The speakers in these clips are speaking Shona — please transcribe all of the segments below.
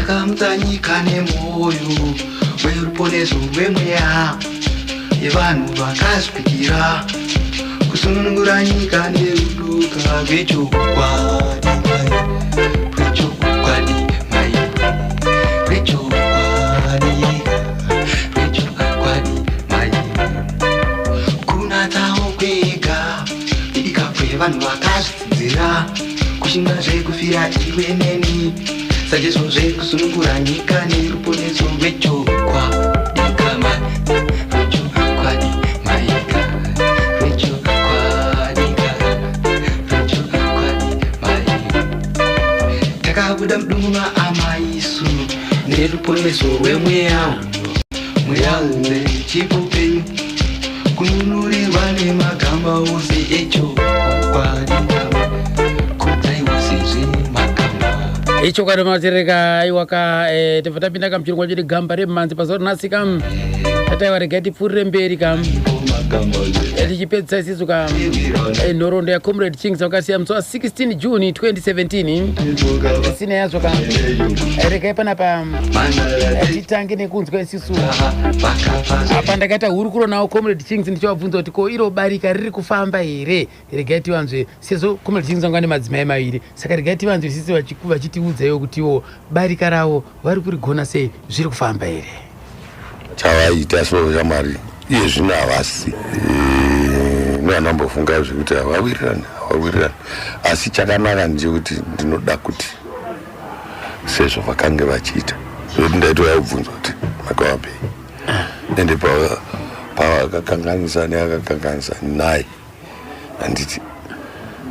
Takamutsa nyika nemwoyo weruponeso rwemweya yevanhu vakazvipikira kusunungura nyika nerudoka rwechokwadi rwechokwadi mai rwechokwadi rwechokwadi mai kunatsawo kwega idika kwevanhu vakazvidzidzira kushinga zvekufira iwe neni saJesu zvekusunungura nyika neruponeso rwechokwadi kama rwechokwadi maika rwechokwadi rwechokwadi maika takabuda mudumbu maamaisu neruponeso rwemweya mweya uwe chipo penyu kununurirwa nemagamba ose echokwadi Ichokwadi matereka aiwa ka eh, tobva tapinda kamuchirongwa chedu gamba remhanzi pazuva rinhasi ka tataiwa regai tipfuurire mberi ka eh, tichipedzisa isisu ka eh, nhoroondo yacomrade Chings vakasiya musi wa 16 June 2017 isina yazvo ka regai panapa titange nekunzwa isisu apa ndakaita hurukuro nawo Comrade Chings ndichivabvunza kuti ko iro barika riri kufamba here. Regai tivanzwe sezvo Comrade Chings vanga nemadzimai maviri, saka regai tivanzwe sisi vachitiudza ivo kuti ivo barika ravo vari kurigona sei, zviri kufamba here. Chavaita so shamwari iye zvino havasi nevanombofunga zvekuti havawirirani havawirirani asi chakanaka ndechekuti ndinoda kuti sezvo vakange vachiita zvekuti ndaitovaubvunza kuti makavapei ende pavakakanganisa neakakanganisa naye handiti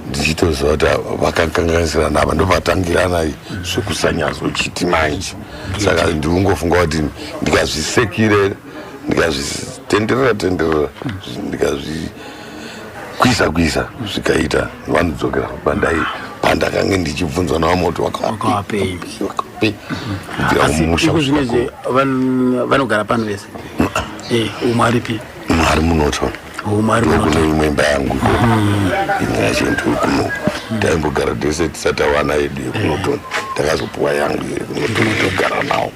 ndichitoziva kuti vakakanganisirana apa ndopatangirana zvekusanyatsochiti manje saka ndikungofunga kuti ndikazvisekire ndikazvitenderera tenderera ndikazvikwisa kwisa zvikaita vanodzokera pandai pandakange ndichibvunzwa navamwe kuti wakawapei wakawapei kubvira mumusha iko zvinezvi vanogara pano vese eh, umwe aripi umwe ari munoton umwe ari kune imwe imba yangu imwe yacho ndiri kuno taimbogara tese tisati tawana yedu yekunoton takazopuwa yangu yekunoton togara nawo.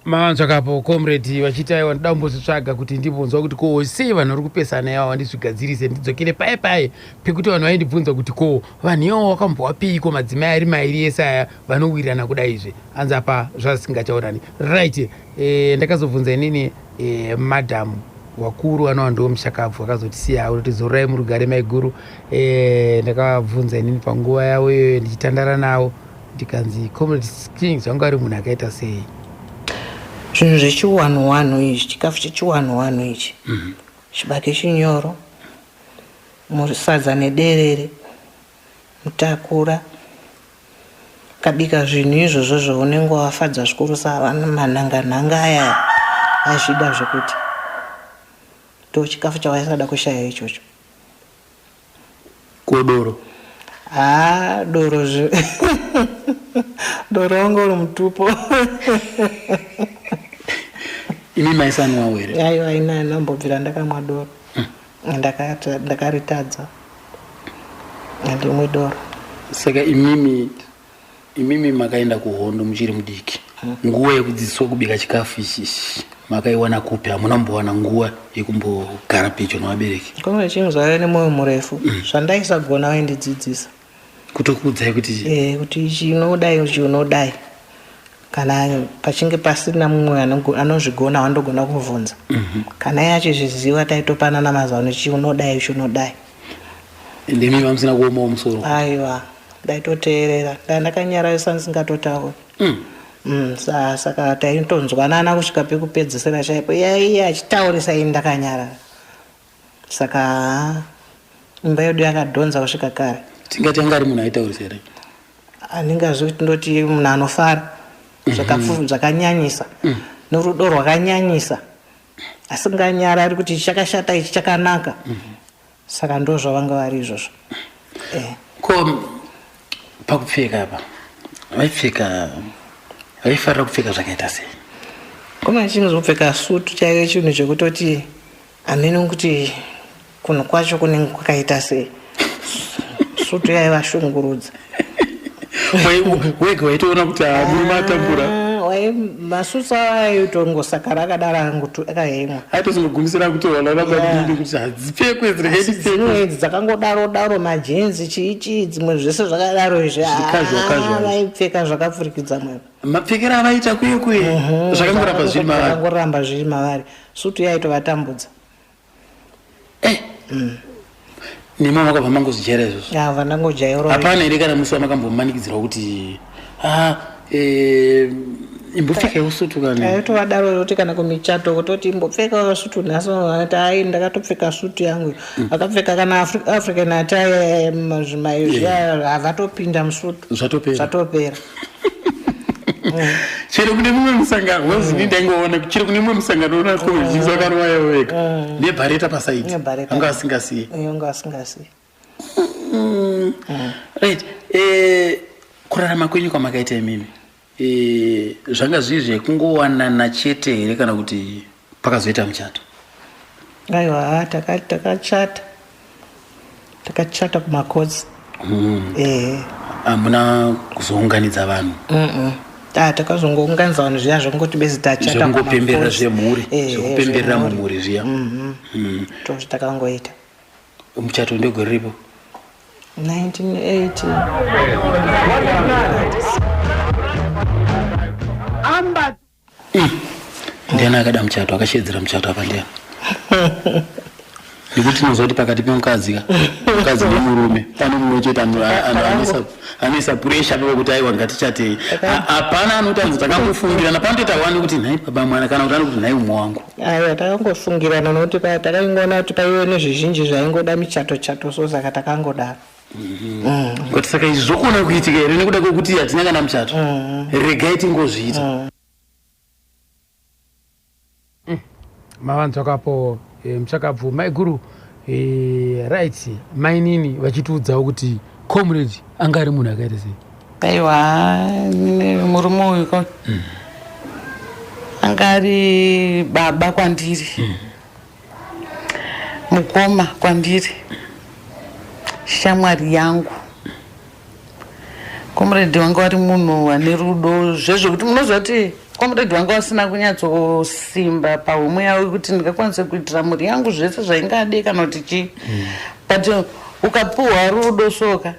Mavanzvakapo comrade vachiti aiwa ndoda kumbozvitsvaga kuti ndimbonzwa kuti ko sei vanhu vari kupesana ivava ndizvigadzirise ndidzokere paye paye pekuti vanhu vaindibvunza kuti ko vanhu ivavo vakambowapeiko madzimai ari mairi ese aya vanowirirana kudaizve hanzi apa zvasingachaonani right e, ndakazobvunza inini e, madam wakuru anova ndiwo mushakabvu akazotisiya unoti zororai murugare maiguru e, ndakavabvunza inini panguva yavo iyoyo ndichitandara navo ndikanzi Comrade Kings vanga vari munhu akaita sei? Zvinhu zvechiwanhu-wanhu ichi, chikafu chechiwanhu-wanhu ichi, chibage chinyoro, sadza nederere, mutakura, ukabika zvinhu izvozvo zvaunenge wafadza zvikurusa manhanga-nhanga aya aizvida zvekuti ndochikafu chawaisada kushaya ichocho. Ko doro? Haa doro zve doro wanga uri mutupo. Imi maisanwawo here? Aiwa ini handambobvira ndakamwa doro. Ndakaritadza. Handimwi doro. Saka imimi Imimi makaenda kuhondo muchiri mudiki, nguva yekudzidziswa kubika chikafu ichi ichi makaiwana kupi? Hamuna kumbowana nguva yekumbogara pedyo nevabereki? Kune chinhu zvaive nemwoyo murefu, zvandaisagona vaindidzidzisa. Kutokuudzai kuti Eh, kuti ichi unodai, ichi unodai. Kana pachinge pasina mumwe anozvigona wandogona kuvhunza. Kana iye achizviziva taitopanana mazano, ichi unodai, ichi unodai. Ende imi mamusina kuomawo musoro? Aiwa, ndaitoteerera. Ndandakanyararisa ndisingatotauri. Mm. Sa, saka taitonzwanana kusvika pekupedzisira chaipo. Iye iye achitaurisa ini ndakanyarara. Saka haa, imba yedu yakadhonza kusvika kare. Tingati anga ari munhu aitaurisa here? Handingazivi kuti ndoti munhu anofara zvakapfu- zvakanyanyisa norudo rwakanyanyisa asinganyarari kuti ichi chakashata ichi chakanaka. Saka ndozvavanga vari izvozvo eh. Ko pakupfeka apa vaipfeka vaifarira kupfeka zvakaita sei? Koma chinhu zvokupfeka sutu chaive chinhu chekutoti hameno kuti kunhu kwacho kunenge kwakaita sei. Sutu yaivashungurudza. Wega waitoona kuti ah, murume atambura. Ah, masusu aitongosakara akadaro akahemwa. Aitozogumisira kutorwa nanabamunini kuti hadzipfekwe dzimwe idzi dzakangodaro daro majinzi chii chii dzimwe zvese zvakadaro izvi. Ah, vaipfeka zvakapfurikidza mwero. Mapfekero avaita kuye kuye zvakangoramba zviri mavari. Zvakangoramba zviri mavari. Sutu yaitovatambudza. Eh. Nemi makabva mangozvijaira izvozvo? Ava ndangojaira. Hapana here kana musi wamakambomanikidzirwa kuti ah, eh, imbopfekaiwo sutu kana? Taitovadaro kuti kana kumichato kutoti imbopfekawo sutu nhasi vanoti ai ndakatopfeka sutu yangu. Akapfeka kana African attire zvimayo zviya havatopinda musutu. Zvatopera. Zvatopera. Chero kune mumwe musangano wazini ndaingoona chero kune mumwe musangano una kovejinzi vakarova yavo vega nebhareta pasaidi anga asingasiye. Anga asingasiye. Right, kurarama kwenyu kwamakaita imimi zvanga zviri zvekungowanana chete here kana kuti pakazoita muchato? Aiwa, takachata. Takachata kumacourts. Hamuna kuzounganidza vanhu? Takazongounganidza vanhu zviya zvongoti bezi tachata. Zvekungopemberera zvemhuri, zvekupemberera mumhuri zviya. Ndozvo takangoita. Muchato ndegore ripo? 1980. Ndiani akada muchato, akashedzera muchato apa ndiani? Nekuti tinoziva kuti pakati pemukadzi ka mukadzi nemurume pane mumwe chete anoisa puresha pepo kuti aiwa ngatichatei. Hapana anoti anzi takangofungirana, panotoita wani kuti nhai baba mwana kana kuti anokuti nhai umwe wangu. Aiwa, takangofungirana nokuti takangoona kuti paive nezvizhinji zvaingoda michato chato, so saka takangodaro. Kuti saka izvi zvokona kuitika here nekuda kwekuti hatina kana muchato, regai tingozviita. Mavanzwa kapo muchakabvu maiguru right mainini vachitiudzawo kuti comrade anga ari munhu akaita sei? Aiwa, murume uyu anga ari baba kwandiri, mukoma kwandiri, shamwari yangu. Comrade wanga vari munhu ane rudo zvezvekuti munoziva kuti comrade wanga vasina kunyatsosimba pahomwe yavo kuti ndingakwanise kuitira mhuri yangu zvese zvaingade kana kuti chii, but ukapuhwa rudo soka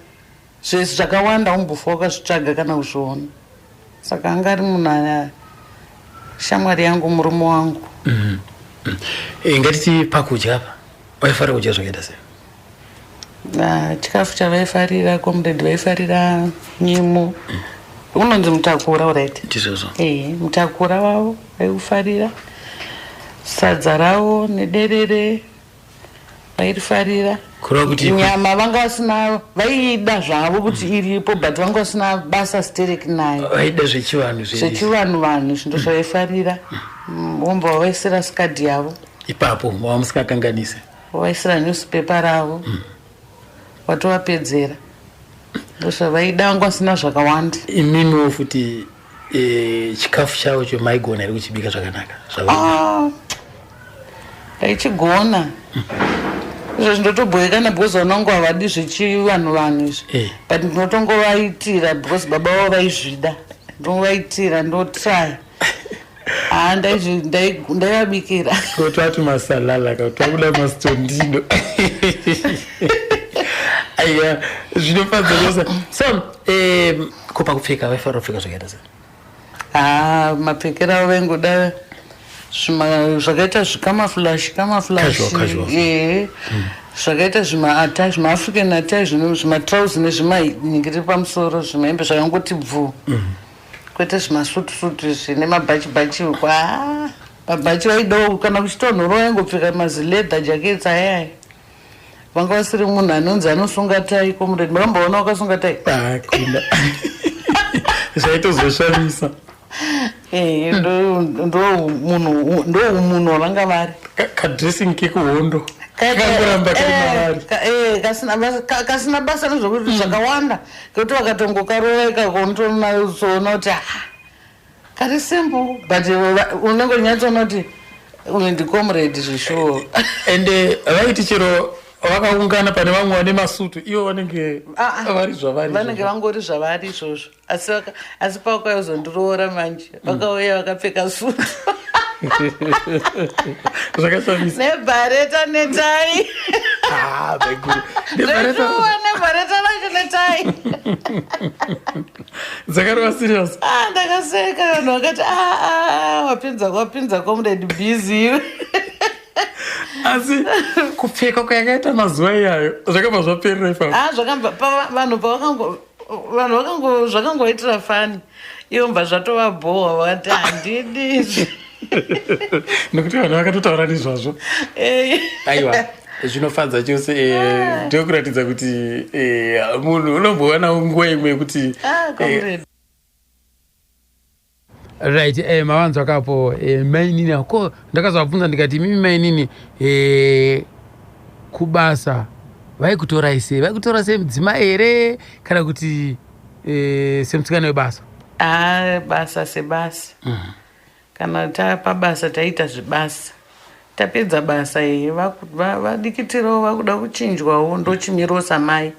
zvese zvakawanda umbofa wakazvitsvaga kana kuzviona. Saka anga ari munhu aya shamwari yangu, murume wangu. Ngatiti pakudya apa vaifarira kudya zvakaita sei? Chikafu chavaifarira comrade, vaifarira nyimo unonzi mutakura, alright? Ndizvozvo. Mutakura wavo vaiufarira, sadza ravo nederere vairifarira. Kureva kuti nyama vanga vasina, vaiida zvavo kuti iripo, but vanga vasina basa stereki nayo. Vaida zvechivanhu zvedu. Zvechivanhu vanhu zvindo zvavaifarira. Vombva vavaisira skadhi yavo ipapo mava musikakanganise. Vaisira newspaper ravo, vatovapedzera. Ndozvavaida, vanga vasina zvakawanda. Imimiwo futi chikafu chavo chomaigona here kuchibika zvakanaka? Ah, ndaichigona izvo, zvindotobhoekana because vana vangu havadi zvechivanhu vanhu izvi. But ndinotongovaitira because baba vavo vaizvida, ndinovaitira, ndotry. Ha, ndaivabikira. Kotwati masalala ka twakuda mastondino. Aiya, zvinofadza chose. So ko pakupfeka vaifanira kupfeka zvakaita sei? Ha, mapfekero avo vaingoda zvakaita zvicamouflage camouflage. Casual, casual. Ehe, zvakaita zvimaata zvimaAfrican attire, zvino zvimatrausi nezvimanhingiri pamusoro, zvimahembe zvakangoti bvu, kwete zvimasutusutu zvine mabhachi bhachi uko. Ha, mabhachi vaidawo kana kuchitonhoro vaingopfeka mazileather jackets ayaya. Vanga vasiri munhu anonzi anosunga tai. Comrade makamboona wakasunga tai? Hakuna, zvaitozoshamisa. Ndo munhu, ndo munhu wavanga vari. Kadressing kekuhondo kangoramba kari mavari. Kasina basa nezvokuti zvakawanda, kekuti vakatongokarova ikako unotoona kuti ah, kari simple, but unenge uchinyatsoona kuti uyu ndicomrade zvishuwo. Ende vaiti chero Vakaungana pane vamwe vane masutu, ivo vanenge Ah, ah. vari zvavari. Vanenge vangori zvavari izvozvo, asi pavakauzondiroora manje, vakauya vakapfeka sutu. Zvakashamisa. Nebhareta netai. Ah, maiguru. Nebhareta. Zveshuwa, nebhareta racho netai. Dzakarova serious. Ah, ndakaseka, vanhu vakati, "Ah, ah, wapinza comrade busy iwe." Asi kupfeka kwayakaita mazuva iyayo zvakabva zvaperera ipapo. Ah, zvakabva vanhu pavakango, vanhu vakango, zvakangoitira fani ivo, mbva zvatovabhowa, vakati handidi izvi. Nekuti vanhu vakatotaura nezvazvo. Aiwa, zvinofadza chose, ndokuratidza kuti munhu unombowanawo nguva imwe yekuti Ah, comrade. Right, mavanzwa kapo, mainini ko ndakazovabvunza ndikati, "Mimi mainini, kubasa vaikutorai sei? Vaikutora semudzimai here kana kuti semusikana webasa?" Ah, basa sebasa. Kana tapabasa taita zvebasa, tapedza basa, iyi vadikitirawo vakuda kuchinjwawo, ndochimirawo samai,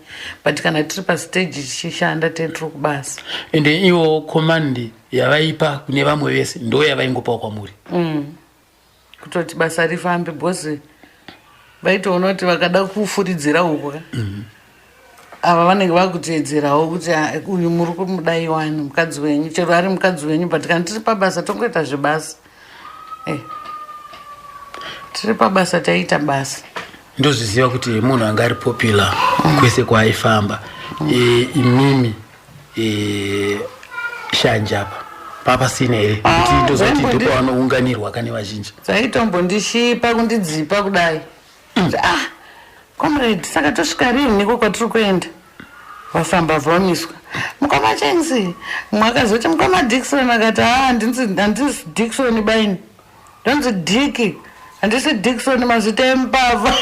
but kana tiri pastage tichishanda, tiri kubasa. Ende iwo command yavaipa kune vamwe vese ndo yavaingopawo kwamuri? Kutoti basa rifambe, because vaitoona kuti vakada kufuridzira uko ka, ava vanenge vakuteedzerawo kuti, "Ah, uyu muri kumudai wani mukadzi wenyu, chero ari mukadzi wenyu, but kana tiri pabasa tongoita zvebasa." Tiri pabasa taita basa. Ndozviziva kuti munhu anga ari popular kwese kwaaifamba. Imimi, shanje apa papasina here? Kuti Ah, ndozvati ndopavanounganirwa kane vazhinji. Dzaitombondishipa kundidzipa kudai. Kuti, "Ah, comrade, saka tosvika rini niko kwatiri kuenda?" Vafamba vamiswa, "Mukoma Chenzi." Mumwe akazoti, "Mukoma Dikson." Akati, "Ha, handisi Dikson baini, ndonzi Diki, handisi Dikson, mazita emupavha."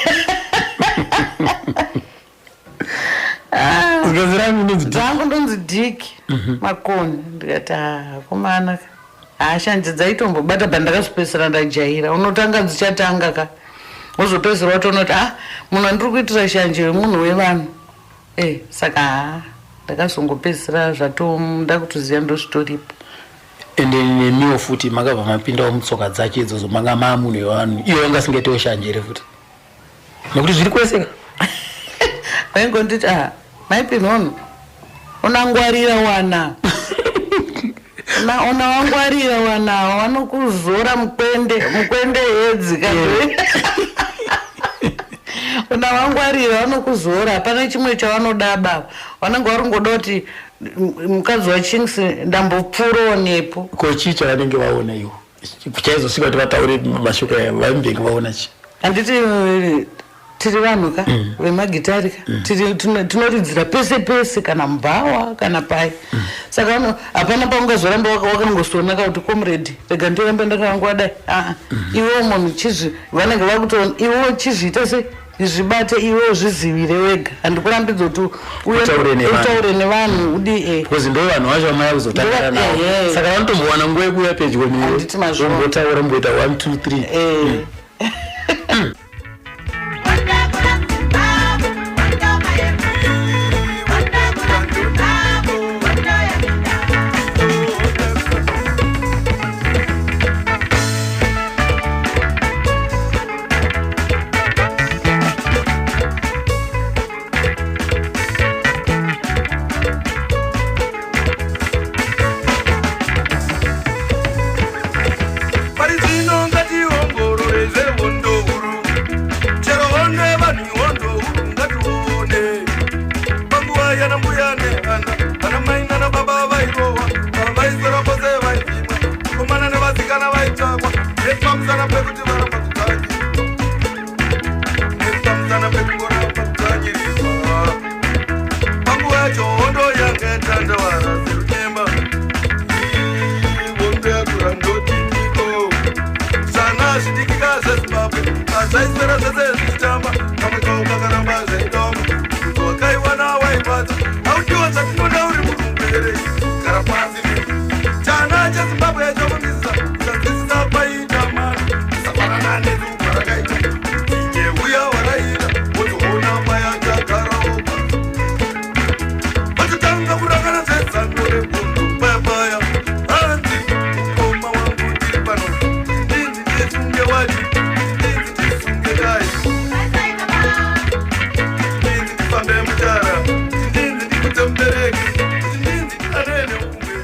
Ah, Zikazi rangu ndonzi Dick. Dzangu ndonzi Diki Makoni. Ndikati, "Akomana, hashanje dzaitombobata, but ndakazopedzisira ndajaira. Unotanga dzichatanga ka, wozopedzisira watoona kuti, ah, munhu andiri kuitira shanje wemunhu wevanhu." Saka ha, ndakazongopedzisira zvato ndakutoziva ndozvitoripo. Ende nemiwo futi makabva mapindawo mutsoka dzacho idzodzo, manga maa munhu wevanhu, iwo wanga asingaitewo shanje here futi, nekuti zviri kwese ka? Vaingonditi, "Ah, maipinhono unangwarira wana, unawangwarira wanawo, vanokuzora mukwende, mukwende hedzi ka, unawangwarira, vanokuzora, hapana chimwe chavanoda baba, vanenge vari kungoda kuti mukadzi waChinks ndambopfuurawo nepo." Ko chii chavanenge vaona iwo chaizosvika kuti vataure mashoko aya? Vaimbenge vaona chii? Handiti tiri vanhu ka vemagitari ka, tinoridzira pese pese, kana mubhawa kana pai. Saka hapana paungazoramba wakangosona ka kuti, "Comrade, rega ndirambe ndakanguva aa." Iwewo munhu chizvi, vanenge vakutoona iwewo chizviita se zvibate, iwewo zvizivire wega. Handikurambidza kuti Utaure nevanhu. Utaure nevanhu udi. Because ndo vanhu vacho vamaya kuzotangana navo. Saka vanotombowana nguva yekuuya pedyo newe. Handiti mazviona. Vombotaura, mboita 1 2 3. Pari zvino ngationgorore zvehondo huru, chero hondo yevanhu ihondo huru. Ngatione panguva yana mbuya nehanda, vana mai nana baba vairohwa, vaiswera pose vaivhimwa, vakomana nevasikana vaitsvakwa nepamusana pekuti varamba kudzvanyirirwa, nepamusana pekungoramba kudzvanyirirwa. Panguva yacho hondo yanga yatandavara serunyemba. Hondo yakura ndotindiko, zvana zvidikika zveZimbabwe zvaiswera zvese zvichitamba, kamwe kavo kakaramba zvaitamba, wakaiwana waibata, audiwa zvatinoda, uri murungu here, gara pasi. Chana cheZimbabwe chofundisa kusanzwisisa kwaita mano, kusafanana nezuva rakaita inye uya waraira wozoona.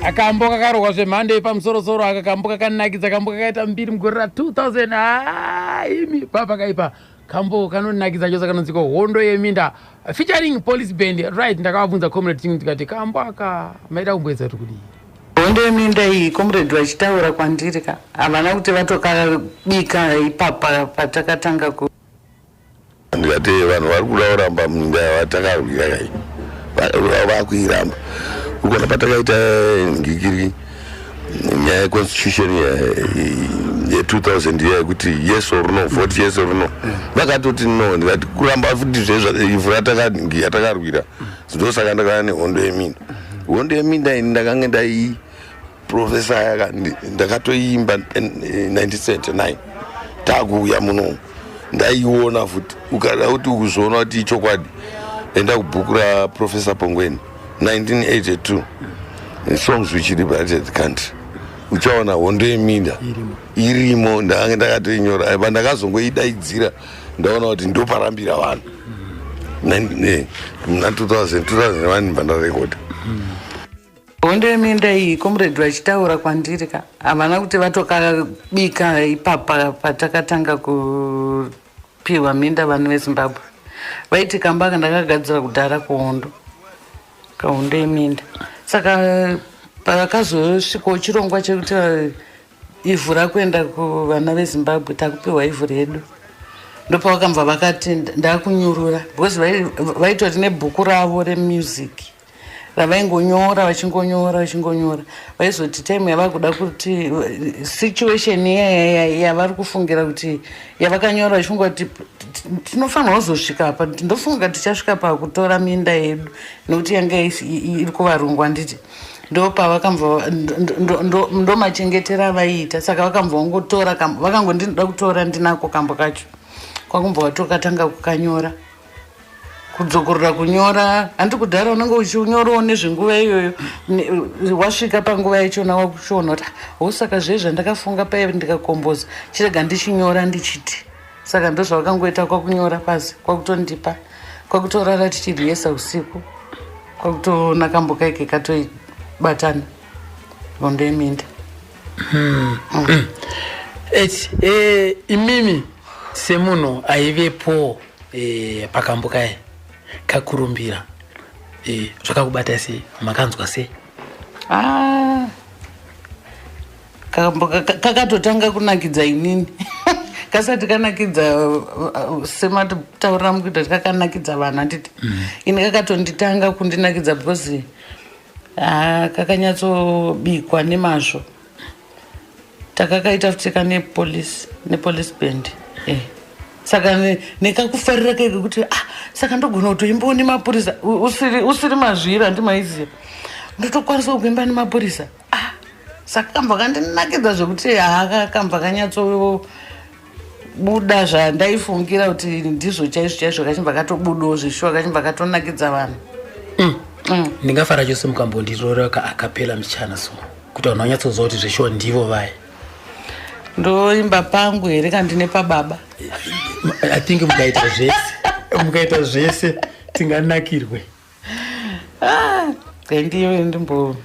Akambo kakarohwa zvemhando yepamusorosoro aka kambo kakanakidza, kambo kakaita mbiri mugore ra 2000. Ah, imi papakaipa kambo kanonakidza chose, kanonzikwa Hondo Yeminda featuring Police Band. Right, ndakavabvunza Comrade Ching ndikati kambo aka maida kumboedza kuti kudii? Hondo yeminda iyi, comrade vachitaura kwandiri ka, havana kuti vatokabika ipapa patakatanga ku Ndikati vanhu vari kuda kuramba minda yavatakarwira kai, vakuiramba. Ukona patakaita ngikiri nyaya yeconstitution ye2000 iya yekuti yes or no, vote yes or no, vakatoti no. Ndikati kuramba futi zvezvo ivhu yatakarwira. Ndosaka ndakava nehondo yeminda. Hondo yeminda ini ndakange ndai profesa yaka ndakatoimba 1979 taakuuya muno, ndaiona futi. Ukada kuti ukuzoona kuti ichokwadi, enda kubhuku raProfessor Pongweni, 1982, Songs Which Liberated the Country, uchaona Hondo Yeminda irimo. Ndakange ndakatoinyora pa ndakazongoidaidzira ndaona kuti ndoparambira vanhu muna 2000, 2001 pandarekodha. Hondo yeminda iyi, comrade vachitaura kwandiri ka, havana kuti vatokabika ipapa patakatanga kupiwa minda vanhu veZimbabwe. Vaiti kamba aka ndakagadzira kudhara kuhondo, kahondo yeminda. Saka pakazosvikawo chirongwa chekuti ivhu rakuenda kuvana veZimbabwe, takupiwa ivhu redu, ndopavakambva vakati ndakunyurura, because vaitori nebhuku ravo remusic ravaingonyora, vachingonyora, vachingonyora. Vaizoti time yavakuda kuti situation iya yavari kufungira kuti yavakanyora, vachifunga kuti tinofanirwa kuzosvika apa, ndofunga tichasvika pakutora minda yedu nekuti yanga iri kuvarungu, handiti? Ndopavakambva ndomachengetero avaiita. Saka vakambva vangotora, vakangondinoda kutora ndinako kambo kacho, kwakumbva vatokatanga kukanyora, kudzokorora kunyora. Handi kudhara unenge uchinyorawo nezvenguva iyoyo, wasvika panguva yachona wakuchiona kuti ho, saka zvei zvandakafunga paive ndikakomboza, chirega ndichinyora ndichiti. Saka ndozvavakangoita, kwakunyora pasi, kwakutondipa, kwakutorara tichiriyesa usiku, kwakutoona kambo kaike katoibatana, Hondo Yeminda. Eti imimi semunhu aivepo pakambo kaya kakurumbira, zvakakubata sei? Makanzwa sei? Ah, kambo kakatotanga kunakidza inini kasati kanakidza semataurira mukuita kuti kakanakidza vanhu, handiti? Ini kakatonditanga kundinakidza because ah, kakanyatsobikwa nemazvo. Takakaita futi kane police, nepolice band. Saka nekakufarira keke kuti ah, saka ndogona kutoimbawo nemapurisa. Usiri mazviri, handimaiziva, ndotokwanisa kuimba nemapurisa. Ah, saka kambva kandinakidza zvekuti haka kambva kanyatsobuda zvandaifungira kuti ndizvo chaizvo chaizvo, kachibva katobudawo zvishuwa, kachibva katonakidza vanhu. Ndingafara chose mukambondirora kaacapella muchana, so kuti vanhu vanyatsoziva kuti zveshuwa ndivo vaya. Ndoimba pangu here kandine pababa? I think mukaita zvese, mukaita zvese tinganakirwe. Ah, ndiyo ndimbo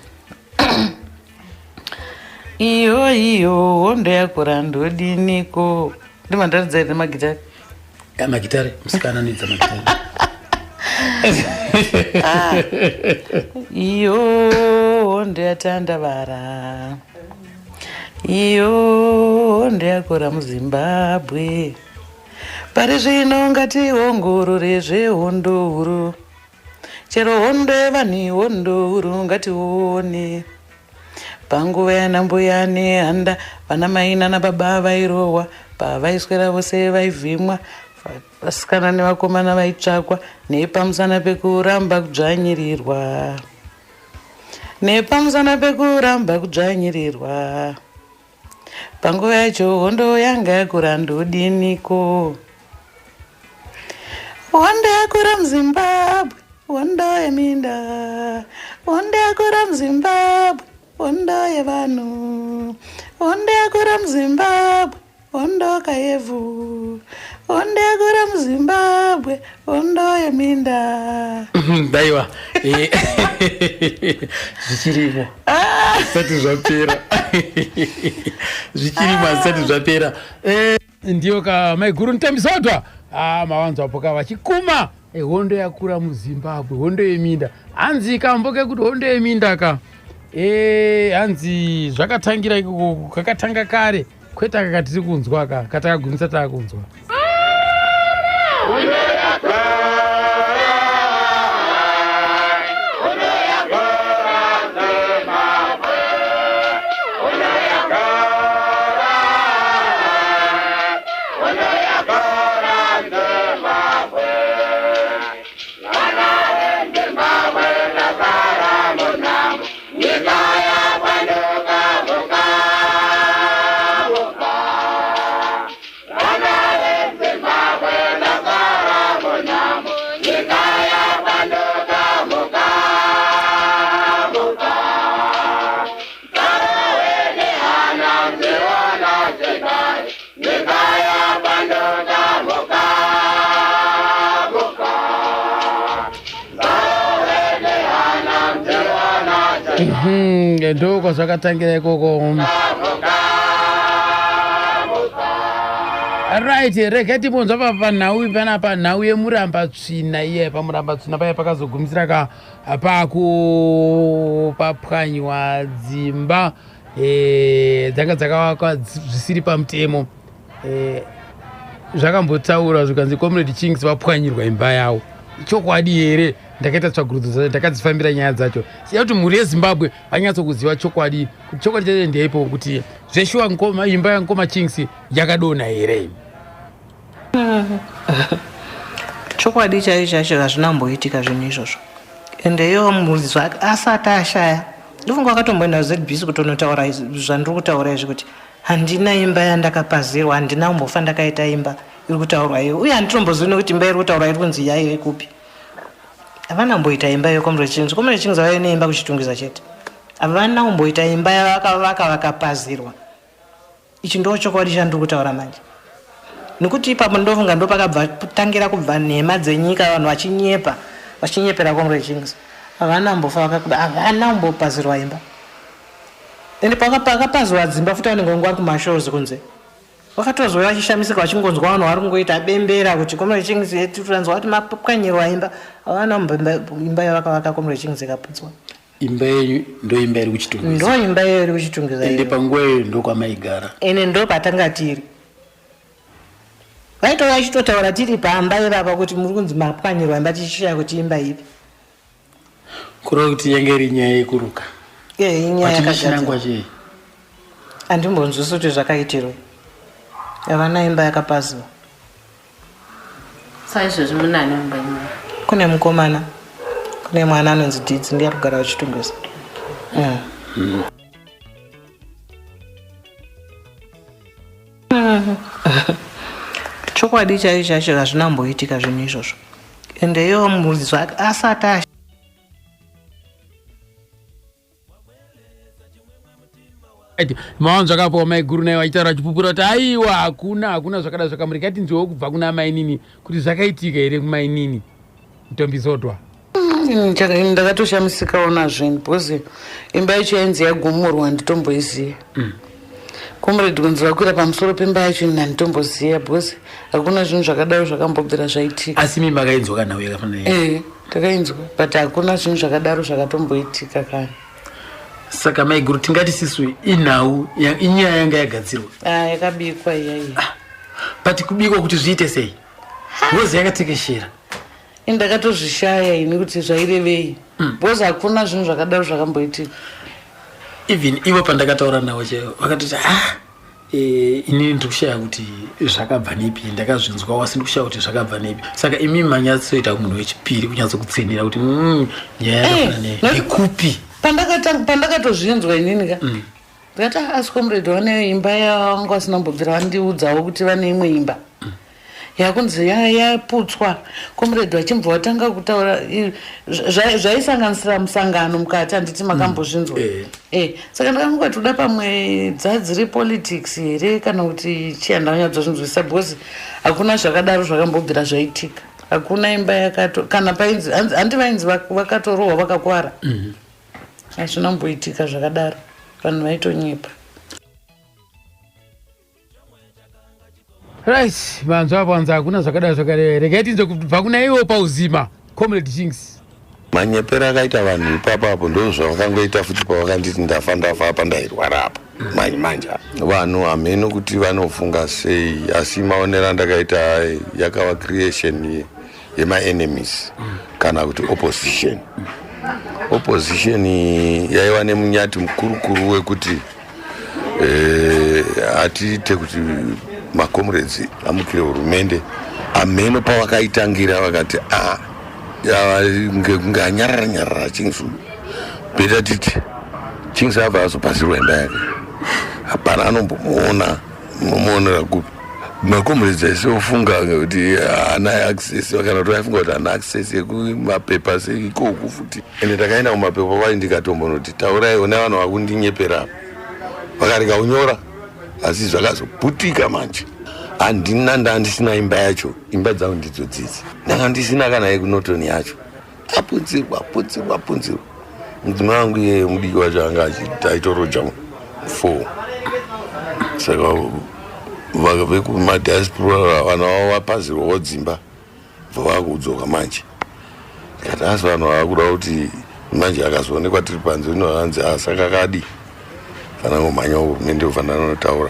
iyo iyo hondo yakura ndodiniko, ndimandaridza here nemagitari? Ya, magitare, musikana anoidza magitare. Iyo hondo yatandavara, iyo hondo yakura muZimbabwe. Pari zvino ngationgorore zvehondo huru, chero hondo yevanhu ihondo huru. Ngatione panguva yanambuya Nehanda, vana mai nana baba vairohwa, pavaiswera vose vaivhimwa, vasikana nevakomana vaitsvakwa nepamusana pekuramba kudzvanyirirwa, nepamusana pekuramba kudzvanyirirwa. Panguva yacho hondo yanga yakura ndodiniko? Hondo yakura muZimbabwe, hondo yeminda, hondo yakura muZimbabwe, hondo yevanhu, hondo yakura muZimbabwe, hondo kayevhu, hondo yakura muZimbabwe, hondo yeminda. Daiwa, zvichiripo. Ah! Zvisati zvapera, zvichirimo, hazvisati zvapera. Ndiyo ka maiguru Ntombizodwa. Ah, mawanzwapo ka vachikuma hondo yakura muZimbabwe, hondo yeminda. Hanzi kambo kekuti hondo yeminda ka, hanzi zvakatangira ikoko, kakatanga kare, kwete aka katiri kunzwa ka katakagumisa taakunzwa. Ndo kwazvakatangira ikoko. Right, regai timbonzwa panhau panapa, nhau yeMurambatsvina iye. PaMurambatsvina paya pakazogumisira ka paku papwanywa dzimba dzanga dzakavakwa zvisiri pamutemo. Zvakambotaura zvikanzi Comrade Chinx vapwanyirwa imba yavo. Chokwadi here? Ndakaita tsvagurudzo dzacho, ndakadzifambira nyaya dzacho, siya kuti mhuri yeZimbabwe vanyatsokuziva chokwadi, kuti chokwadi chacho ndeipo, kuti zveshuwa imba yaMukoma Chinx yakadonha here? Chokwadi chaicho chacho, hazvinamboitika zvinhu izvozvo. Ende iwo muridzi asati ashaya, ndofunga wakatomboenda ZBC kutonotaura zvandiri kutaura izvi, kuti handina imba yandakapazirwa, handina kumbofa ndakaita imba iri kutaurwa iyo, uye handitombozivi nekuti imba iri kutaurwa iri kunzi yaive kupi. Havana kumboita imba yeComrade Chinx. Comrade Chinx vaive neimba kuChitungwiza chete. Havana kumboita imba yavakavaka vakapazirwa. Ichi ndo chokwadi chandiri kutaura manje, nekuti ipapo ndofunga ndo pakabva tangira kubva nhema dzenyika, vanhu vachinyepa, vachinyepera Comrade Chinx. Havana kumbofa, havana kumbopazirwa imba. Ende pakapazirwa dzimba futi, vanenge vangu vari kumashows kunze, vakatozouya vachishamisika, vachingonzwa vanhu vari kungoita bembera kuti Comrade Chinx, tanzwa kuti mapwanyirwa imba. Havana imba yavakavaka Comrade Chinx ikaputswa. Imba yenyu ndo imba iri kuChitungwiza? Ndo imba iyo iri kuChitungwiza. Ende panguva iyoyo ndokwamaigara? Ende ndo patanga tiri. Vaitova vachitotaura tiri pamba ivapa kuti muri kunzi mapwanyirwa imba, tichishaya kuti imba ipi. Kureva kuti yange iri nyaya yekuruka? Inyaya. But nechinangwa chei? Handimbonzwisi kuti zvakaitirwe. Havana imba yakapaziwa. Saizvozvi munani mumba imomo? Kune mukomana, kune mwana anonzi Didzi, ndiye ari kugara kuChitungwiza. Chokwadi chaicho chacho, hazvinamboitika zvinhu izvozvo. Ende iwo muridzi asati ashaya. Mawanzwa kapo maiguru naye vachitaura, vachipupura kuti aiwa, hakuna, hakuna zvakada zvakamurika. Tinzwewo kubva kuna mainini kuti zvakaitika here kumainini Ntombizodwa. Ndakatoshamisikawo nazvo ini, because imba yacho yainzi yagumurwa handitomboiziva. Comrade kunzi vakwira pamusoro pemba yacho, ini handitomboziva, because hakuna zvinhu zvakadaro zvakambobvira zvaitika. Asi mi makainzwa kana yakafanana? Ee, takainzwa, but hakuna zvinhu zvakadaro zvakatomboitika kana. Saka maiguru, tingati sisu inhau inyaya yanga yagadzirwa? Ah, yakabikwa iya iya. But kubikwa kuti zviite sei, ngozi yakatekeshera? Ini ndakatozvishaya ini kuti zvairevei, because hakuna zvinhu zvakadaro zvakamboitika. Even ivo pandakataura navo chaivo vakatoti, ah, inini ndiri kushaya kuti zvakabva nepi, ndakazvinzwa asi ndiri kushaya kuti zvakabva nepi. Saka imi manyatsoita munhu wechipiri kunyatsokutsinira kuti nyaya yakafanana ndekupi? Pandakatozvinzwa inini ka, ndikati, "Ah, asi comrade vane imba yavanga vasina kumbobvira vandiudzawo kuti vane imwe imba yakunzi yaputswa." Comrade vachimbva vatanga kutaura zvaisanganisira musangano mukati, handiti makambozvinzwa? Saka ndakangoti kuda pamwe dzadziri politics here kana kuti chii, handanyatsozinzwisisa, because hakuna zvakadaro zvakambobvira zvaitika. Hakuna imba yakato kana painzi handi vainzi vakatorohwa vakakwara. Hazvina kumboitika zvakadaro, vanhu vaitonyepa. Right, manzwa apo anzi hakuna zvakadaro zvakare. Regai tinzwe kubva kuna iwo pauzima, Comrade Chinx. Manyepero akaita vanhu ipapo apo ndozvavakangoita futi pavakanditi ndafa ndafa apa ndairwara apa manje manje vanhu hameno kuti vanofunga sei asi maonero andakaita yakava creation yemaenemies kana kuti opposition. Opposition yaiva nemunyati mukurukuru wekuti hatiite kuti macomrades amukire hurumende. Hameno pavakaitangira vakati a kunge anyarara nyarara Chinx beta titi Chinx abva azopazirwa imba yake, hapana anombomuona, unomuonera kupi? Macomrades aise ofunga kuti haana access kana kuti vaifunga kuti haana access yekumapepa seikoku futi. Ende takaenda kumapepa kwai ndikatombonoti taurai one vanhu vakundinyepera vakarega kunyora, asi zvakazoputika manje. Handina ndandisina imba yacho, imba dzangu ndidzo dzidzi, ndanga ndisina kana yekuNorton yacho. Apunzirwa apunzirwa apunzirwa. Mudzimai wangu iyeye mudiki wacho anga aitoroja 4, saka vekumadiaspora vanhu vavo vapazirwawo dzimba bva vakudzoka manje. Ndikati asi vanhu vavakuda kuti manje akazoonekwa tiri panze inoanzi asaka kadi fana ngomhanya hurumende ufanira notaura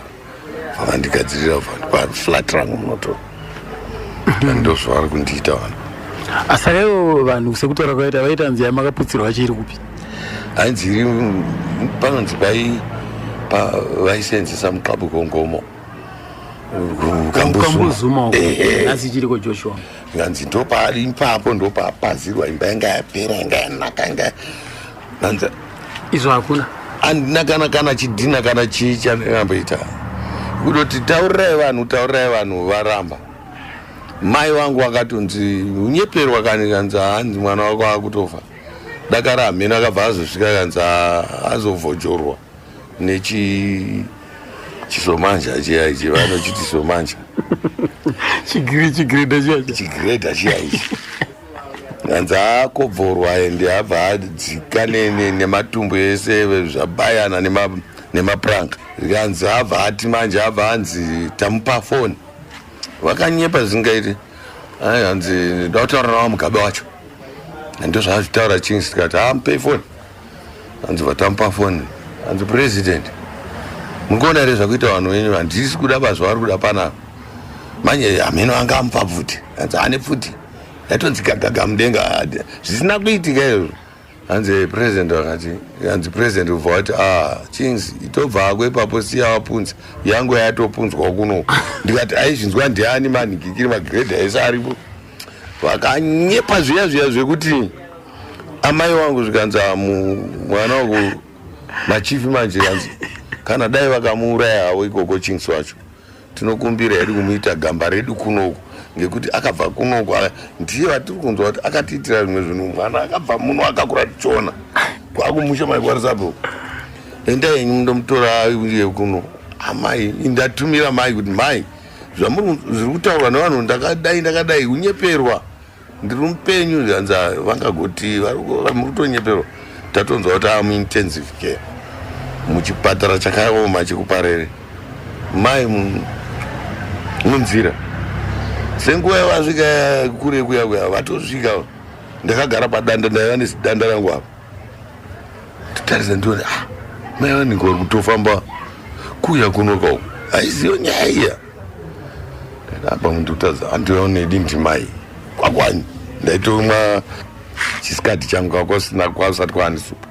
vakandigadzirira paflat rangu munoto ndozvavari kundiita vanhu. Saka ivo vanhu sekutaura kwaita vaita nzi yamakaputsirwa yacho iri kupi? Hanzi iri panonzi pai vaisenzesa muqabuko ngomo Kambuzuma uko. Nhasi chiriko Joshua. Nganzi ndopaari ipapo, ndopapazirwa imba yanga yapera, yanga yanaka, yanga nganzi izvo hakuna. Handina kana chidhina kana chii chandingamboita kutoti taurirai vanhu, taurirai vanhu varamba. Mai vangu vakatonzi unyeperwa kani, kanzi hanzi mwana wako akutofa dakara hameno. Akabva azosvika kanzi azovhojorwa nechi chisomanja chiya ichi vanochiti somanja. Chigredha chiya. Chigredha chiya ichi hanzi akobvorwa ende abva adzika nematumbu ese zvabayana nemapuranga. Kanzi abva ati manje abva anzi tamupa foni, vakanyepa zvisingaiti. Ai hanzi ndoda kutaura naVaMugabe wacho, ndozvaazvitaura Chinx. Tikati hamupei foni, hanzi vatamupa foni, hanzi president muri kuona here zvakuita vanhu venyu, handisi kuda bazvavari kuda panapa manje. Hameno anga amupa pfuti, hanzi ane pfuti yatonzi gagaga mudenga, zvisina kuitika izvo. Hanzi president vakati, hanzi president ubva wati ah Chinx itobva ako ipapo, siya wapunza yangu yatopunzwa kuno. Ndikati aizvinzwa ndiani manhikikiri magredha ese aripo vakanyepa zviya zviya zvekuti amai wangu zvikanzi mwana wangu machifi manje kanzi kana dai vakamuuraya havo ikoko Chinx wacho tinokumbira hedu kumuita gamba redu kunoku ngekuti akabva kunoku ndiye vatiri kunzwa kuti akatiitira zvimwe zvinhu. Mwana akabva muno akakura tichiona kwakumusha maikwarisapo, endai henyu mundomutora uye kuno. Amai ndatumira mai kuti mai zvamuri zviri kutaurwa nevanhu ndakadai ndakadai kunyeperwa, ndiri mupenyu. Zvanzi vangagoti muri kutonyeperwa, tatonzwa kuti amuintensive care muchipatara chakaoma chekuParere. Mai munzira senguva yavasvika kure kuya kuya vatosvika, ndakagara padanda, ndaiva nezidanda rangu apa, totarisa ndione ah mai vanenge vari kutofamba kuya kunoka uku, haiziyo nyaya iya. Apa mundikutadza handionedi ndimai kwakwanyi, ndaitomwa chisikati changu kwasina kwasati kwaane supu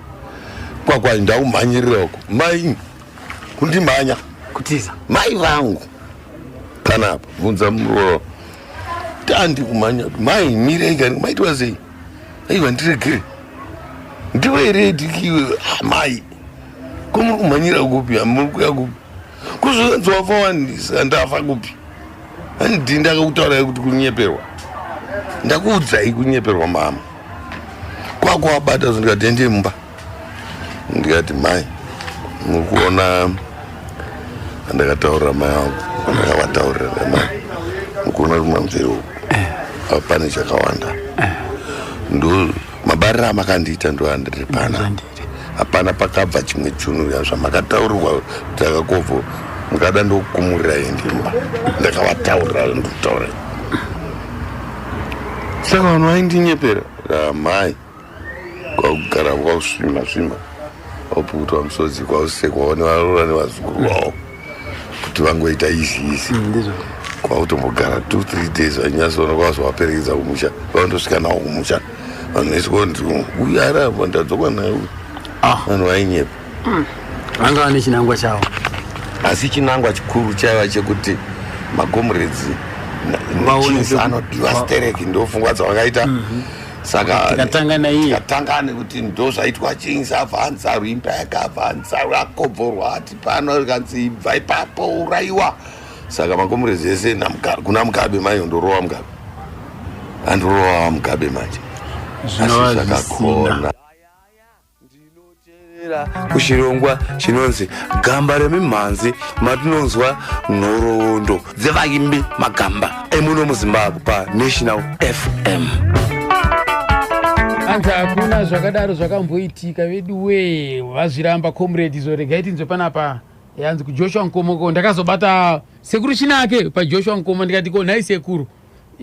kwakwanyi, ndakumhanyirira uko mai kundimhanya kutiza mai vangu panapa bvunza muroro tandi kumhanya mai mirei kani maitwa sei, aiwa ndiregere ndiwe here dikiwe mai ko muri kumhanyira kupi, muri kuya kupi kuzozanzi wafa wani ndafa kupi, handi ndakakutaurai kuti kunyeperwa, ndakuudzai kunyeperwa mama kwako wabata. Ndikati endei mumba, ndikati mai muri kuona andakataurira mai vangu, andakavataurira mai muri kuona kuti mamveri uku hapane chakawanda, ndo mabariro amakandiita ndo andiri pana. Hapana pakabva chimwe chunhu zvamakataurirwa takakovho mukada ndokumurirai ndimba ndakavataurira ndikutaurai. Saka vanhu vaindinyepera ramai kwakugara kwakusvima svima kwakupukutwa musodzi kwakusekwawo nevaroora nevazukuru vavo kuti vangoita izi izi mm, kwakutombogara 2-3 days vanyatsoona kwazovaperekedza kumusha vandosvika nawo kumusha vanhu vese konzi uyu aramba ndadzoka naye uyu ah. vanhu vainyepa mm. vanga vane chinangwa chavo asi chinangwa chikuru chaiva chekuti makomuredzi anodiwa stereki ndofungwa dzavakaita mhm. saka tikatanga naiye tikatanga nekuti ndo zvaitwa chinzi avhanza ruimba yakavhanza akobvorwa ati pano rikanzi ibva ipapo uraiwa saka makomuredzi ese kuna mugabe manje ndorowa mugabe andorowa mugabe manje asi zvakakona kuchirongwa chinonzi gamba remimhanzi matinonzwa nhoroondo dzevaimbi magamba emuno muzimbabwe panational fm hanzi hakuna zvakadaro zvakamboitika veduwee vazviramba comrade izvo regai tinzwe panapa hanzi kujoshua nkomo ko ndakazobata sekuru chinake pajoshua nkomo ndikati ko nhai sekuru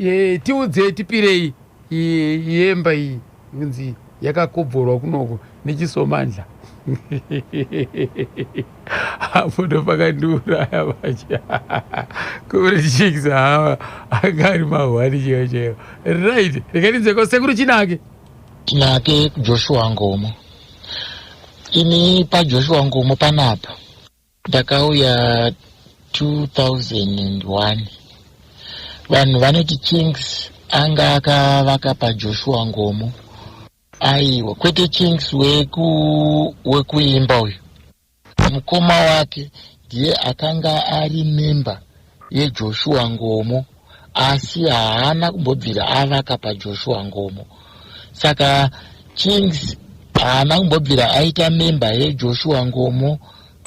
e, tiudze tipirei yemba iyi inzi yakakobvorwa kunoko nechisomandla apo ndopakandiuraya manje comrade chicks hava anga ari mahwani chaiwo chaiwo right regai tinzwe sekuru chinake Tinake Joshua Ngomo. Ini paJoshua Ngomo panapa ndakauya 2001. Vanhu vanoti Chinks anga akavaka paJoshua Ngomo. Aiwa, kwete Chinks weku wekuimba uyu. Mukoma wake ndiye akanga ari member yeJoshua Ngomo asi haana kumbobvira avaka paJoshua Ngomo. Saka Chinks haana kumbobvira aita member yeJoshua Ngomo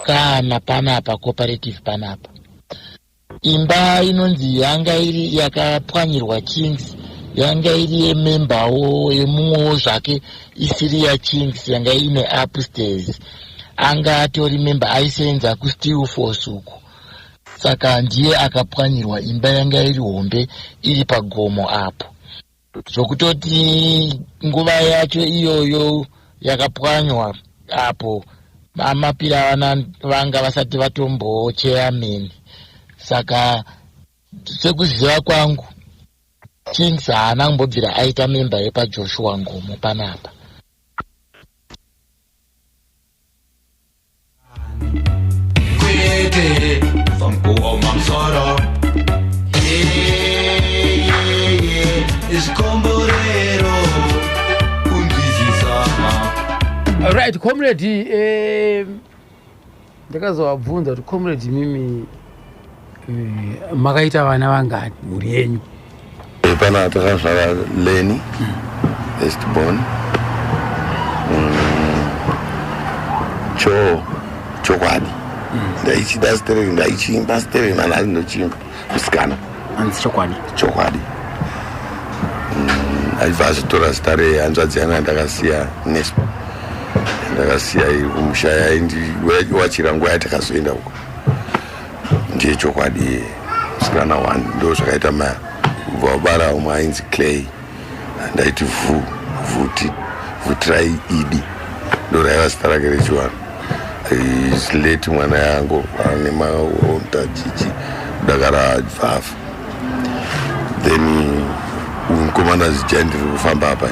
kana panapa cooperative panapa. Imba inonzi yanga iri yakapwanyirwa Chinks yanga iri yemembawo yemumwewo zvake isiri yaChinks yanga ine upstairs anga atori memba aisenza kusteel force uku saka ndiye akapwanyirwa imba yanga iri hombe iri pagomo apo zvokutoti nguva yacho iyoyo yakapwanywa apo amapira vana vanga vasati vatombochairman saka sekuziva kwangu Chinks haana kumbobvira aita memba yepaJoshua Ngomo panapa. Kwete kuoma musoro zvikomborero kunzwisisana. Right comrade, eh, ndakazovabvunza kuti comrade mimi eh, makaita vana vangani mhuri yenyu? Eh, pana takazvara Leni first born cho chokwadi ndaichida stereki ndaichiimba stereki nanhasi ndochiimba musikana hanzi chokwadi chokwadi aibva azotora zita rehanzvadzi yana yandakasiya nespa ndakasiya iri kumusha yaindiwachira nguva yatakazoenda uko ndiye chokwadi musikana one ndo zvakaita maya kubva wabara umwe ainzi Clay ndaiti vhu vhuti vhutirai idi ndo raiva zita rake rechivanhu late mwana yangu ane maonda chichi kudakara abvafa then uyu mukomana zijai ndiri kufamba apa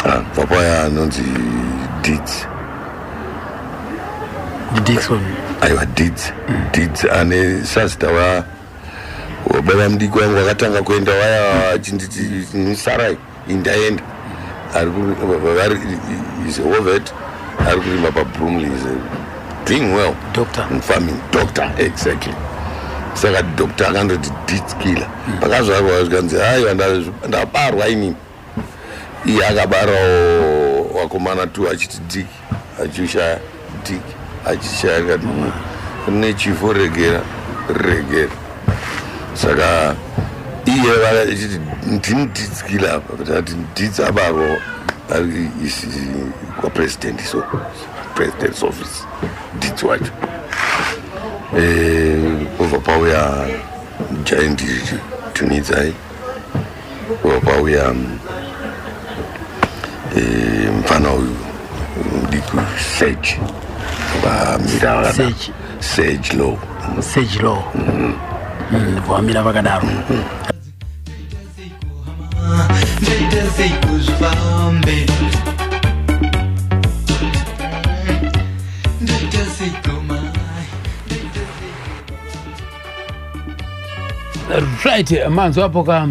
ah, bva paya anonzi Dids Dixon aiwa Dids Dids ane sazita wa baba mudiki wangu wakatanga kuenda waya achinditi sarai indaenda ari vari is a war vet ari kurima paBromley is doing well Doctor. Farming doctor exactly saka doctor akandoti Dids killer pakazvarwa zvikanzi aiwa ndabarwa inini iye akabarawo wakomana tu achiti Dick achishaya Dick achishaya ndikati rine chifo regera regera saka iye achiti ndini Dids killer apa but ati Dids abarwa Ari kwapresident, so president's office didzi wacho. Pobva pauya Giant Tunidzai, pobva pauya mufana uyu mudiki, Sage, vamira vakadaro. Sage. Sage Law. Sage Law. Vamira vakadaro. Ndoita sei kuzvifambe, ndoita sei komai? Right, manzwi apo ka.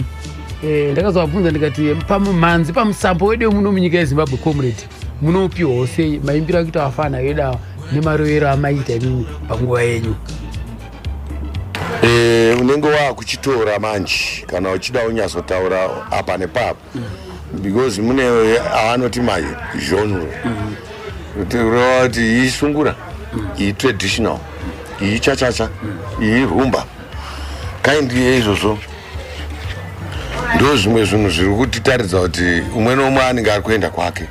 Ndakazovabvunza ndikati, pamumhanzi, pamusambo wedu muno munyika yeZimbabwe, comrade, munopiwawo sei maimbiro akuita vafana vedu ava nemarovero amaita imimi panguva yenyu? Unenge waakuchitora manje kana uchida unyatsotaura apa nepapa, because mune aanoti magenre, kuti kureva kuti iyi sungura, iyi traditional, iyi chachacha, iyi rumba, kind yeizvozvo. Ndo zvimwe zvinhu zviri kutitaridza kuti umwe neumwe anenge ari kuenda kwake.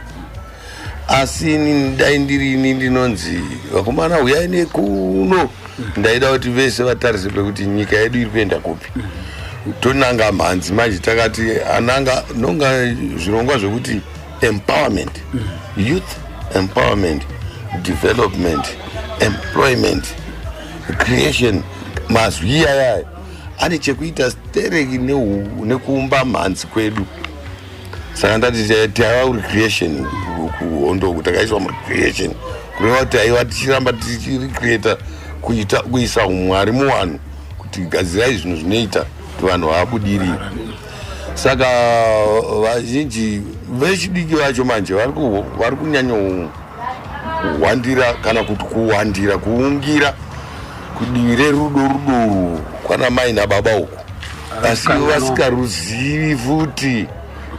Asi ini dai ndiri ini ndinonzi vakomana uyai nekuno, ndaida kuti vese vatarise pekuti nyika yedu iri kuenda kupi. Tonanga mhanzi manje, takati ananga nonga zvirongwa zvekuti empowerment, youth empowerment, development, employment creation. Mazwi iyaya ane chekuita stereki nekuumba mhanzi kwedu. Saka ndati taiva kurecreation kuhondo uku, takaiswa murecreation, kureva kuti aiwa tichiramba tichirecreata, kuita kuisa umwari muvanhu, kuti gadzirai zvinhu zvinoita kuti vanhu vabudirire. Saka vazhinji vechidiki vacho manje vari kunyanyohwandira kana kuti kuwandira, kuungira kudivi rerudo, rudo urwu kwana mai nababa uku, asi ivo vasikaruzivi futi.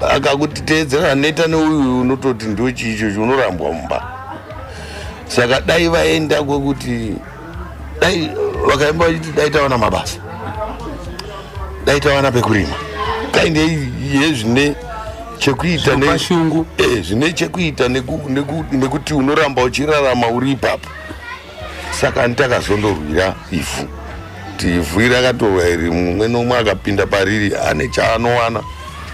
Akakuti teedzera neta neuyu, unototi ndochii ichocho, unorambwa mumba. Saka dai vaenda kwekuti dai vakaimba vachiti dai tawana mabasa, dai tawana pekurima, kainde yezvine chekuita Zvinopa shungu. Zvine chekuita nekuti unoramba uchirarama uri ipapo. Saka nditakazondorwira ivhu, kuti ivhu iri rakatorwa iri, mumwe nomwe akapinda pariri ane chaanowana,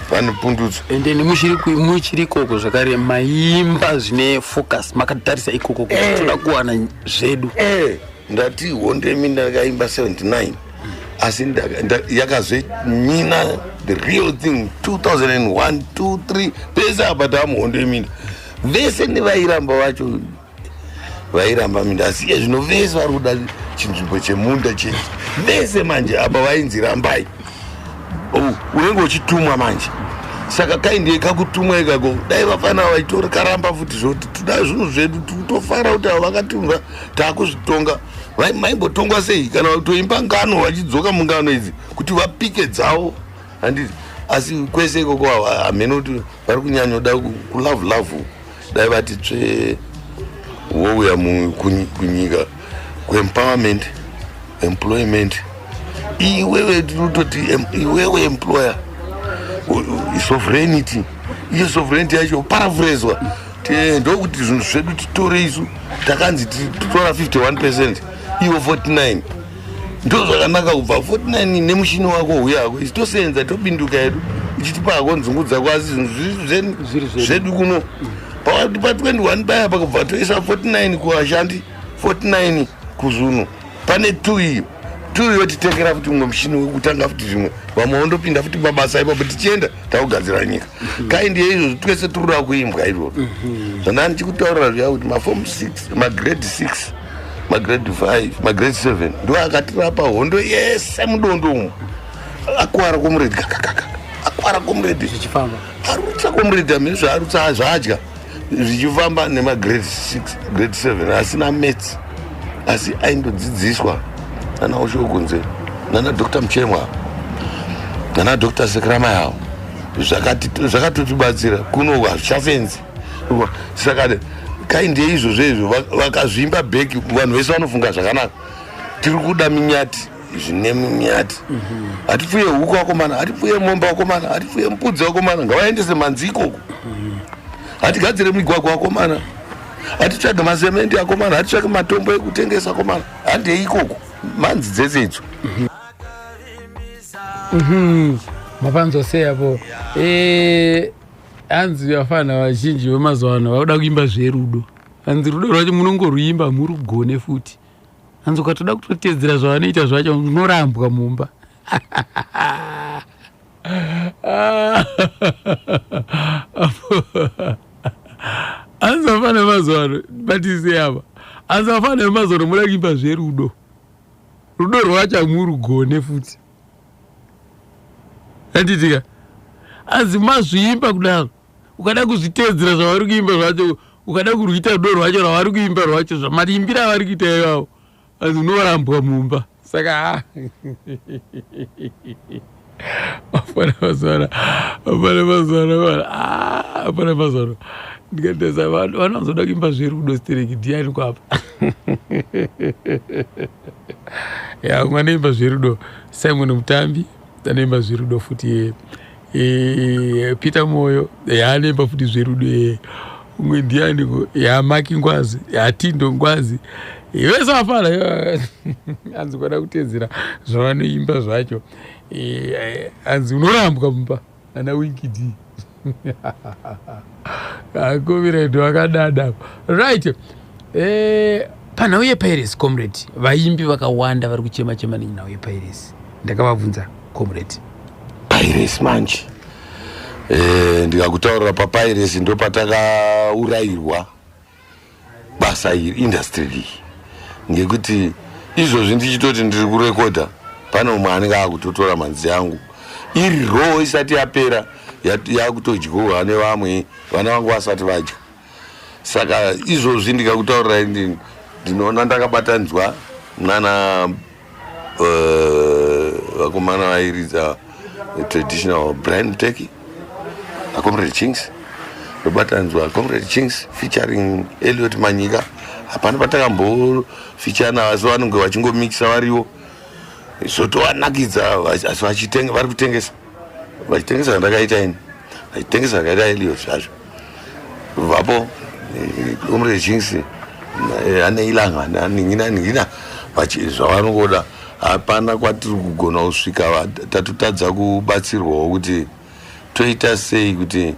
pane pundutso. Ende muchiri ikoko zvakare, maimba zvine focus, makatarisa ikoko kuti toda kuwana zvedu. Ndati hondo yeminda ndakaimba 79, asi yakazomina the real thing 2001, 2, 3, pese apa taamuhondo yeminda. Vese nevairamba vacho vairamba minda, asi iye zvino vese vari kuda chinzvimbo chemunda chete vese. Manje apa vainzi rambai. Oh, unenge uchitumwa manje. Saka kaindi kakutumwa ikako, dai vafana vaitora karamba futi zvoti toda zvinhu zvedu, tofara kuti ava vakatunga, taakuzvitonga. Maimbotongwa sei? Kana kutoimba ngano vachidzoka mungano idzi kuti vapike dzavo, handiti? Asi kwese ikoko hameno kuti vari kunyanyoda kulove love. Dai vati tsve wouya kunyika kuempowerment, employment. Iwewe tinototi iwewe employer, sovereignty, iyo sovereignty yacho paraphraswa, ndokuti zvinhu zvedu titore isu. Takanzi titora 51%, ivo 49. Ndo zvakanaka kubva 49 nemushini wako huyako, isi tosenza, tobinduka yedu, uchitipa hako nzungu dzako, asi zvinhu zviri Zviri zvedu. Zvedu kuno. Pakati pa 21 paya pakubva toisa 49 kuvashandi, 49 kuzvunhu, pane 2 iyo, 2 yotitengera futi mumwe mushini wekutanga futi zvimwe, vamwe vondopinda futi mabasa ipapo, tichienda takugadzira nyika. Kaindi yeizvozvo twese tiri kuimbwa izvozvo. Zvandanga ndichikutaurira zviya kuti maform 6, magrade 6, magrade 5, magrade 7 ndo akatirapa hondo yese mudondo umu. Akuwara comrade, kakakaka, akuwara comrade. Zvichifamba. Arutsa comrade, hamene zvaarutsa, zvaadya, zvichifamba nemagrade 6, grade 7 asina maths, asi aindodzidziswa nana Ushokunze, nana Dr Muchemwa, nana Dr Sekramayawo. Zvakatotibatsira kuno hazvichafenzi. Saka kaindi yeizvozvo izvo vakazvimba bheki, vanhu vese vanofunga zvakanaka. Tiri kuda minyati, zvine minyati. Hatipfuye huku vakomana, hatipfuye mombe vakomana, hatipfuye mbudzi vakomana, ngavaendese manzi ikoko. Hatigadzire migwagwa akomana, hatitsvage masemendi akomana, hatitsvage matombo ekutengesa akomana, handei ikoko manzi dzese idzo. Mapanzwa sei apo? Hanzi vafana vazhinji vemazuva ano vakuda kuimba zverudo. Hanzi rudo rwacho munongorwuimba murugone futi. Hanzi ukatoda kutotedzera zvavanoita zvacho unorambwa mumba. Hanzi vafana vemazuva ano, batisei apa. Hanzi vafana vemazuva ano muda kuimba zverudo, rudo rwacho hamurugone futi. Handitika hanzi mazviimba kudaro, ukada kuzviteedzera zvavari kuimba zvacho, ukada kurwuita rudo rwacho rwavari kuimba rwacho, zvamaimbira avari kuita ivavo, hanzi unorambwa mumba. Saka apana mazuva, apana mazuva, apana mazuva ndikatesa vanhu vanozoda kuimba zverudo stereki ndiani kwapa? Ya, umwe anoimba zverudo Simon Mutambi anoimba zverudo futi, Peter Moyo anoimba futi zverudo. Umwe ndianiko? Ya, Maki Ngwazi, yaTindo Ngwazi, vese vafana hanzi kwada kutedzera zvavanoimba zvacho, hanzi unorambwa mumba. Ana Winky D, comrade vakadada. Right, panhau yepiracy, comrade, vaimbi vakawanda vari kuchema chema nenhau yepiracy. Ndakavabvunza, comrade. Piracy manje, ndikakutaurira papiracy ndo patakaurayirwa basa iri, industry iyi, ngekuti izvozvi ndichitoti ndiri kurekodha, pane umwe anenge akutotora mhanzi yangu iri raw isati yapera, yakutodyiwa nevamwe vana vangu vasati vadya. Saka izvozvi ndikakutaurirai, ndinoona ndakabatanzwa nana vakomana vairidza traditional, Brian Muteki naComrade Chinx. Ndobatanzwa Comrade Chinx featuring Eliot Manyika. Hapana patakambofeaturana, asi vanonge vachingomikisa variwo, zvotovanakidza, asi vari kutengesa, vachitengesa zvandakaita ini, vachitengesa zvakaita Eliot zvacho. Vapo Comrade Chinx ane ilanga aningina ningina zvavanongoda. Hapana kwatiri kugona kusvika. Tatotadza kubatsirwawo kuti toita sei kuti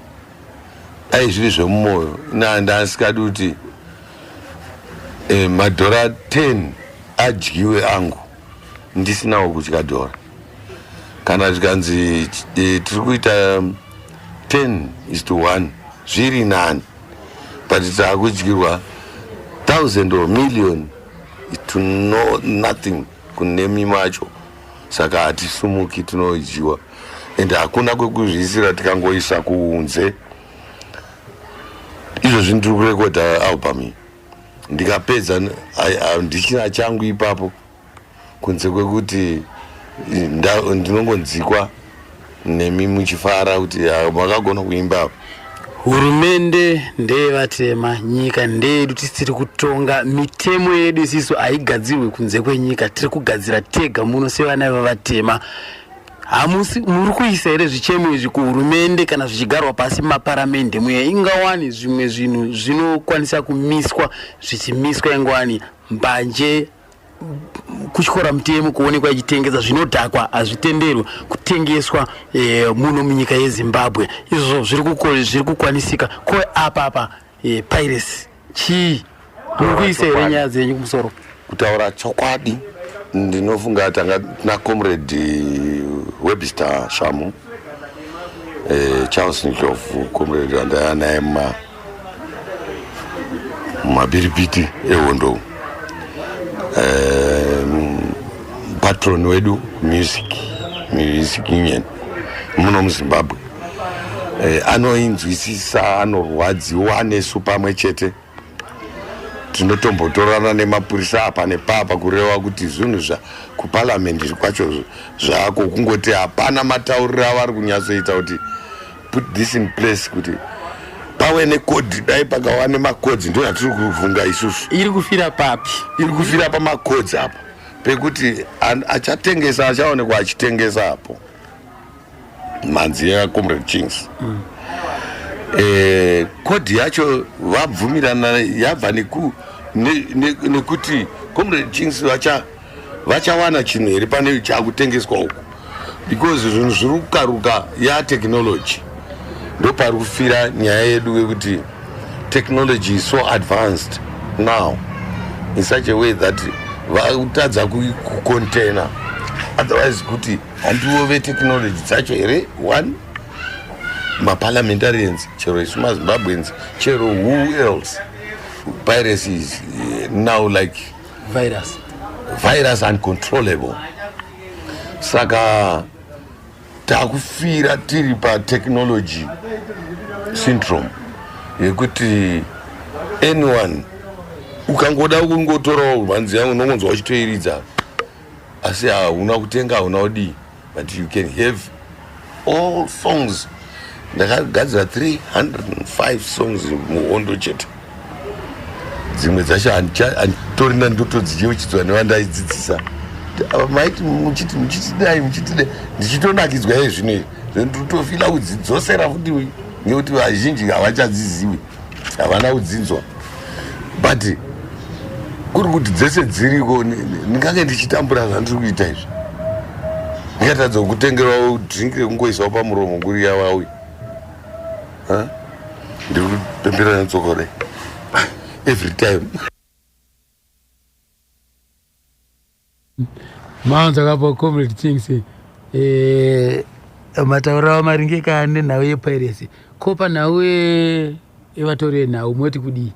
dai zviri zvemumwoyo. Ndasikadi kuti madhora 10 adyiwe angu ndisinawo kudya dhora. Kana zvikanzi tiri kuita 10 is to 1, zviri nani, but taakudyirwa thousand or million to no nothing kunemi macho. Saka hatisumuki, tinodyiwa, and hakuna kwekuzviisira. Tikangoisa kunze izvozvi, ndiri kurekodha album iyi, ndikapedza ndichina changu ipapo kunze kwekuti ndinongonzikwa nemi muchifara kuti makagona kuimba apa. Hurumende ndeyevatema, nyika ndeyedu, tisiri kutonga. Mitemo yedu isisu haigadzirwe kunze kwenyika, tiri kugadzira tega muno sevana vevatema. Hamusi muri kuisa here zvichemo izvi kuhurumende kana zvichigarwa pasi mumaparamende muya? Ingawani zvimwe zvinhu zvinokwanisa kumiswa, zvichimiswa, ingawani mbanje kutyora mutemo kuonekwa ichitengesa zvinodhakwa, hazvitenderwi kutengeswa muno munyika yeZimbabwe. Izvozvo zviri kukwanisika ko apa piracy chii? Muri kuisa here nyaya dzenyu kumusoro? Kutaura chokwadi, ndinofunga tanga tina Comrade Webster Shamu, Charles Ndlovu, comrade wandaiva naye mumabiripiti ehondo, patron wedu music union muno muZimbabwe, anoinzwisisa, anorwadziwa nesu pamwe chete. Tinotombotorana nemapurisa apa nepapa, kureva kuti zvinhu zva kuparamende kwacho zvako kungoti hapana matauriro avari kunyatsoita kuti put this in place, kuti pave nekodhi. Dai pakava nemakodhi, ndo yatiri kuvhunga isusu. Iri kufira papi? Iri kufira pamakodhi apa, pekuti achatengesa achaonekwa achitengesa apo mhanzi yaComrade Chinx. Code yacho vabvumirana yabva nekuti Comrade Chinx vachawana chinhu here pane chakutengeswa uku, because zvinhu zviri kukaruka yatechnology. Ndopari kufira nyaya yedu yekuti technology is so advanced now in such a way that vakutadza kucontaina otherwise, kuti handiwo vetechnology dzacho here. One maparliamentarians, chero isu maZimbabweans, chero who else, piracy is now like virus. Virus, uncontrollable. Saka takufira tiri patechnology syndrome yekuti anyone ukangoda kungotorawo mhanzi yangu, unongonzwa uchitoiridza, asi hauna kutenga, hauna kudii, but you can have all songs. Ndakagadzira 305 songs muhondo chete. Dzimwe dzacho handitorina, ndotodzicheuchidzwa nevandaidzidzisa. Maiti muchiti muchitidai muchitidai, ndichitonakidzwa iye zvino izvi, ndotofila kudzidzosera futi nekuti vazhinji havachadzizivi, havana kudzinzwa. But kuri kuti dzese dziriko, ndingange ndichitambura zvandiri kuita izvi, ndingatadza kutengerawo drink rekungoisawo pamuromo kuri yavauya. Ndiri kupembera netsoka kudai every time. Maunza kapo Comrade Chinx, matauriro maringe ka nenhau yepiracy. Ko panhau yevatori venhau moti kudii?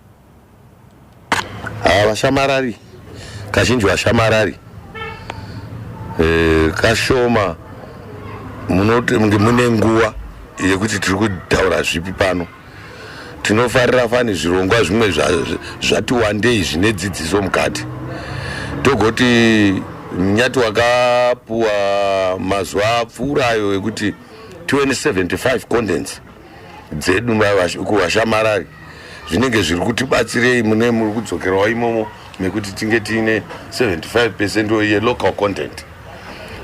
Ha, vashamarari kazhinji, vashamarari kashoma. Munoti mune nguva yekuti tiri kutaura zvipi pano. Tinofarira fani zvirongwa zvimwe zvati wandei zvine dzidziso mukati. Togoti munyati wakapuwa mazuva apfuurayo ekuti tive ne75 contents dzedu kuvashamarari, zvinenge zviri kutibatsirei mune muri kudzokerawo imomo mekuti tinge tiine 75% yelocal content.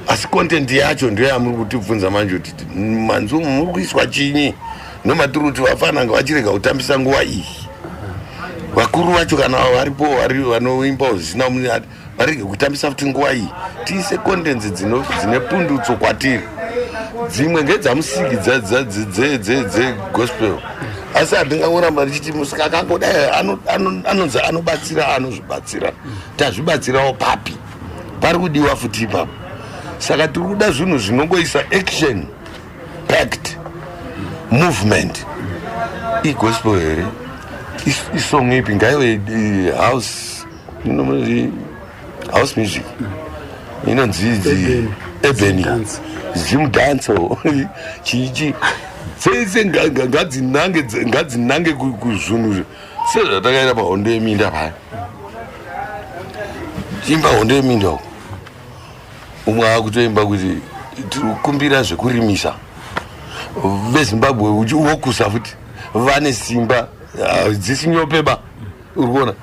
Asi content yacho ndiyo yamuri kutibvunza manje kuti manzi umu muri kuiswa chinyi. Ndomatiri kuti vafananga vachirega kutambisa nguva iyi. Vakuru vacho kana varipo vari vanoimbawo zvisina varege kutambisa futi nguva iyi. Tiise contents dzine pundutso kwatiri. Dzimwe ngedzamusiki dzegospel, asi handingangoramba ndichiti musiki akangodai anonzi anobatsira, anozvibatsira. Tazvibatsirawo papi? Pari kudiwa futi ipapo. Saka tiri kuda zvinhu zvinongoisa action packed movement. Igospel here? Isong ipi ngaiwe house, inomonzi house music, inonzi ebony, zim danso, chichi dzese ngadzinange kuzvinhu sezvatakaita pahondo yeminda paya. Imba hondo yeminda uko, umwe akutoimba kuti tiri kukumbira zvekurimisa veZimbabwe, wokusa futi vane simba dzisi nyopeba. Uri kuona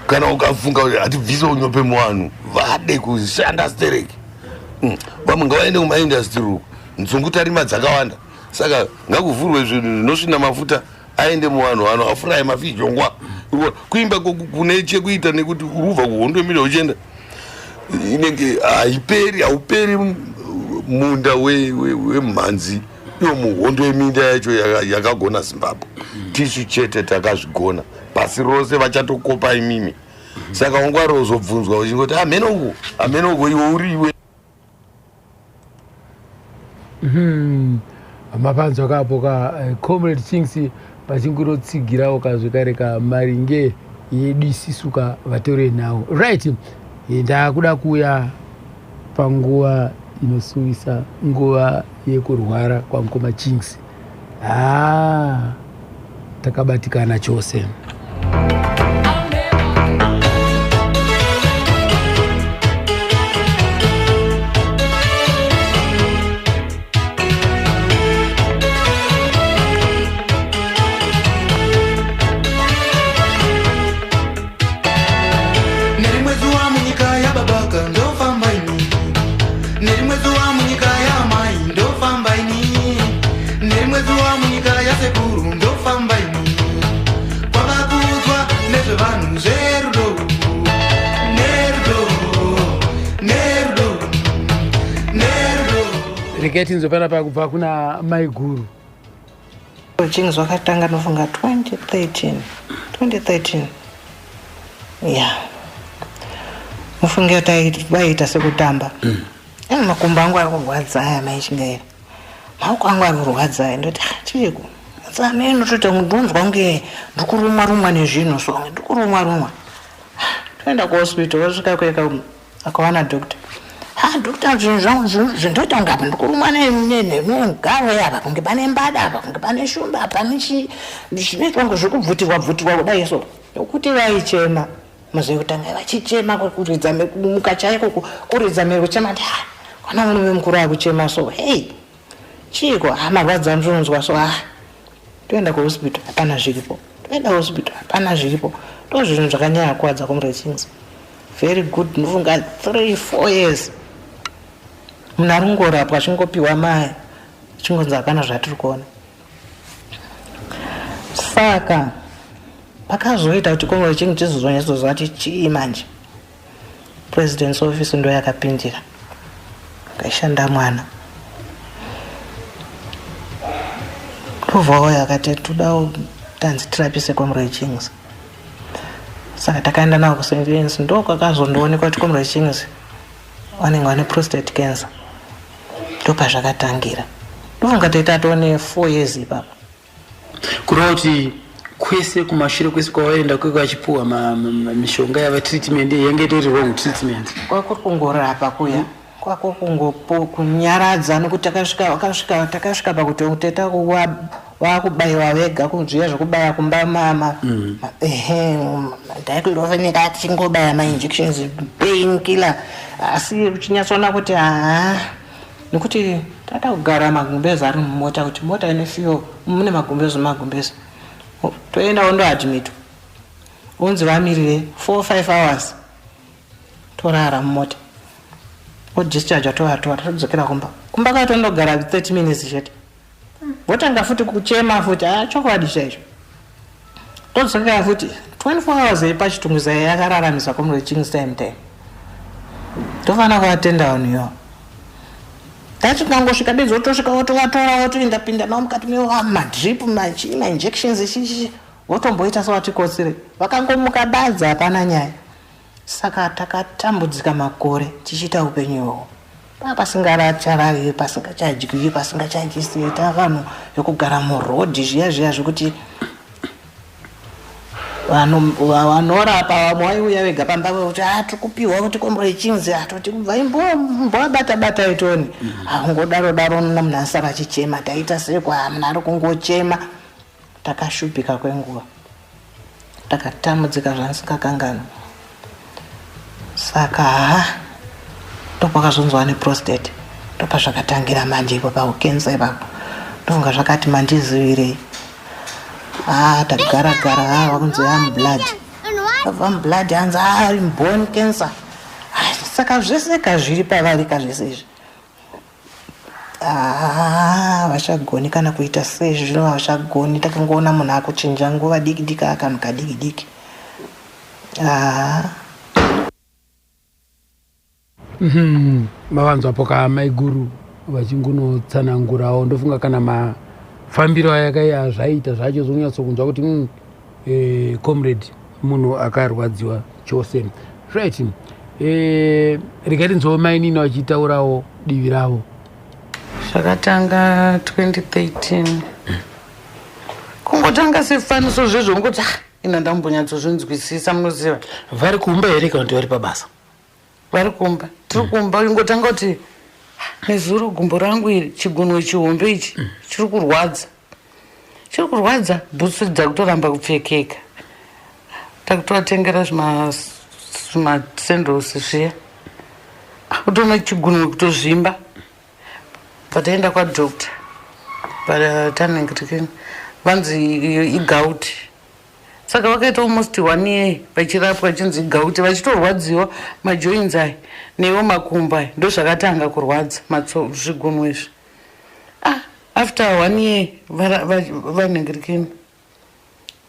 kana ukafunga kuti hatibvise unyope muvanhu, vade kushanda stereki. Vamwe ngavaende kumaindustry uku, nzungu tarima dzakawanda. Saka ngakuvhurwe zvinhu zvinosvina mafuta aende muvanhu, vanhu afuraye mafijongwa. Uri kuona kuimba kune chekuita nekuti uri kubva kuhondo yeminda uchienda inenge haiperi, hauperi munda wemhanzi iyo muhondo yeminda yacho yakagona Zimbabwe. Tisu chete takazvigona, pasi rose vachatokopa imimi. Saka ungwari uzobvunzwa uchingoti hameno uko, hameno uko, iwe uri iwe. Mapanzwa kapo ka Comrade Chinx pachingurotsigirawo kazvekare ka maringe yedu isisu ka vatori nhau. Right, ndakuda kuuya panguva inosuwisa, nguva yekurwara kwamukoma Chinx. Ha, takabatikana chose. Nerimwe zuva munyika yababaka ndofamba ini, nerimwe zuva munyika yamai ndofamba ini, nerimwe zuva munyika yasekuru ndofamba. Regai tinzwe panapa kubva kuna Maiguru. Chinzi wakatanga nofunga 2013, 2013, ya. Mufunge vaiita sekutamba. Makumbo angu ari kurwadza aya, maichingaira, maoko angu ari kurwadza aya. Ndoti, "Ah, chiiko?" Tsamene ndonzwa kunge ndikurumwa rumwa nezvinhu, so ndikurumwa rumwa. Toenda kuhospital, wasvika kueka akawana doctor. Ha, doctor, zvinhu zvangu zvindoita kunge apa ndikurumwa negarwe apa, kunge pane mbada apa, kunge pane shumba apa, nechi zvinoitwa kunge zvekubvutirwa bvutirwa kudai. So nokuti vaichema, muzive kutanga vachichema, kuridza kumuka chaiko, kuridza mhere, kuchema. Ndi, "Ah, kana murume mukuru akuchema so, hei, chiiko?" Ha, marwadzo andinonzwa so. Ha, toenda kuhospital, hapana zviripo. Toenda kuhospital, hapana zviripo. Ndo zvinhu zvakanyanya kuwadza Comrade Chinx. Very good, ndinofunga 3, 4 years munhu ari kungorapwa, achingopiwa mai, achingonzi hapana zvatiri kuona. Saka pakazoita kuti Comrade Chinx chizozonyatsoziva kuti chii manje, President's office ndo yakapindira, kaishanda mwana ndobva akati toda tanzi tirapise Comrade Chinx. Saka takaenda navo kuSt Helens, ndo kwakazondoonekwa kuti Comrade Chinx vanenge vane prostate cancer. Ndopazvakatangira. Ndofunga taita tone 4 years ipapo. Kureva kuti kwese kumashure kwese kwavaenda kweke vachipuhwa mishonga yava treatment yange itori wrong treatment. Kwakuri kungorapa kuya, kwako kungopo kunyaradza, nokuti takasvika wakasvika takasvika pakuti teta wakubayiwa vega zviya zvekubaya kumba, mama, ehe, diclofenac, tichingobaya mainjections, pain killer, asi uchinyatsoona kuti haa, nekuti tada kugara magumbezi ari mumota, kuti mota ine fuel, mune magumbezi, magumbezi, toenda wondoadmitwa, unzi vamirire 4 5 hours, torara mumota, odischarge, tovatora, todzokera kumba. Kumba kwatondogara 30 minutes chete, votanga futi kuchema futi. A, chokwadi chaicho, todzokera futi 24 hours pachitungwiza. Yakararamisa Comrade Chinx time time. Tofanira kuvatenda vanhu ivo. Tachikangosvika bedzi, wotosvika, wotovatora, wotoenda pinda navo mukati memadrip, machii, mainjections, chichi, votomboita sevatikotsire, vakangomuka badza, hapana nyaya. Saka takatambudzika makore tichiita upenyu ihwohwo, paa pasingacharari, pasingachadyi, pasingachachisi, ta vanhu vekugara murodhi zviya zviya, zvekuti vanorapa vamwe vaiuya vega pamba kuti a tiri kupiwa kuti Comrade Chinx atoti kubva imbovabata bata itoni angodaro daro, munhu asara achichema, taita sekwa munhu ari kungochema. Takashupika kwenguva, takatambudzika zvandisingakanganwi. Saka ha, ndokwakazonzwa neprostate, ndopazvakatangira manje ipo paukensa ipapo. Ndofunga zvakati mandizivirei. Ha, tagara gara, ha, vakunzi amublood, abva mublood, hanzi ari bone cancer. Saka zvese kazviri pavari kazvese izvi, vachagoni kana kuita sei zvino, havachagoni. Takangoona munhu akuchinja nguva diki diki, akanhu kadiki diki. Mavanzwapo kamaiguru vachingunotsanangurawo. Ndofunga kana mafambiro aya zvaita zvacho zononyatsokunzwa kuti comrade munhu akarwadziwa chose. Right, regai tinzwawo mainini vachitaurawo divi ravo. Zvakatanga 2013, kungotanga sefaniso zvezvo, ngoti, ah, ina ndambonyatsozvinzwisisa, munoziva. Vari kumba here kana kuti vari pabasa? Vari kumba, tiri kumba. Ingotanga kuti, "Ah, nezuro gumbo rangu iri, chigunwe chihombe ichi chiri kurwadza, chiri kurwadza, bhutsu dzakutoramba kupfekeka." Takutovatengera zvimasendosi zviya, kutoona chigunwe kutozvimba. Pataenda kwadoctor patanenge vanzi igout. Saka vakaita almost one year vachirapwa, chinzi igout, vachitorwadziwa majoints aya neiwo makumbo aya. Ndo zvakatanga kurwadza zvigunwe izvi. Ah, after one year vanhingirikini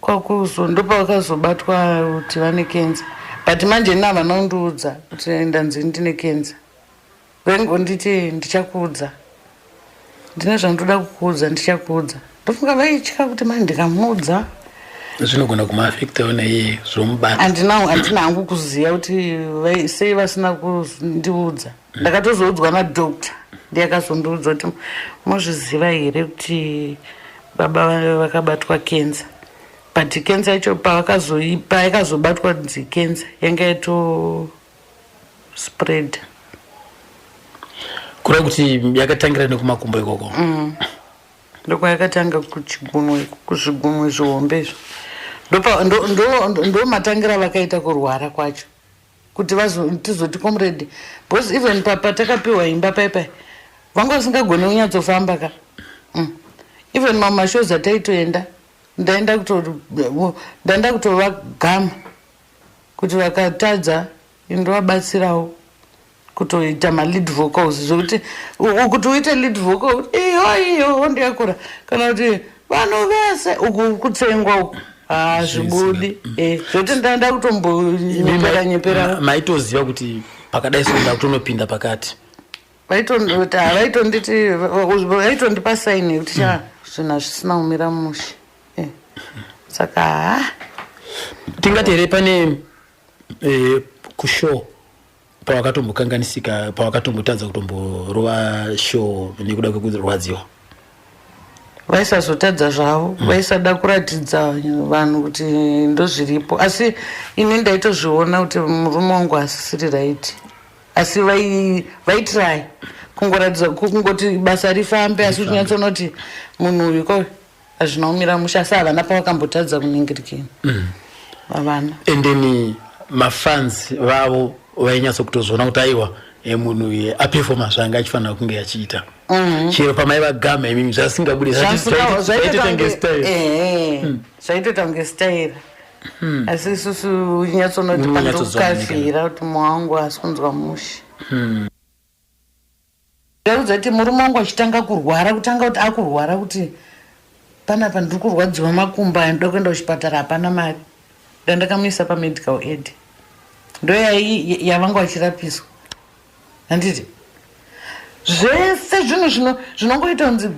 kwakuzo, ndopavakazobatwa kuti vane kenza. But manje ini havana kundiudza kuti ndanzi ndine kenza, vaingonditi ndichakuudza. Ndine zvandoda kukuudza, ndichakuudza. Ndofunga vaitya kuti mani ndikamuudza zvinogona kumuafektawo naiye zvomubata. Handina hangu kuziva kuti sei vasina kundiudza. Ndakatozoudzwa nadoctor, ndiye akazondiudza kuti mozviziva here kuti baba vakabatwa kenza, but kenza yacho payakazobatwa nzi kenza yanga yato spread. Kureva kuti yakatangira nekumakumbo ikoko? Ndokwayakatanga, kuchigunwe, kuzvigunwe zvihombe izvo. Ndo matangira vakaita kurwara kwacho, kuti tizoti comrade, because even patakapiwa imba paipai vanga vasingagoni kunyatsofamba ka. Even mamwe mashows ataitoenda, ndaenda kutovagama kuti vakatadza indovabatsirawo kutoita malead vocals, zvokuti kuti uite lead vocal iyo iyo ndiyakura, kana kuti vanhu vese uku kutsengwa uku hazvibudi. Zvokuti ndaenda kutombonyepera nyepera. Maitoziva kuti pakadai so ndakutonopinda pakati? Vaitonditi, vaitondipa sign yekuti cha zvinhu hazvisina kumira mushe. Saka ha. Tingati here pane kushow pawakatombokanganisika, pawakatombotadza kutomborova show nekuda kwekurwadziwa? Vaisazotadza zvavo, vaisada kuratidza vanhu kuti ndozviripo, asi ini ndaitozviona kuti murume wangu asisiri right, asi vaitry kungoratidza, kungoti basa rifambe, asi uchinyatsoona kuti munhu uyu ko hazvina kumira mushe, asi havana pavakambotadza kuningirikini, havana. And then mafans vavo vainyatsokutozoona kuti aiwa, munhu uyu apefoma zvaanga achifanira kunge achiita, chero pamaivagama imimi zvasingabudi, zvaitoita kunge style. Zvaitoita kunge staira, asi isusu uchinyatsoona kuti Munonyatsozooneka. pandokafira kuti mwoyo wangu asi kunzwa mushe. Ndaudza kuti murume wangu achitanga kurwara, kutanga kuti akurwara, kuti panapa ndiri kurwadziwa makumbo aya, ndoda kuenda kuchipatara, hapana mari. Ndandakamuisa pamedical aid, ndo yavanga vachirapiswa, handiti? Zvese zvinhu zvinongoita kunzi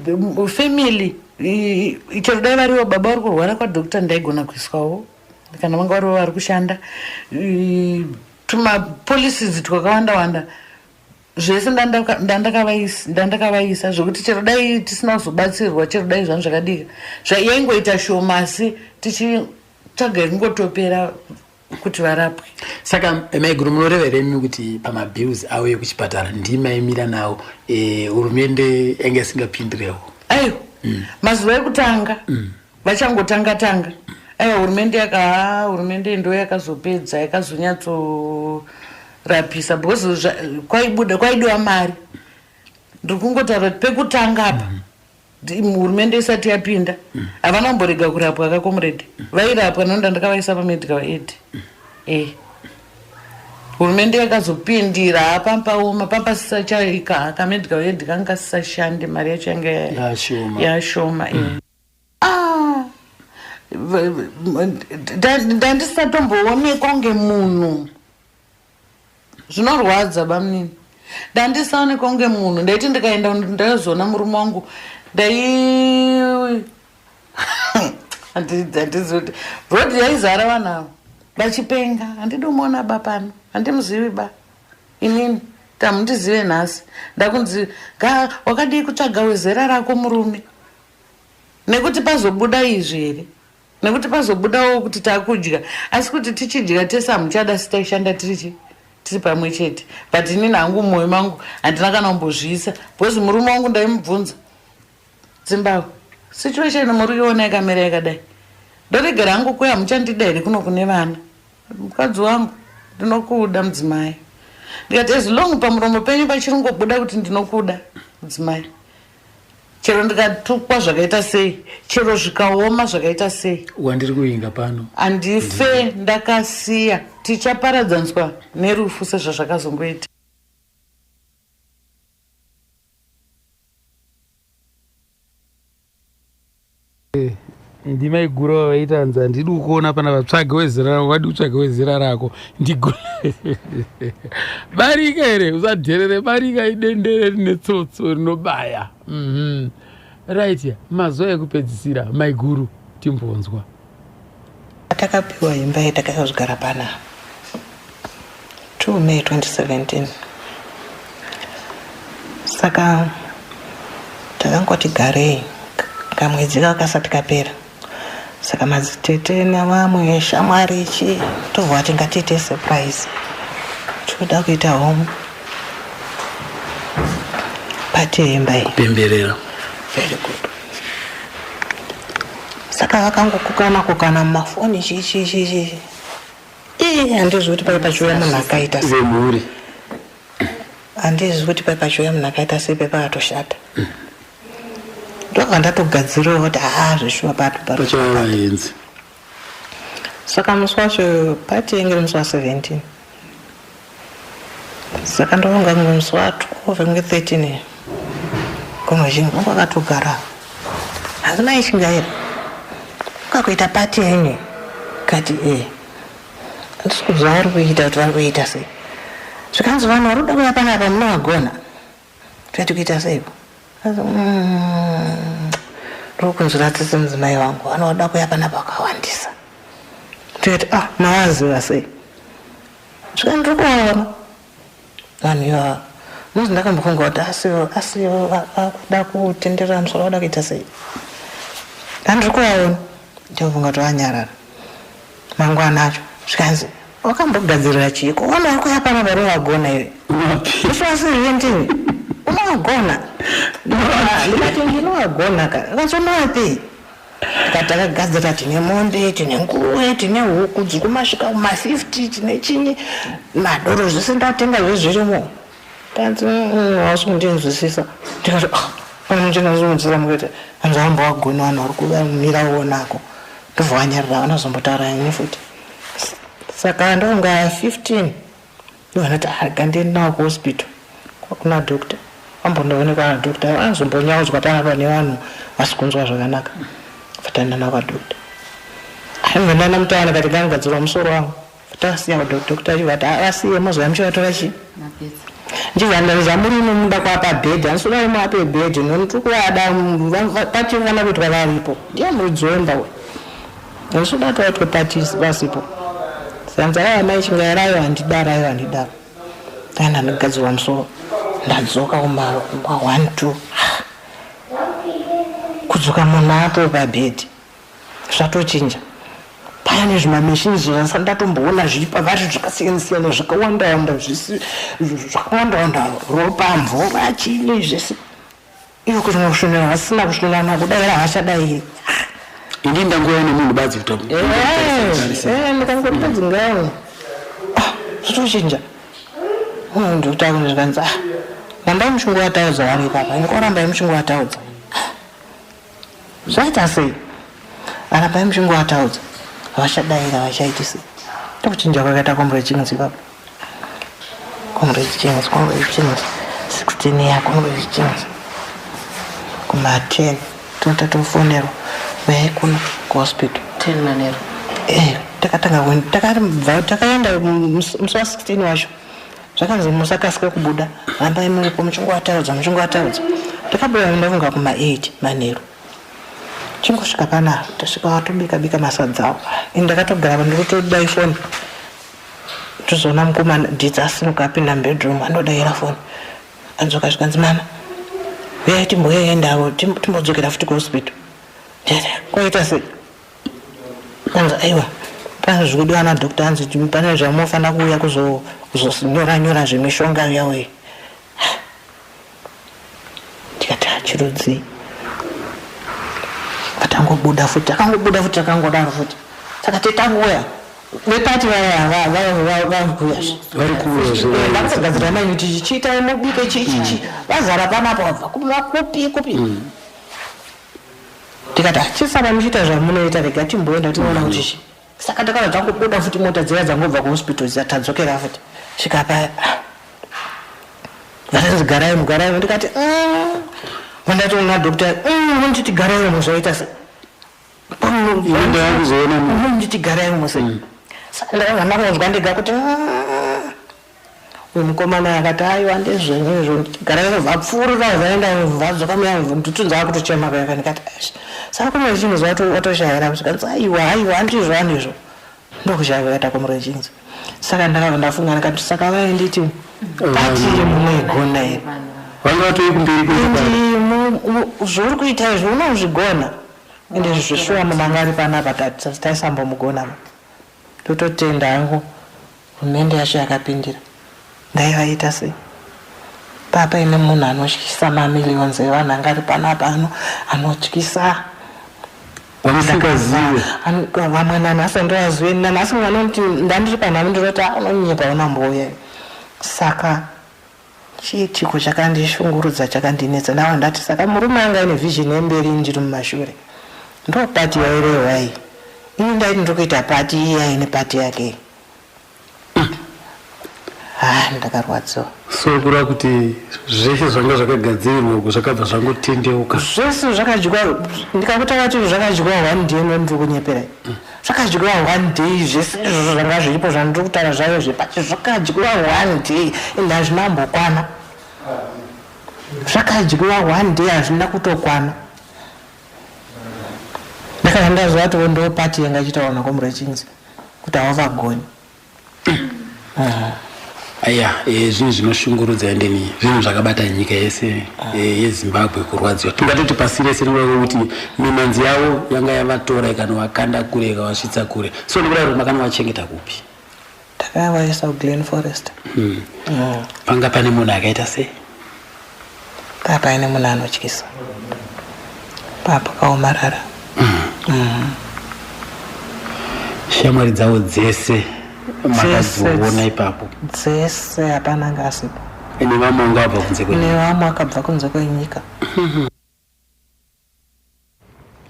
family chero dai varivo baba vari kurwara kwadoctor, ndaigona kuiswawo, kana vanga varivo vari kushanda. Tumapolicies twakawanda wanda zvese ndandakavaisa, zvokuti chero dai tisina kuzobatsirwa, chero dai zvanhu zvakadika, yaingoita shoma, asi tichitsvaga ingotopera kuti varapwe. Saka maiguru, munoreva here imi kuti pamabills avo ekuchipatara ndimaimira nawo, hurumende yanga isingapindirewo? Aiwa, mazuva ekutanga vachangotanga tanga, aiwa, hurumende yaka hurumende ndo yakazopedza, yakazonyatsorapisa, because kwaibuda, kwaidiwa mari. Ndiri kungotaura kuti pekutanga apa, hurumende isati yapinda, havana kumborega kurapwa kacomrade, vairapwa nonda ndakavaisa pamedical aid. Hurumende yakazopindira, hapampaoma pampasisachaika, kamedical aid kanga kasisashande, mari yacho yanga Yashoma. Yashoma. Ah, ndandisatomboonekwa kunge munhu. Zvinorwadza, bamunini, ndandisaonekwa kunge munhu. Ndaiti ndikaenda ndaizoona murume wangu, ndai handizivi kuti road yaizara vanhu ava vachipenga. Handidi kumuona ba pano, handimuzivi ba inini, tamundizive nhasi. Ndakunzi ga wakadii kutsvaga wezera rako murume, nekuti pazobuda izvi here, nekuti pazobudawo kuti takudya, asi kuti tichidya tese hamuchada, si taishanda tirichi tiri pamwe chete. But inini hangu mumwoyo mangu handina kana kumbozviisa, because murume wangu ndaimubvunza, "Zimbabwe situation muri kuiona yakamira yakadai, ndoregera hangu kuya, hamuchandida here kuno kune vana?" "Mukadzi wangu, ndinokuda mudzimai." Ndikati, "As long pamuromo penyu pachiringobuda kuti ndinokuda mudzimai, chero ndikatukwa zvakaita sei, chero zvikaoma zvakaita sei, Wandiri kuvinga pano. Handife ndakasiya, tichaparadzaniswa nerufu." Sezvazvakazongoita. Ndimaiguru ava vaita hanzi handidi kukuona pana vatsvage wezera rako, wadi kutsvage wezera rako. Ndigo barika here, usadherere barika, idendere rine tsotso rinobaya. Right, mazuva ekupedzisira maiguru timbonzwa. Takapiwa imba yetakazogara pana 2 May 2017. Saka takangoti garei kamwedzi kakasati kapera. Saka madzitete nevamwe shamwari chi tobva vati ngatiite surprise. Tinoda kuita home party yemba iyi. Pemberera. Very good. Saka vakangokukana kukana mumafoni chi chi chi chi. Ii, handizivi kuti pai pachiuya munhu akaita sei. Vemhuri. Handizivi kuti pai pachiuya munhu akaita sei, pai pakatoshata. Ndobva ndatogadzirawo kuti haa zveshuwa pato pato. Pachava vaenzi. Saka musi wacho party yange iri musi wa 17. Saka ndonga musi wa 12 kunge 13. Kumwe zhinji vanga vakatogara. Asi mai Chingaira ukakuita party yenyu kati eh. Handisi kuziva vari kuita kuti vari kuita sei. Zvikanzi vanhu vari kuda kuuya panapa munovagona. Toti kuita seiko? Anzi ndiri kunzwira tsitsi mudzimai wangu vanoda kuuya panapa vakawandisa. Ndikati ah mavaziva sei? Zvikanzi ndiri kuvaona vanhu ivava. Muzi ndakambofunga kuti asi asi vakuda kutenderera musoro vada kuita sei? Handiri kuvaona. Ndinofunga kuti vanyarara. Mangwana acho zvikanzi wakambogadzirira chiiko? Vanhu vari kuuya pano vanovagona iwe. Musi wa 17 unovagona. Ndikati ndinovagona ka. Zvikanzi unovapei? Tikati takagadzira tine mombe, tine nguruve, tine huku dziri kumasvika kuma 50, tine chinyi, madoro zvese ndatenga zvezvirimo. Tanzi hausi kundinzwisisa. Ndikati ah, pano ndinozunzira mukuita. Hanzi haumbovagoni vanhu vari kumira uonako. Ndobva vanyarara havana kuzombotaura neni futi. Saka ndonga 15 ndobva ndati ah, rega ndiende nawo kuhospital kuna doctor. Vambondoonekwa nadoctor vanozombonyaudzwa panapa nevanhu vasi kunzwa zvakanaka. Bva taenda navo kwadoctor. Ndobva ndaenda mutauni kati ngangadzirwa musoro wangu. Tasiya doctor achibva ati vasiye mozouya muchivatora chii? Ndichibva ndaridza murume muda kuapa bhedhi handisi kuda kumuape bhedhi nokuti tiri kuvada pati vana kuitwa varipo ndiye muridzi wemba uyu handisi kuda kuti vaitwe pati vasipo sanzi aiwa mai Chingairayo handidaro aiwa handidaro taenda ndogadzirwa musoro ndadzoka kuma 1 2 kudzoka munhu ato pabhedhi Zvatochinja. Paya nezvimamachines zvandisati ndatomboona zviri pavari zvakasiyana siyana zvakawanda wanda zvisi zvakawanda wanda ropa mvura chini zvese. Ivo kuti kusvinira vasina kusvinirana kudaira havachadai. Ini ndangouya nemunhu badzi kuti Ndikangoti badzi ngaone. Ah, zvotochinja. Ndokutaura zvikanzi ah rambai muchingowataudza vari ipapa. Ini korambai muchingowataudza. Zvaita sei? Rambai muchingovataudza. Havachadaira, havachaiti sei. Ndokuchinja kwakaita Comrade Chings ipapo. Comrade Chings, Comrade Chings. 16 year Comrade Chings. Kuma 10 tinota tofonerwa uyai kuno kuhospital. 10 manheru. Eh, takatanga kuenda takabva takaenda musi wa 16 wacho. Zvakanzi musakasike kubuda, rambai muripo muchingovataudza muchingovataudza. Takabuda ndafunga kuma 8 manheru. Chingosvika pana tasvika watobika bika masadza awo. Ini ndakatogara pa ndikutodai foni. Tozoona mukomana Dhidza asimuka apinda mubedroom anodaira foni. Adzoka zvikanzi mama uyai timboendawo timbodzokera futi kuhospital. Ndikati kwaita sei? Anzi aiwa pane zvikudiwa nadoctor anzi pane zvamunofanira kuuya kuzonyora nyora zvemishonga uya uye. Ndikati chirudzii. Vatangobuda futi takangobuda futi takangodaro futi. Saka tetangouya vepati vaya vakuuya vari kuuya zve. Ndakutogadzira mai kuti chiitai mubike chi chi chi vazara panapa vabva kupi kupi. Ndikati ah, chisara muchiita zvamunoita rega timboenda tinoona kuti chii. Saka takabva tangobuda futi mota dziya dzangobva kuhospital dziya tadzokera futi. Svika paya ah, vatanzi garai mugarai ndikati vandatoona doctor munonditi garai zvaita sei. Ini ndavakuzoona munhu. Ndichigarai muse. Saka ndakabva ndakunzwa ndega kuti "Ah." Uyu mukomana akati, "Aiwa, ndezvenyu izvo." Ndichigarai, vapfuurira, vaenda, vadzoka muya, nditunza kutochema kayaka. Ndikati, "Eish." Saka kumwe chinhu watoshayira zvikanzi, "Aiwa, aiwa, handizvo, handizvo." Ndokushaya kwakaita Comrade Chinx. Saka ndakabva ndafunga, ndikati, "Saka vainditi party munoigona here?" Vanga vatoi kumberi kwechipari. Indi zvauri kuita izvi unozvigona. Ende zvishuwa, munhu anga ari panapa taisambomugona. Tototenda hangu hurumende yacho yakapindira. Ndaivaita sei papaine munhu anotyisa mamillions evanhu anga ari panapa, anotyisa. Wamusingazive. Vamwe nanhasi ndovazive. Nanhasi vanoti ndandiri panhamo, ndinoti, "Ah, unonyepa, unambouya." Saka chiitiko chakandishungurudza, chakandinetsa, ndava ndati, saka murume anga aine vision yemberi, ndiri mumashure. Ndo party yairehwa iyi. Ini ndaiti ndiri kuita party, iye aine party yake. Ha, ndakarwadziwa. So kureva kuti zveshe zvanga zvakagadzirirwa uku zvakabva zvangotendeuka. Zvese zvakadyiwa. Ndikakutaura kuti zvakadyiwa one day, nondiri kunyeperai. Zvakadyiwa one day zvese izvozvo zvanga zviripo, zvandiri kutaura zvayo zveparty, zvakadyiwa one day, ende hazvina mbokwana. Zvakadyiwa one day, hazvina kutokwana. Ndakabva ndaziva kuti ndo party yanga ichitaura naComrade Chinx kuti havavagoni. Aya, zvinhu zvinoshungurudza, endeni zvinhu zvakabata nyika yese yeZimbabwe kurwadziwa. Tingatoti pasi rese, nekuda kwekuti mimanzi yavo yanga yavatora, ikanovakanda kure, ikavasvitsa kure. So nekuda kuti makanovachengeta kupi? Takavaisa kuGlen Forest. Panga pane munhu akaita sei? Paa paine munhu anotyisa, paa pakaomarara. Shamwari dzavo dzese makadziona ipapo? Dzese, hapana anga asipo. Nevamwe vanga vabva kunze kwenyika? Nevamwe akabva kunze kwenyika.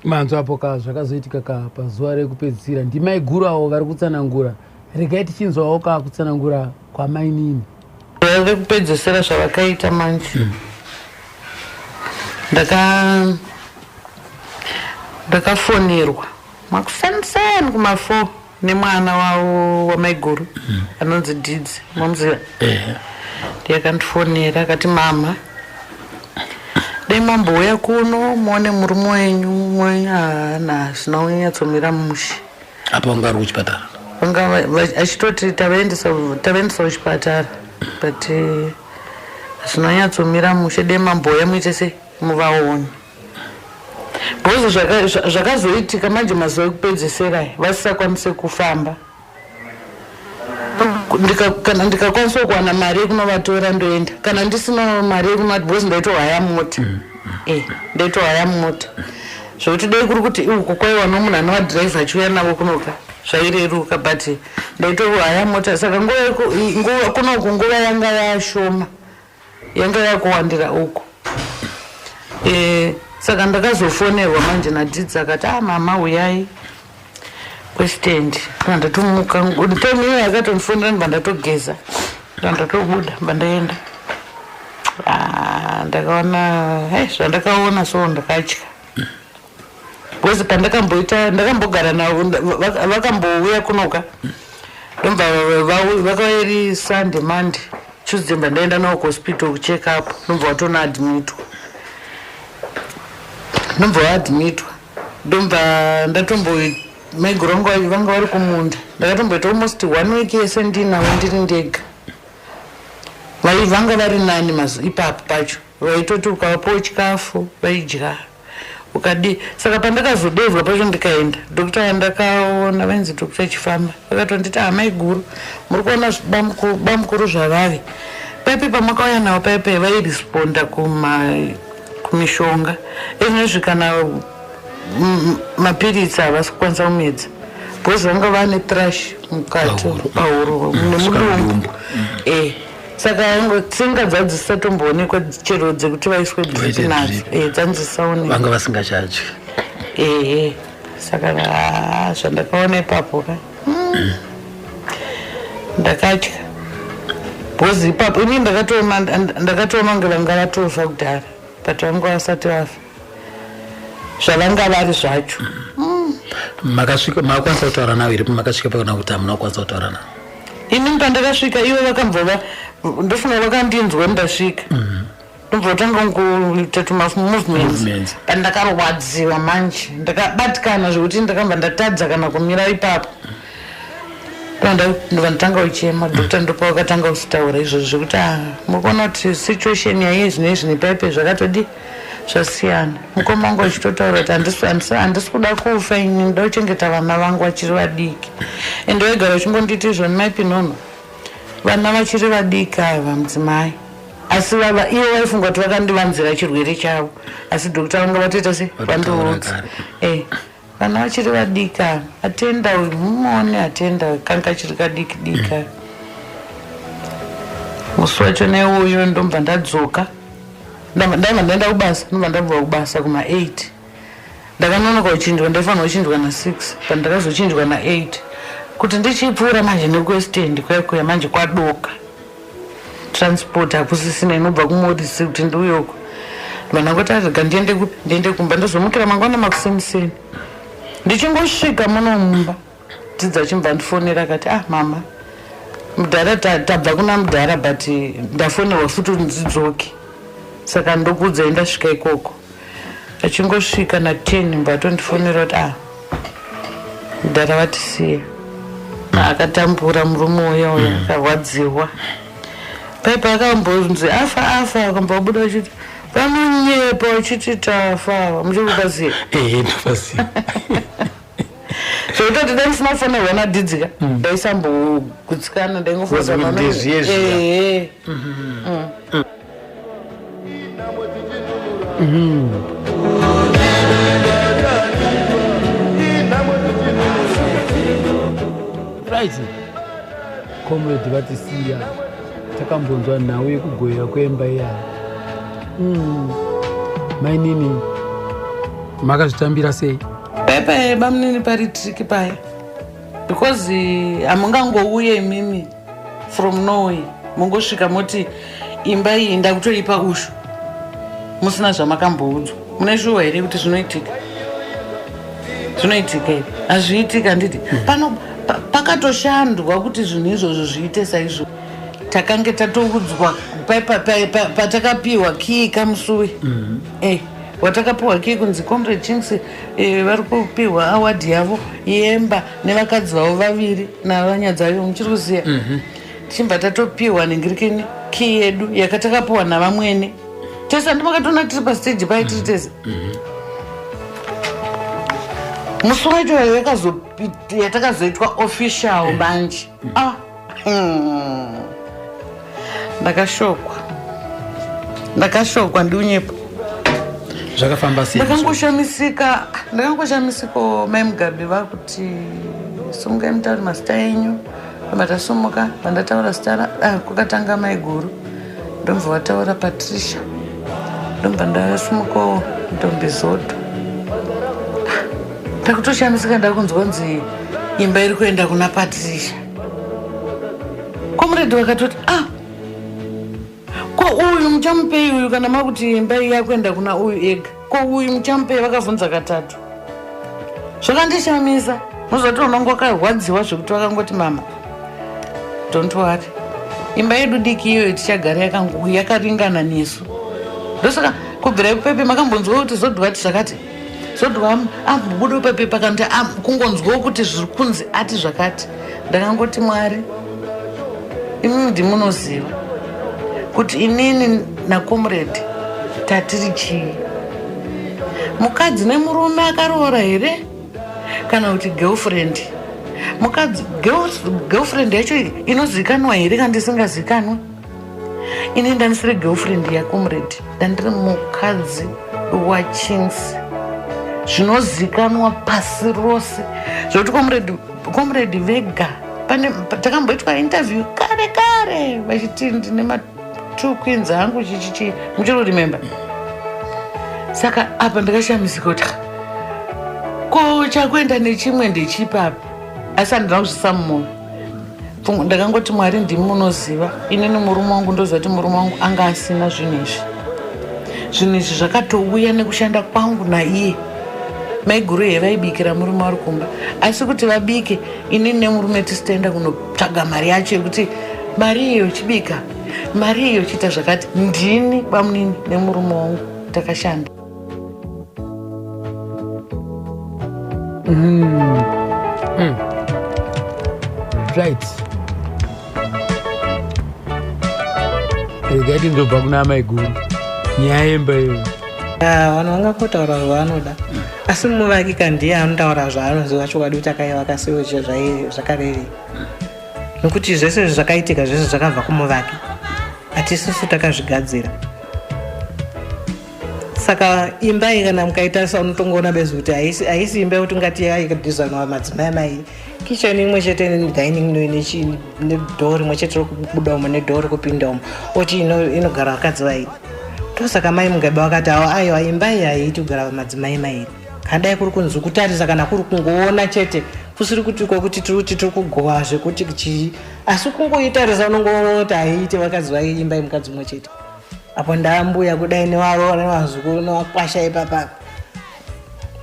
Manzwa apo ka zvakazoitika ka pazuva rekupedzisira. Ndimai guru avo vari kutsanangura. Regai tichinzwawo ka kutsanangura kwamainini. Rekupedzisira zvavakaita manje, ndakafonerwa makuseniseni kuma4 nemwana wavo wamaiguru anonzi Didzi, mamuziva? Ndiye akandifonera akati, "Mama, dai mambouya kuno muone murume wenyu. Mwenyu haana, hazvina kunyatsomira mushe." Apa vanga vari kuchipatara? Vanga achitoti tavaendesa kuchipatara, but hazvina kunyatsomira mushe, dai mambouya muite sei, muvaone. Because zvakazoitika manje mazuva ekupedzisira aya, vasisakwanise kufamba. Kana ndikakwanisa kuwana mari yekunovatora, ndoenda. Kana ndisina mari yekunova, because ndaitohaya mota, ndaitohaya mota, zvokuti dai kuri kuti uku kwaiwa nomunhu anovadhiraivha achiuya navo kunoka, zvaireruka, but ndaitohaya mota. Saka nguva kunoku nguva yanga yashoma, yanga yakuwandira uku. Saka ndakazofonerwa manje naDzidzi, akati, "A, mama, uyai kwestand." Ndatomuka time iyoyo akatondifonera, ndibva ndatogeza, ndibva ndatobuda, ndibva ndaenda. Ah, ndakaona, hey, zvandakaona so ndakatya, because pandakamboita, ndakambogara navo, vakambouya kunoka, ndomva vakauya iri Sunday, Monday, Tuesday, mba ndaenda navo kuhospital kucheck up, ndomva vatonoadmitwa, ndomva vaadmitwa. Ndomva ndatombo, maiguru vangu vanga vari kumunda, ndakatomboita almost one week yese ndinavo, ndiri ndega. Vanga vari nani ipapo pacho, vaitoti ukavapawo chikafu vaidya, ukadi. Saka pandakazodevwa pacho ndikaenda, doctor wandakaona vainzi Doctor Chifamba, vakatonditi, "Amai guru, muri kuona bamukuru zvavave paipe pamakauya navo paipe, vairesponda kumishonga. Ezvinezvi kana mapiritsi havasi kukwanisa kumedza, because vanga vane thrush mukati, pahuro nemudumbu." Saka tsinga dzadzisisatomboonekwa chero dzekuti vaiswe drip nadzo, dzanzisaonekwa. Vanga vasingachadyi. Ehe. Saka zvandakaona ipapo ka, ndakatya, because ipapo ini ndakatoona kunge vanga vatofa kudhara, but vanga vasati vafa zvavanga vari zvacho. Makasvika, makakwanisa kutaura navo here pamakasvika pakana kuti hamuna kukwanisa kutaura navo? Ini pandakasvika ivo vakambva ndofunga vakandinzwa ndasvika. Ndobva vatanga kuita tumamovements. Movements. Pandakarwadziwa manje, ndakabatikana zvekuti ndakambva ndatadza kana kumira ipapo. Ndobva ndatanga kuchema. Doctor ndopa vakatanga kutaura izvozvo zvekuti ah, muri kuona kuti situation yaiye zvino izvi nepaipe zvakatodi zvasiyana. Mukoma wangu achitotaura kuti handisi kuda kufa ini, ndoda kuchengeta vana vangu vachiri vadiki. Ende waigara uchingonditi izvoni mai Pinono, vana vachiri vadiki ava mudzimai. Asi vava ivo vaifunga kuti vakandivanzira chirwere chavo, asi doctor vanga vatoita se Vatotaura vandiudza. kare. Vana vachiri vadiki ava, atenda uyu mumuone, atenda uyu kanga kachiri kadiki diki aka. Musi wacho neuyu ndobva ndadzoka, ndabva ndaenda kubasa, ndobva ndabva kubasa kuma 8. Ndakanonoka kuchinjwa, ndaifanirwa kuchinjwa na 6, but ndakazochinjwa na 8. Kuti ndichipfuura manje nekuWest kuya kuya manje kwadoka. Transport hakusisina inobva kuMorris kuti ndiuye uko. Vanhu vangoti arega ndiende kupi, ndiende kumba, ndozomukira mangwana makusemuseni. Ndichingosvika muno mumba, Dzidza achibva andifonera akati, ah mama, mudhara tabva kuna mudhara, but ndafonerwa futi kuti ndidzoke, saka ndokuudzai ndasvika ikoko. Achingosvika na 10 mba atondifonera kuti ah, mudhara vatisiya. Akatambura murume uya uya, akarwadziwa. Paipa akambonzi afa afa, akambva abuda achiti vanonyepa vachiti tafa ava, muchiri kupaziva? Ehe, ndopaziva. Zvekutoti dai ndisina kufonerwa naDhidzika, ndaisambogutsikana, ndaingofunga Wozi kuti kuti ndezviye zviya. Ehe. Right, comrade vatisiya, takambonzwa nhau yekugoyera kwemba iya. Mainini, makazvitambira sei? Pepe bamunini, pari tricky paya, because hamungangouye imimi from Norway mungosvika moti imba iyi ndakutoipa ushu musina zvamakamboudzwa. Mune shuwa here kuti zvinoitika? Zvinoitika here? Hazviitika, handiti? Pano pakatoshandwa kuti zvinhu izvozvo zviite saizvo. Takange tatoudzwa patakapiwa kii kamusuwi, watakapiwa kii kunzi Comrade Chinx vari kupiwa award yavo yemba nevakadzi vavo vaviri navanyadzayo, muchiri kuziya? Tichibva tatopiwa ningirikini kii yedu yakatakapiwa navamwene tese. Handi makatoona tiri pastage pai tiri tese musi wacho yatakazoitwa official manje? Ah, Ndakashokwa, ndakashokwa, ndiunyepa. Zvakafamba sei? Ndakangoshamisika, ndakangoshamisika. Mai Mugabe vakuti simukai mutaure mazita enyu. Pamatasimuka, pandataura zita kwakatanga mai guru, ndomva wataura Patricia, ndomva ndasimukawo Ndombi Zoto. Ndakutoshamisika, ndakunzwa nzi imba iri kuenda kuna Patricia. Comrade vakatoti, ah, ko uyu muchamupei uyu kana makuti imba iyi yakuenda kuna uyu ega? Ko uyu muchamupei? Vakabvunza katatu. Zvakandishamisa. Muzoti unonge wakarwadziwa zvekuti vakangoti, mama, don't worry, imba yedu diki iyoyo tichagara yakaringana nesu. Ndosaka kubvira ipepe makambonzwa kuti Zodwa ati zvakati, Zodwa ambobuda ipepe pakanti kungonzwawo kuti zviri kunzi ati zvakati. Ndakangoti, Mwari, imimi ndimunoziva kuti inini nacomrade tatiri chii, mukadzi nemurume akaroora here kana kuti girlfriend? Mukadzi girlfriend yacho inozikanwa here kana isingazikanwi? Ini ndandisiri girlfriend yacomrade, ndandiri mukadzi waChinx, zvinozikanwa pasi rose, zvokuti comrade vega pane takamboitwa interview kare kare vachiti ndine ma2 queens angu, chichichi, muchiri kuremember? Saka apa ndakashamisika kuti ko chakuenda nechimwe ndechipapa, asi handina kuzvisa mumwoyo. Ndakangoti, Mwari, ndimi munoziva. Inini murume wangu, ndoziva kuti murume wangu anga asina zvinhu izvi. Zvinhu izvi zvakatouya nekushanda kwangu naiye. Maiguru iye vaibikira murume vari kumba, asi kuti vabike, inini nemurume tisi taenda kunotsvaga mari yacho yekuti mari iyo chibika, mari iyo chiita zvakati. Ndini bamunini nemurume wangu takashanda. Right, regai tinzobva kuna amaiguru nyaya yemba iyoyo. Ah, vanhu vangangotaura zvavanoda, asi muvaki kandiye anotaura zvaanoziva chokwadi kuti akaivaka sei, zvakarevei, nokuti zvese izvi zvakaitika, zvese zvakabva kumuvaki, hatisusu takazvigadzira. Saka imba iyi, kana mukaitarisa, unotongoona bezi kuti haisi imba yekuti ungati yakadesignwa madzimai mairi, kitchen imwe chete nedining nedoor rimwe chete rekubuda umo nedoor rekupinda umo, oti inogara vakadzi vairi. Ndosaka mai Mugabe vakati awa, aiwa, imba iyi haiiti kugara madzimai mairi. Kana dai kuri kunzi kutarisa, kana kuri kungoona chete, kusiri kuti kwekuti tiri kuti tiri kugova zvekuti chii, asi kungoitarisa unongoona kuti haiiti vakadzi vairi, imba yemukadzi umwe chete. Apo ndaambuya kudai nevaroora nevazukuru nevakwasha ipapa,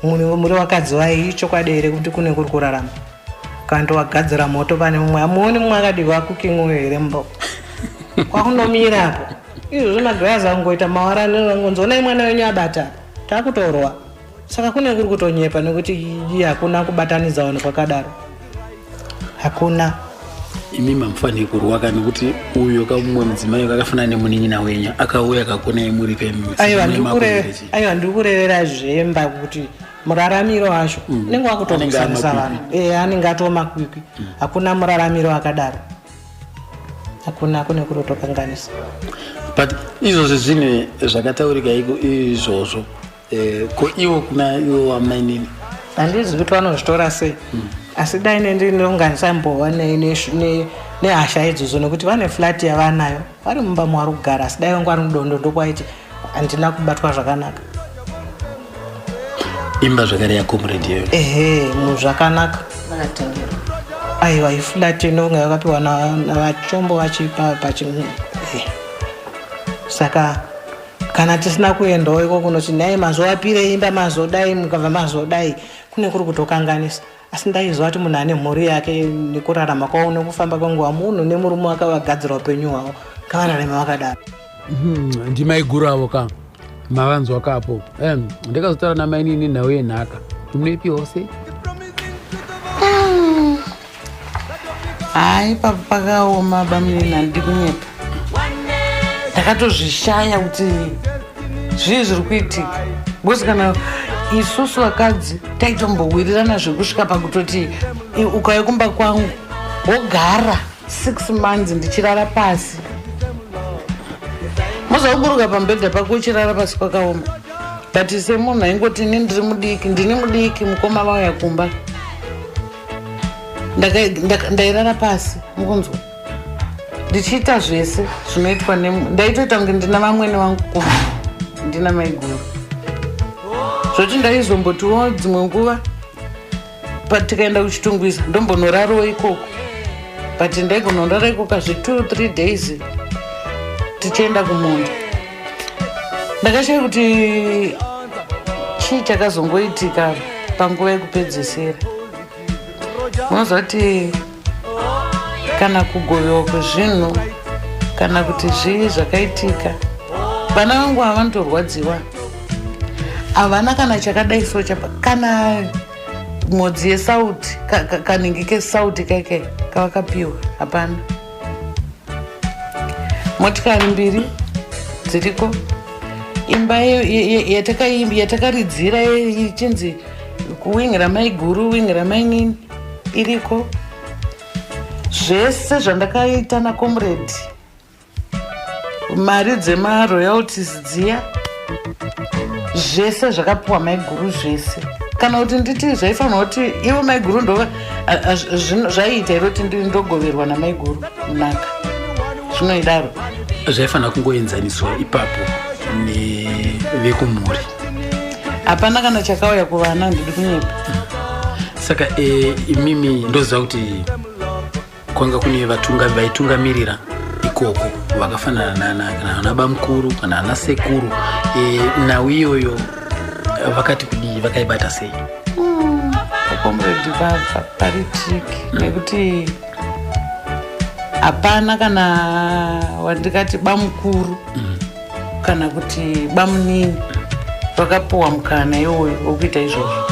muri vakadzi vairi, chokwadi here kuti kune kuri kurarama? Kana wagadzira moto pane mumwe, hamuoni mumwe akadirwa cooking oil here mumba kwakunomira apo? Izvozvo magirazi angoita mawara, angonzi, "Onai mwana wenyu abata," takutorwa. Saka kune kuri kutonyepa, nekuti hakuna kubatanidza vanhu kwakadaro, hakuna. Imi mamufaniri kurwaka, nekuti uyo kamumwe mudzimai kakafanana nemunin'ina wenyu akauya akakonai muri. Aiwa, ndiri kurevera zvemba, kuti muraramiro acho unenge wakutokusanisa vanhu. E, anenge atoo makwikwi. Hakuna muraramiro akadaro, hakuna, kune kurotokanganisa. But izvozvo zvinhu zvakataurika iko izvozvo, ko iwo kuna iwo wamainini? Handizivi kuti vanozvitora sei, asi dai nendinonga ndisambova nehasha idzodzo, nekuti vane flat yavanayo, vari mumba mavari kugara, asi dai vangu vari mudondo, ndokwaiti handina kubatwa zvakanaka. Imba zvakare yacomrade iyoyo? Ehe, muzvakanaka. Vakatengerwa? Aiwa, iflat inonga yakapiwa navachombo vachipa pachi. Saka kana tisina kuendawo iko kunoti nhai, mazovapire imba, mazodai, mukabva mazodai, kune kuri kutokanganisa. Asi ndaiziva kuti munhu ane mhuri yake, nekurarama kwavo nekufamba kwenguva, munhu nemurume wake vagadzira upenyu hwavo, ngavararame vakadaro. Ndimaiguru avo ka mavanzwa kapo. Ndakazotaura namainini nhau yenhaka, munoipiwawo sei? Hayi, papo pakaoma, bamunini, handidi kunyepa. Ndakatozvishaya kuti zvii zviri kuitika, because kana isusu vakadzi taitombowirirana zvekusvika pakutoti ukauya kumba kwangu wogara 6 months ndichirara pasi, mozakuburuka pamubhedha pako uchirara pasi, kwakaoma. But semunhu aingoti ini ndiri mudiki, ndini mudiki, mukoma vauya kumba, ndairara pasi, mukunzwa, ndichiita zvese zvinoitwa. Ndaitoita kunge ndina vamwene vangu kumba, ndina maiguru, zvoti ndaizombotiwo dzimwe nguva tikaenda kuChitungwiza ndombonorarawo ikoko, but ndaigonorara ikoko zve 2 3 days tichienda kumunda. Ndakashaya kuti chii chakazongoitika panguva yekupedzisira. Unoziva kuti kana kugovewa kwezvinhu, kana kuti zvii zvakaitika, vana vangu ava vanotorwadziwa, havana kana chakadai so chapa, kana mhodzi yesauti, kanenge kesauti kaike kavakapiwa, hapana. Motikari mbiri dziriko, imba yatakaridzira ichinzi kuwing ramaiguru, wing ramainini iriko, zvese zvandakaita nacomrade, mari dzemaroyalties dziya, zvese zvakapiwa maiguru zvese. Kana kuti nditi zvaifanirwa kuti ivo maiguru ndova zvaiita here kuti ndogoverwa namaiguru naka zvinoidaro? Zvaifanira kungoenzaniswa ipapo nevekumhuri. Hapana kana chakauya kuvana, handidi kunyepa. Saka imimi ndoziva kuti kwanga kune vaitungamirira ikoko vakafanana nana, kana ana bamukuru kana ana sekuru, nhau iyoyo. Vakati kudii, vakaibata sei? Comrade vabva pari trick, nekuti hapana kana wandikati bamukuru kana kuti bamunini vakapuwa mukana iwoyo wokuita izvozvo.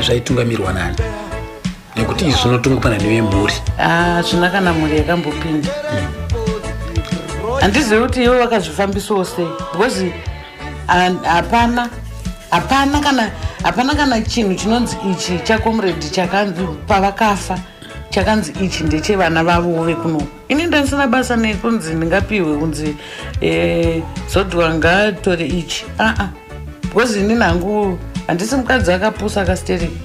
Zvaitungamirwa nani? Nekuti izvi zvinotungupana nevemhuri. Hazvina kana mhuri yakambopinda. Handizivi kuti ivo vakazvifambisawo sei, because hapana kana chinhu chinonzi ichi chacomrade chakanzi pavakafa, chakanzi ichi ndechevana vavowo vekuno. Ini ndandisina basa nekunzi ndingapiwe kunzi Zodwa ngatore ichi, aa, because ini nangu handisi mukadzi akapusa akastereki.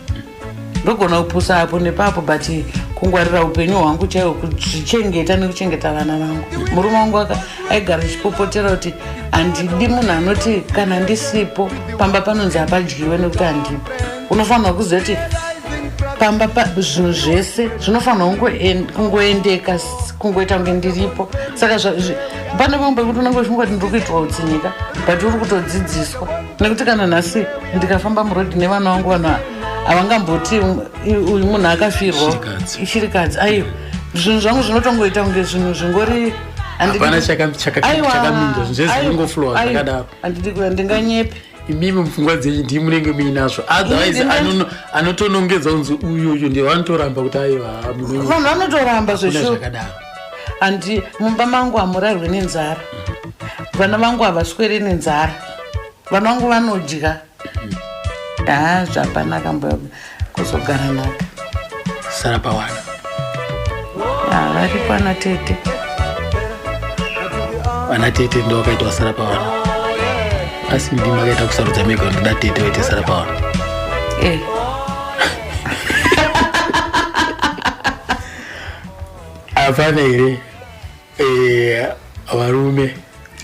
Ndogona kupusa apo nepapo, but kungwarira upenyu hwangu chaiwo, kuzvichengeta nekuchengeta vana vangu. Murume wangu aigara achipopotera kuti handidi munhu anoti kana ndisipo pamba panonzi hapadyiwe nekuti handipo. Unofanirwa kuziva kuti pamba zvinhu zvese zvinofanirwa kungoendeka kungoita kunge ndiripo. Saka pane pamwe pekuti unenge uchifunga kuti ndiri kuitwa utsinyika, but uri kutodzidziswa, nekuti kana nhasi ndikafamba murodhi nevana vangu, vanhu havangamboti uyu munhu akafirwa." Shirikadzi. Ishirikadzi, aiwa. Zvinhu zvangu zvinotongoita kunge zvinhu zvingori Hapana Aiwa, chakaminzwa, zvinhu zvese aiwa, zvinongoflowa aiwa. zvakadaro. Handidi handinganyepi. Imimi mupfungwa dzenyu ndii munenge muinazvo, otherwise anotonongedza kunzi uyu uyu ndiye vanotoramba kuti aiwa, munonyepa. Vanhu vanotoramba. Hakuna Zveshuwa. zvakadaro. Handi mumba mangu hamurarwe nenzara, vana vangu havasweri nenzara, vana vangu vanodya. Ha, zvapana kambo kuzogara nhaka. Sara pawana? Ha, varipo ana tete. Vana tete ndo vakaita sara pawana, asi ndimi makaita kusarudza mega, ndoda tete vaite sara pawana? Eh. Hapana here varume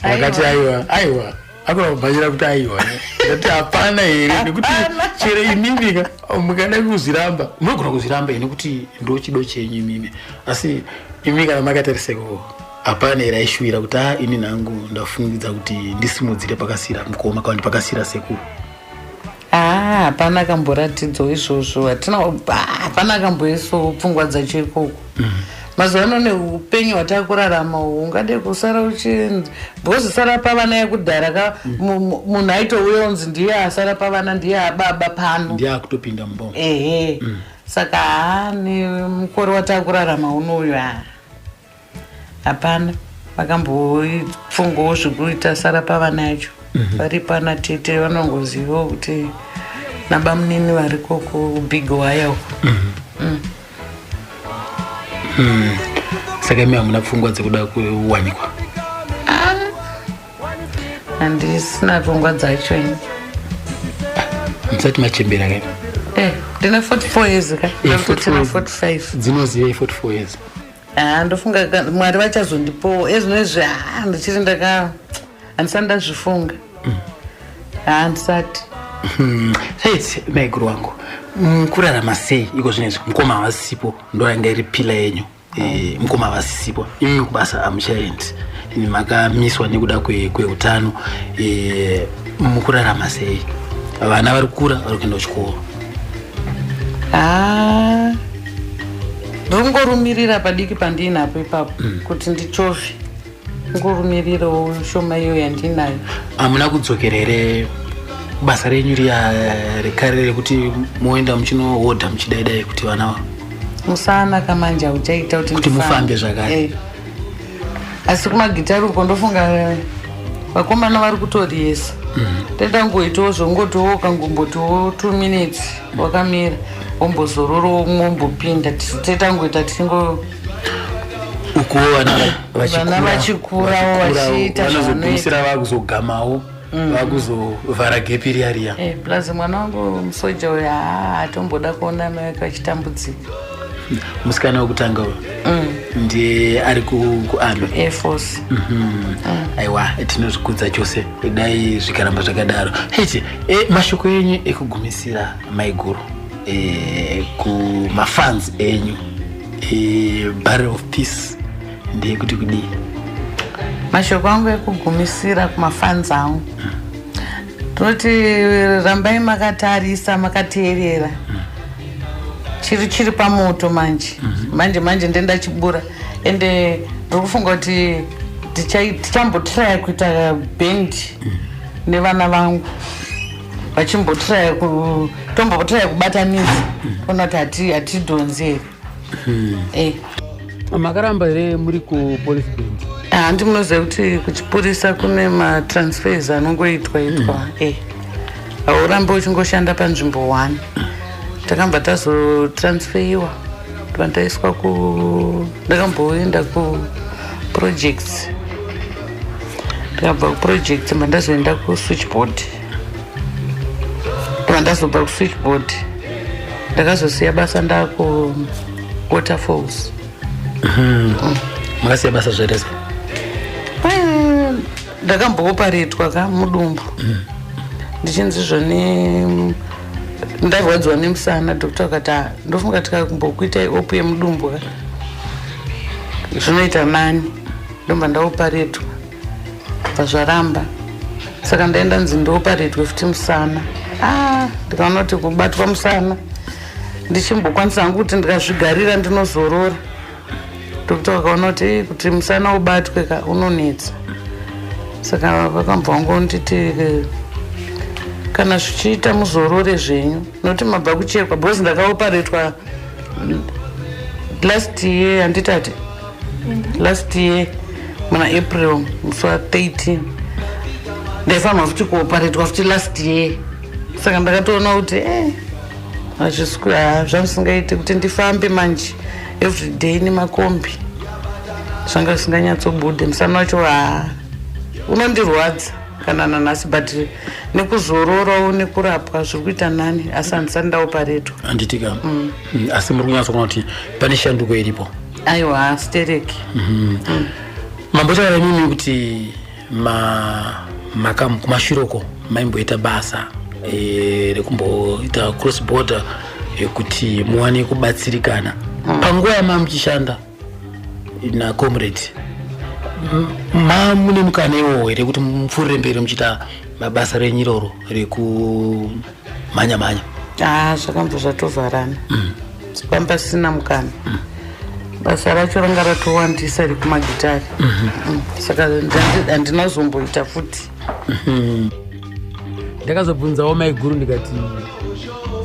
vakati aiwa, aiwa, akona kubhanyira kuti aiwa? Ndati hapana here, nekuti chero imimi ka mukada kuzviramba, munogona kuzviramba nekuti ndo chido chenyu imimi, asi imi kana makatarisa ikoko, hapana here aishuwira kuti a, ini nhangu ndafungidza kuti ndisimudzire pakasira mukoma kana kuti pakasira sekuru? Haa, hapana kamboratidzawo izvozvo. Hatina, hapana kamboisawo pfungwa dzacho ikoko. Mazuva ano neupenyu hwatakurarama uhu, ungade kusara uchi, because sara pavana yekudhara ka, munhu aitouya unzi ndiye asara pavana, ndiye ababa pano. Ndiye akutopinda muboma. Ehe, saka haa, nemukore watakurarama unoyu, haa, hapana vakambofungawo zvekuita sara pavana yacho. Varipo ana tete, vanongozivawo kuti nabamunini variko kubig waya uko. Saka imi hamuna pfungwa dzekuda kuwanikwa? Handisina pfungwa dzacho ini. Musati machembera kai? Eh, ndine 44 years ka. Eh, Ndikutina 44. 45. Dzinozivei 44 years? Haa, ndofunga Mwari vachazondipowo. Ezvino haa, ndichiri ndaka, handisati ndazvifunga, haa, handisati. Right, maiguru wangu, kurarama sei iko zvinezvi? Mukoma havasipo, ndo yanga iri pillar yenyu. Mukoma havasisipo, imi kubasa hamuchaendi, makamiswa nekuda kweutano. Mukurarama sei? Vana vari kukura, vari kuenda kuchikoro? Haa, ndiri kungorumirira padiki pandiinapo ipapo kuti ndichovhe, ngorumirirawo shoma iyo yandinayo. Hamuna kudzokera here basa renyu riya rekare rekuti moenda muchinohodha muchidaidai kuti vana Musana kamanje hauchaita kuti Kuti ndifambe. mufambe zvakare. Eh. Asi kumagitari uko ndofunga vakomana vari kutoriesa. Toita ngoitawo zvongotiwo ukangombotiwo 2 minutes wakamira, wombozororowo, umwe wombopinda. Toita ngoita tichingo Ukuwo vana Vana vachikurawo, vachiita vanozogumisira vakuzogamawo, vakuzovhara gap riya riya. Eh, plus mwana wangu musoja uyu, haa, atomboda kuona mai vake vachitambudzika. Musikana wekutanga uyu ndiye ari kuarmy? Air Force. Aiwa, tinozvikudza chose, dai zvikaramba zvakadaro. Heti mashoko enyu ekugumisira, maiguru, kumafans enyu, Barrel of Peace, ndeyekuti kudii? Mashoko angu ekugumisira kumafans angu. Tinoti rambai makatarisa, makateerera. Chiri pamoto manje. Manje manje ndendachibura. Ende ndiri kufunga kuti tichambotraya kuita band nevana vangu. Vachimbotraya tombotraya kubatanidza. Kuona kuti hatidhonzi here. Makaramba here muri kupolice band? Handi munoziva kuti kuchipurisa kune matransfers anongoitwa itwa. Haurambi uchingoshanda panzvimbo 1. Takambva tazotransferiwa, pandaiswa ku ndakamboenda kuprojects, ndikabva kuprojects mba ndazoenda kuswitchboard, ndobva ndazobva kuswitchboard ndakazosiya basa ndaku Waterfalls. Makasiya basa zvaita sei? Ndakambooparetwa ka mudumbu, ndichinzi zvoni ndarwadziwa nemusana. Doctor akati, "Ah, ndofunga tikambokuitai op yemudumbu ka zvinoita nani." Ndobva ndaoparetwa, bva zvaramba. Saka ndaenda nzi ndioparetwe futi musana. Ah, ndikaona kuti kubatwa musana ndichimbokwanisa hangu kuti ndikazvigarira ndinozorora. Doctor vakaona kuti, "Eh, kuti musana ubatwe ka unonetsa." Saka vakambva vangonditi, "Kana zvichiita muzorore zvenyu, nokuti mabva kuchekwa," because ndakaoparetwa last year, handitati last year muna April musi wa13. Ndaifanirwa futi kuoparetwa futi last year. Saka ndakatoona kuti hazvisi zvamusingaiti kuti ndifambe manje everyday nemakombi, zvanga zvisinganyatsobude. Musana wacho ha, unondirwadza kana nanhasi, but nekuzororawo nekurapwa zviri kuita nani, asi handisati ndaoparetwa. Handitika. Asi muri kunyatsokuona kuti pane shanduko iripo? Aiwa, stereki. Mambotaura imimi kuti kumashure uko maimboita basa rekumboita cross border, kuti muwane kubatsirikana. Panguva yama muchishanda nacomrade, mune mukana iwowo here kuti mupfuurire mberi muchiita mabasa renyu iroro rekumhanya mhanya? Ah, zvakambva zvatovharana, pamba pasina mukana. Basa racho ranga ratowandisa rekumagitari. Saka handina kuzomboita futi. Ndakazobvunzawo maiguru ndikati,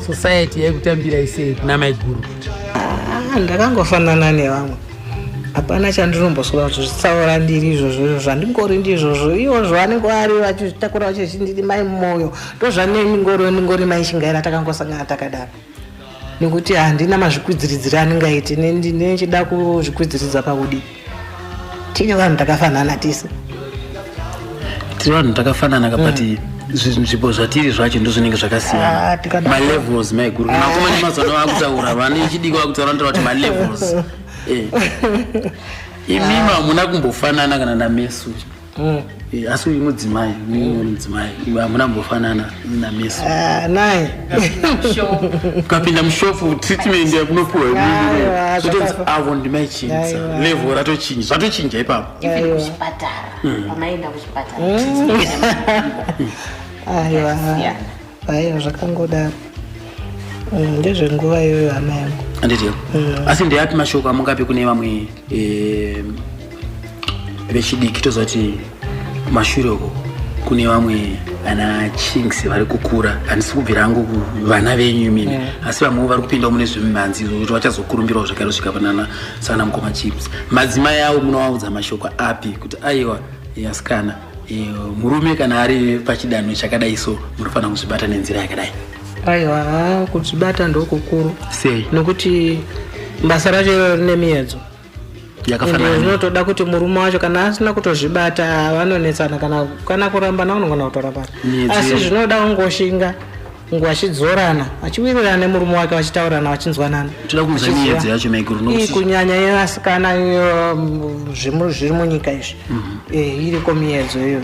society yaikutambirai sei kuna maiguru? Ah, ndakangofanana nevamwe, hapana chandinomboswera kuzvitsaura. Ndiri izvozvo zvandingori, ndizvozvo ivo zvavanenge vari vachizvitakura vachiti mai mwoyo, ndozvanendingori, ndingori mai Chingaira. Takangosangana takadaro nekuti handina mazvikwidziridziro andingaiti nechida kuzvikwidziridza pakudii. Tine vanhu takafanana tese. Tiri vanhu takafanana kapati nzvimbo zvatiri zvacho ndo zvinenge zvakasiyana. Ah, Malevels, maiguru. Kana vakomana mazano vakutaura, vane chidiki vakutaura, vanotaura kuti malevels. Imimi hamuna kumbofanana kana namesu. Asi uyu mudzimai, uyu mudzimai, hamuna kumbofanana namesu. Ah, nai Ukapinda mushopu, treatment yakunopuwa Aiwa, zvotonzi avo ndimaichinja. Aiwa. Level ratochinja, zvatochinja ipapo. Even kuchipatara, pamaenda kuchipatara. Aiwa. Yakasiyana. Aiwa, zvakangodaro. Ndezvenguva iyoyo, hama yangu. Handiti? Asi ndeapi mashoko amungape kune vamwe vechidiki? Toziva kuti kumashure uko kune vamwe ana Chinks vari kukura. Handisi kubvira hangu vana venyu imimi, asi vamwewo vari kupindawo mune zvemimhanzi kuti vachazokurumbirawo zvakare kusvika panana sana mukoma Chips. Madzimai avo munovaudza mashoko api kuti aiwa, asikana, murume kana ari pachidanho chakadai so munofanira kuzvibata nenzira yakadai? Aiwa, kuzvibata ndokukuru. Sei? Nokuti basa racho iro rine miedzo. Ende yakafanana zvinotoda kuti murume wacho kana asina kutozvibata vanonetsana, kana kurambana vanogona kutorambana. Miedzo Asi zvinoda kungoshinga, kunge vachidzorana, vachiwirirana nemurume wake, vachitaurirana, vachinzwanana. Toda kunzwa miedzo yacho, maiguru, Ii, nokuti kunyanya yevasikana iyo, zviri munyika izvi. Iriko miedzo iyoyo,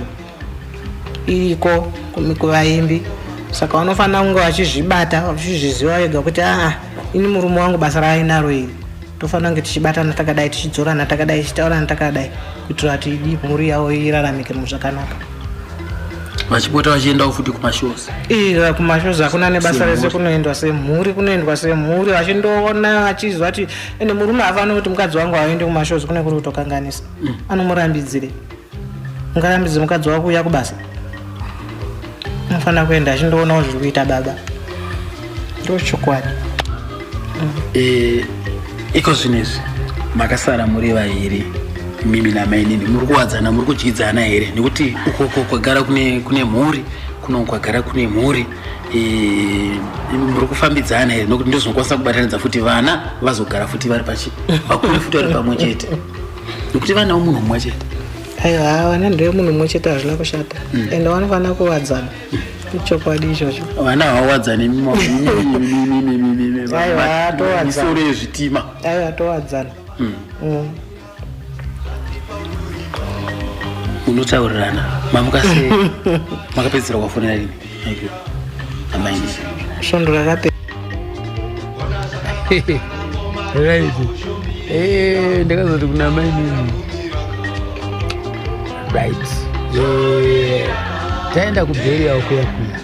iriko kuvaimbi. Saka vanofanira kunge vachizvibata, vachizviziva vega kuti aa, ini murume wangu basa raainaro iri, tofanira kunge tichibatana takadai, tichidzorana takadai, tichitaurana takadai, kuitira kuti idi mhuri yavo iraramike muzvakanaka. Vachipota vachiendawo futi kumashows. Iya, kumashows hakuna nebasa rese, kunoendwa semhuri, kunoendwa semhuri vachindoona vachizwa kuti ende murume haafaniri kuti mukadzi wangu aende kumashows, kune kuri kutokanganisa. Anomurambidzire? Ungarambidze mukadzi wako kuuya kubasa? Unofanira kuenda achindoonawo zviri kuita baba, ndochokwadi. Iko zvino izvi makasara muri vairi, mimi namainini, muri kuwadzana, muri kudyidzana here? Nekuti ukoko kwagara kune mhuri, kuno kwagara kune mhuri. Muri kufambidzana here? Nokuti ndozvinokwanisa kubatanidza futi vana vazogara futi vari pachi vakure futi vari pamwe chete, nekuti vanawo munhu mumwe chete. Aiwa, vana ndeve munhu mumwe chete, hazvina kushata. Ende vanofanira kuwadzana, ichokwadi ichocho. Vana havawadzani. Aiwa, towadzana. Misoro yezvitima. Aiwa, towadzana. Munotaurirana? Mamuka sei? Makapedzisira kwafonera rini amaini? Svondo rakapera. Right. Ndakazoti kuna mainini, right, taenda kuburial kuya kuya,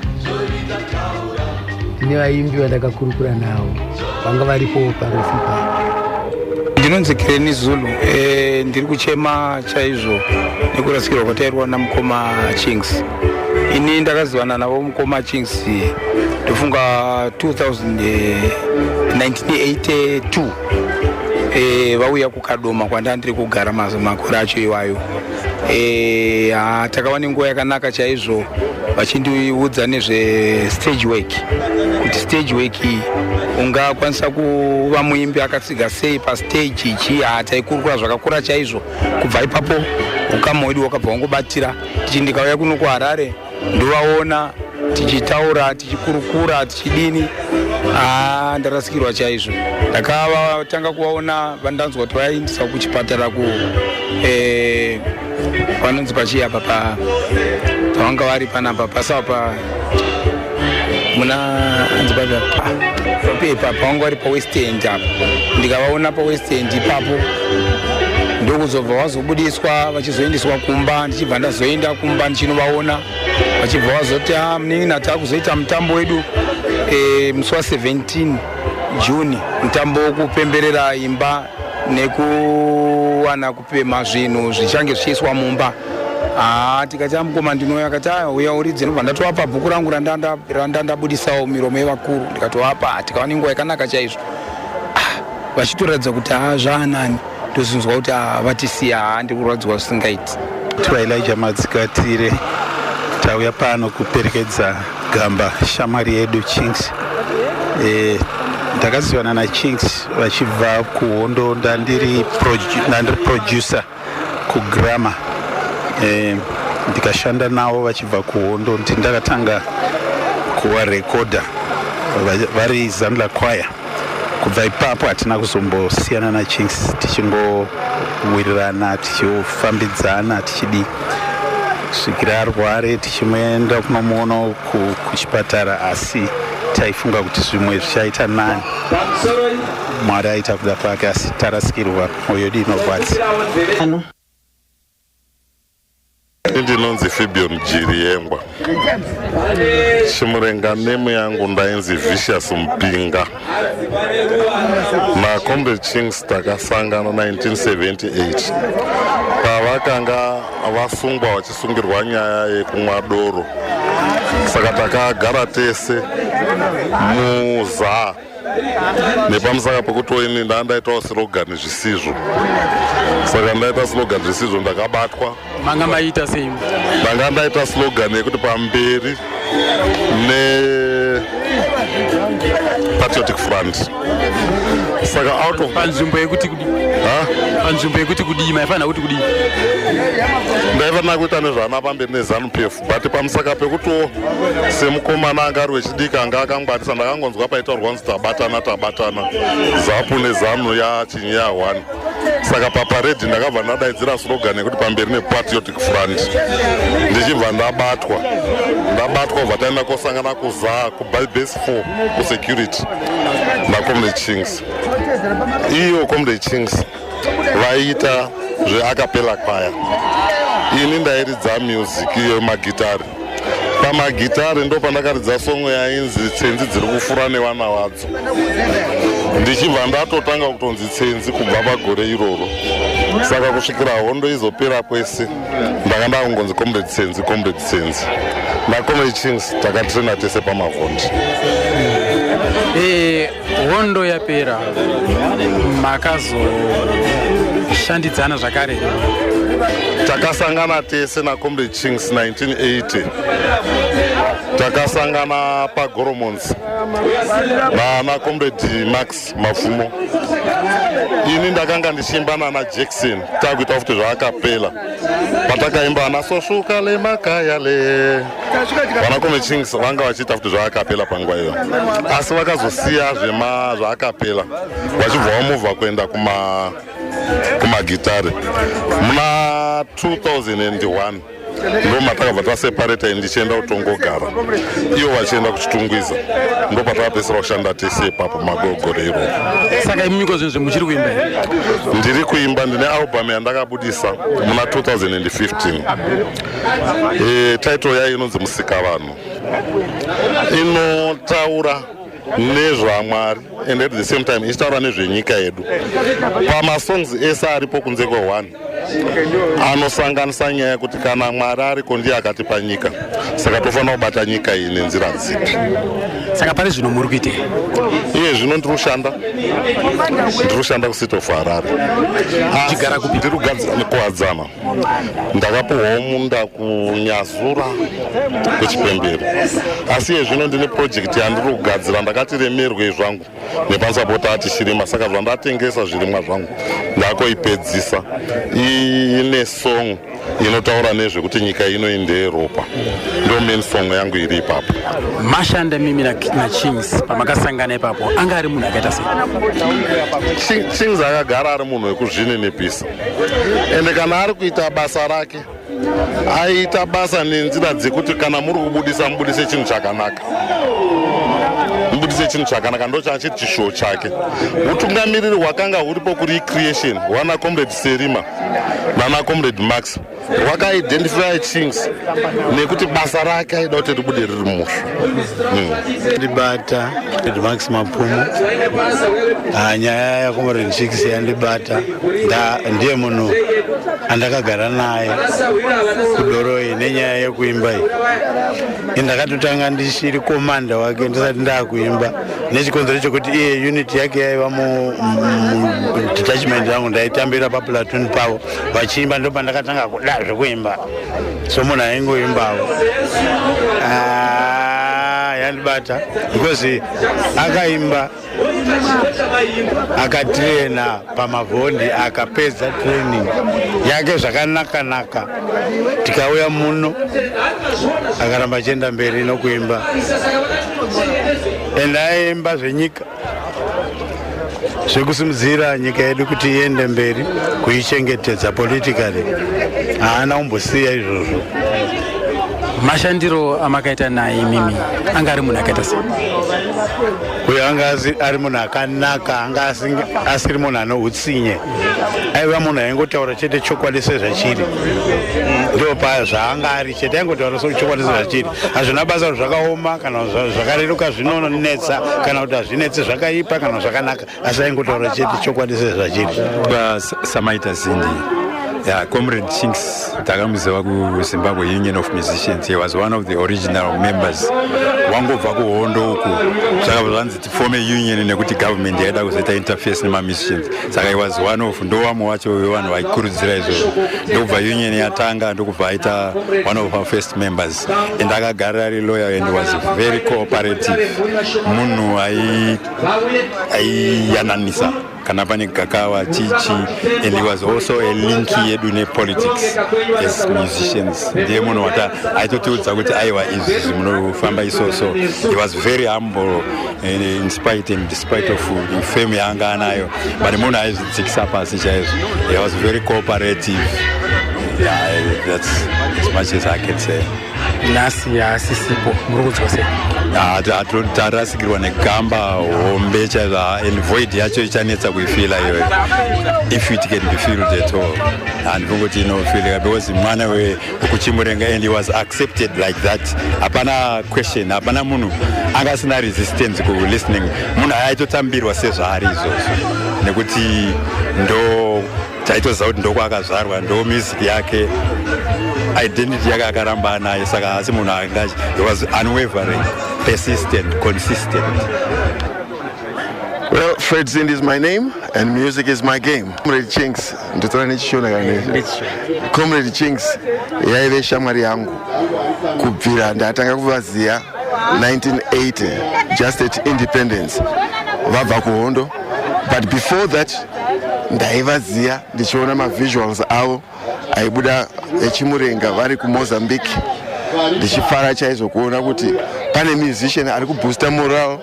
ndine vaimbi vandakakurukura navo vanga varipo parufu ipapo. Ndinonzi Kreni Zulu. Ndiri kuchema chaizvo nekurasikirwa kwatairwa namukoma Chinks. Ini ndakazivana navo mukoma Chinks, ndofunga 1982, vauya kuKadoma kwanda ndiri kugara makore acho iwayo. Takava nenguva yakanaka chaizvo vachindiudza nezve stage work, kuti stage work ungakwanisa kuva muimbi akatsiga sei pastage ichi. Taikurukura zvakakura chaizvo. Kubva ipapo ukama hwedu hwakabva wangobatira. Tichi ndikauya kuno kuHarare, ndovaona tichitaura, tichikurukura, tichidini. Ndarasikirwa chaizvo. Ndakavatanga kuvaona vandanzwa kuti vaindisa kuchipatara ku vanonzi pachii apa pavanga vari panapa pasava pa muna anzi papi apa, pavanga vari paWest End apa. Ndikavaona paWest End ipapo, ndokuzobva vazobudiswa vachizoendeswa kumba. Ndichibva ndazoenda kumba ndichinovaona, vachibva vazoti, "A, munin'ina, taakuzoita mutambo wedu musi wa17 June, mutambo wokupemberera imba nekuwana kupema zvinhu zvichange zvichiiswa mumba." Haa, tikati, "Amukoma, ndinouya." Akati, "Aya, uya uridze." Ndobva ndatovapa bhuku rangu randandabudisawo, Miromo Yevakuru. Ndikatovapa, tikava nenguva yakanaka chaizvo. Ah, vachitoratidza kuti haa, zvaanani. Ndozvinzwa kuti vatisiya. Haa, ndiri kurwadziwa zvisingaiti. TwaElijah Madzikatire, tauya pano kuperekedza gamba shamwari yedu Chinks. Ndakazivana naChinks vachibva kuhondo. Ndandiri producer kuGramma. Ndikashanda navo vachibva kuhondo. Ndi ndakatanga kuvarekodha vari Zanla Choir. Kubva ipapo hatina kuzombosiyana naChinks, tichingowirirana, tichifambidzana, tichidii, kusvikira arware, tichimuenda kunomuona kuchipatara. Asi taifunga kuti zvimwe zvichaita nani. Mwari aita kuda kwake, asi tarasikirwa, mwoyo yedu inorwadza. Ndinonzi Fibion Jiriyengwa. Chimurenga name yangu ndainzi Vicious Mupinga. NaComrade Chinks takasangana 1978 pavakanga vasungwa, vachisungirwa nyaya yekumwa doro. Saka takagara tese muzaa nepamusaka pekuti ini ndandaitawo slogan zvisizvo. Saka ndaita slogan zvisizvo, ndakabatwa. Manga maita sei? Ndanga ndaita slogan yekuti pamberi ne Patriotic Front. Saka out of Panzvimbo yekuti kudii? Ha? Panzvimbo yekuti kudii? Maifanira kuti kudii? Ndaifanira kuita nezvana pamberi neZANU PF, but pamusaka pekutiwo semukomana anga ari wechidiki anga akangwarisa, ndakangonzwa paitaurwa kunzi tabatana, tabatana, ZAPU neZANU yachinyi ya1. Saka paparedi ndakabva ndadaidzira slogan yekuti pamberi nePatriotic Front, ndichibva ndabatwa. Ndabatwa, kubva taenda kosangana kuzaa kubase 4 kusecurity naComrade Chinks. Iyo Comrade Chinks vaiita zveacapella choir, ini ndairidza music iyo magitari. Pamagitare ndo pandakaridza songo yainzi Tsenzi dziri kufura nevana vadzo, ndichibva ndatotanga kutonzi Tsenzi kubva pagore iroro. Saka kusvikira hondo izopera kwese, ndanga ndakungonzi Comrade Tsenzi, Comrade Tsenzi. NaComrade Chinx takatrena tese paMavhondi. Hondo yapera, makazoshandidzana zvakare? Takasangana tese naComrade Chinx 1980. Takasangana paGoromons nana Comrade Max Mafumo. Ini ndakanga ndichiimba nana Jackson, takuita futi zvaakapela patakaimba ana Soshuka lemakaya le. Vana Comrade Chinx vanga vachiita futi zvaakapela panguva iyo, asi vakazosiya zvema zvaakapela, vachibva vamuvha kuenda kumagitare muna 2001. Ndo matakabva taseparata, ndichienda kutongogara, ivo vachienda kuChitungwiza. Ndo patakapedzisira kushanda tese ipapo magogore iroro. Saka imimiko zvinhu zvemuchiri kuimba here? Ndiri kuimba, ndine album yandakabudisa muna 2015. Title yayo inonzi Musikavanhu. Inotaura nezvaMwari and at the same time ichitaura nezvenyika yedu. Pamasongs ese aripo kunze kwe1 anosanganisa nyaya yekuti kana Mwari ariko, ndiye akatipa nyika, saka tofanira kubata nyika iyi nenzira dzipi. Saka pari zvino muri kuitei? Iye zvino ndiri kushanda kuCity of Harare. Chigara kupi? Ndiri kugadzira kuWadzana. Ndakapuhwawo munda kuNyazura, kuChipembere, asi iye zvino ndine project yandiri kugadzira. Ndakati remerwei zvangu nepansapota atichirima, saka zvandatengesa zvirimwa zvangu, ndakoipedzisa. Ine song inotaura nezvekuti nyika ino ndeyeropa. Ndo main song yangu iri ipapo. Mashanda mimi naChinx, pamakasangana ipapo anga ari munhu akaita sei? Chinx akagara ari munhu wekuzvininipisa, ende kana ari kuita basa rake, aiita basa nenzira dzekuti kana muri kubudisa, mubudise chinhu chakanaka, mubudise chinhu chakanaka. Ndo chachiri chishuwo chake. Utungamiriri hwakanga huripo kurecreation hwana Comrade Serima nana Comrade Max rwakaidentify Chinx nekuti basa rake aida kuti ribude riri mushu. Ndibata Max Mapfumo. Nyaya yaComrade Chinx yandibata. Ndiye munhu andakagara naye kudoroi nenyaya yekuimba iyi. Indakatotanga ndichiri komanda wake ndisati ndaakuimba, nechikonzero chekuti iye unit yake yaiva mudetachment yangu. Ndaitambira paplatoon pavo vachiimba, ndo pandakatanga kuda zvekuimba somunhu aingoimbawo. Ah, yandibata because akaimba, akatirena paMavhondi, akapedza training yake zvakanaka-naka. Tikauya muno, akaramba achienda mberi nokuimba, ende aiimba zvenyika, zvekusimudzira nyika yedu kuti iende mberi, kuichengetedza politically. Haana kumbosiya izvozvo. Mashandiro amakaita naye mimi, anga ari munhu akaita sei? Uyo anga ari munhu akanaka, anga asiri munhu ane utsinye. Aiva munhu aingotaura chete chokwadi sezvachiri. Ndo pa zvaanga ari chete, aingotaura chokwadi sezvachiri. Hazvina basa kuti zvakaoma kana zvakareruka, zvinonetsa kana kuti hazvinetsi, zvakaipa kana zvakanaka, asi aingotaura chete chokwadi sezvachiri. Samaita Zindi. Yeah, Comrade Chinx takamuziva kuZimbabwe Union of Musicians. He was one of the original members. Wangobva kuhondo uku, zvakabva zvanzi tiforme union nekuti government yaida kuzoita interface nemamusicians. Saka he was one of, ndowamwe wacho wevanhu vaikurudzira izvozvo. Ndokubva union yatanga, ndokubva aita one of our first members, and akagara ari loyal and was very cooperative. Munhu aiyananisa kana pane gakava chichi, and he was also a link yedu nepolitics as musicians. Ndiye munhu wata aitotiudza kuti aiwa, izvi munofamba isoso. He was very humble in spite and despite of fame yaanga anayo, but munhu aizvidzikisa pasi chaizvo. He was very cooperative. Yeah, that's as much as I can say. Nhasi haasisipo, muri kunzwa sei? Tarasikirwa negamba hombe chaizvo, and void yacho ichanetsa kuifila iyoyo, if it can be filled at all. Handifungi kuti inofilika, because mwana wekuChimurenga, and he was accepted like that. Hapana question, hapana munhu anga asina resistance kulistening. Munhu aitotambirwa sezvaari izvozvo, nekuti ndo taitoziva kuti ndokwaakazvarwa, ndo music yake, identity yake akaramba anayo. Saka asi munhu anga, he was unwavering, persistent, consistent. Well, Fred Zindi is my name and music is my game. Comrade Chinx, ndotaura nechiShona kana? Comrade Chinx yaive shamwari yangu kubvira ndatanga kuvaziva 1980, just at independence, vabva kuhondo. But before that ndaivaziva ndichiona mavisuals avo aibuda eChimurenga vari kuMozambique, ndichifara chaizvo kuona kuti pane musician ari kuboosta morale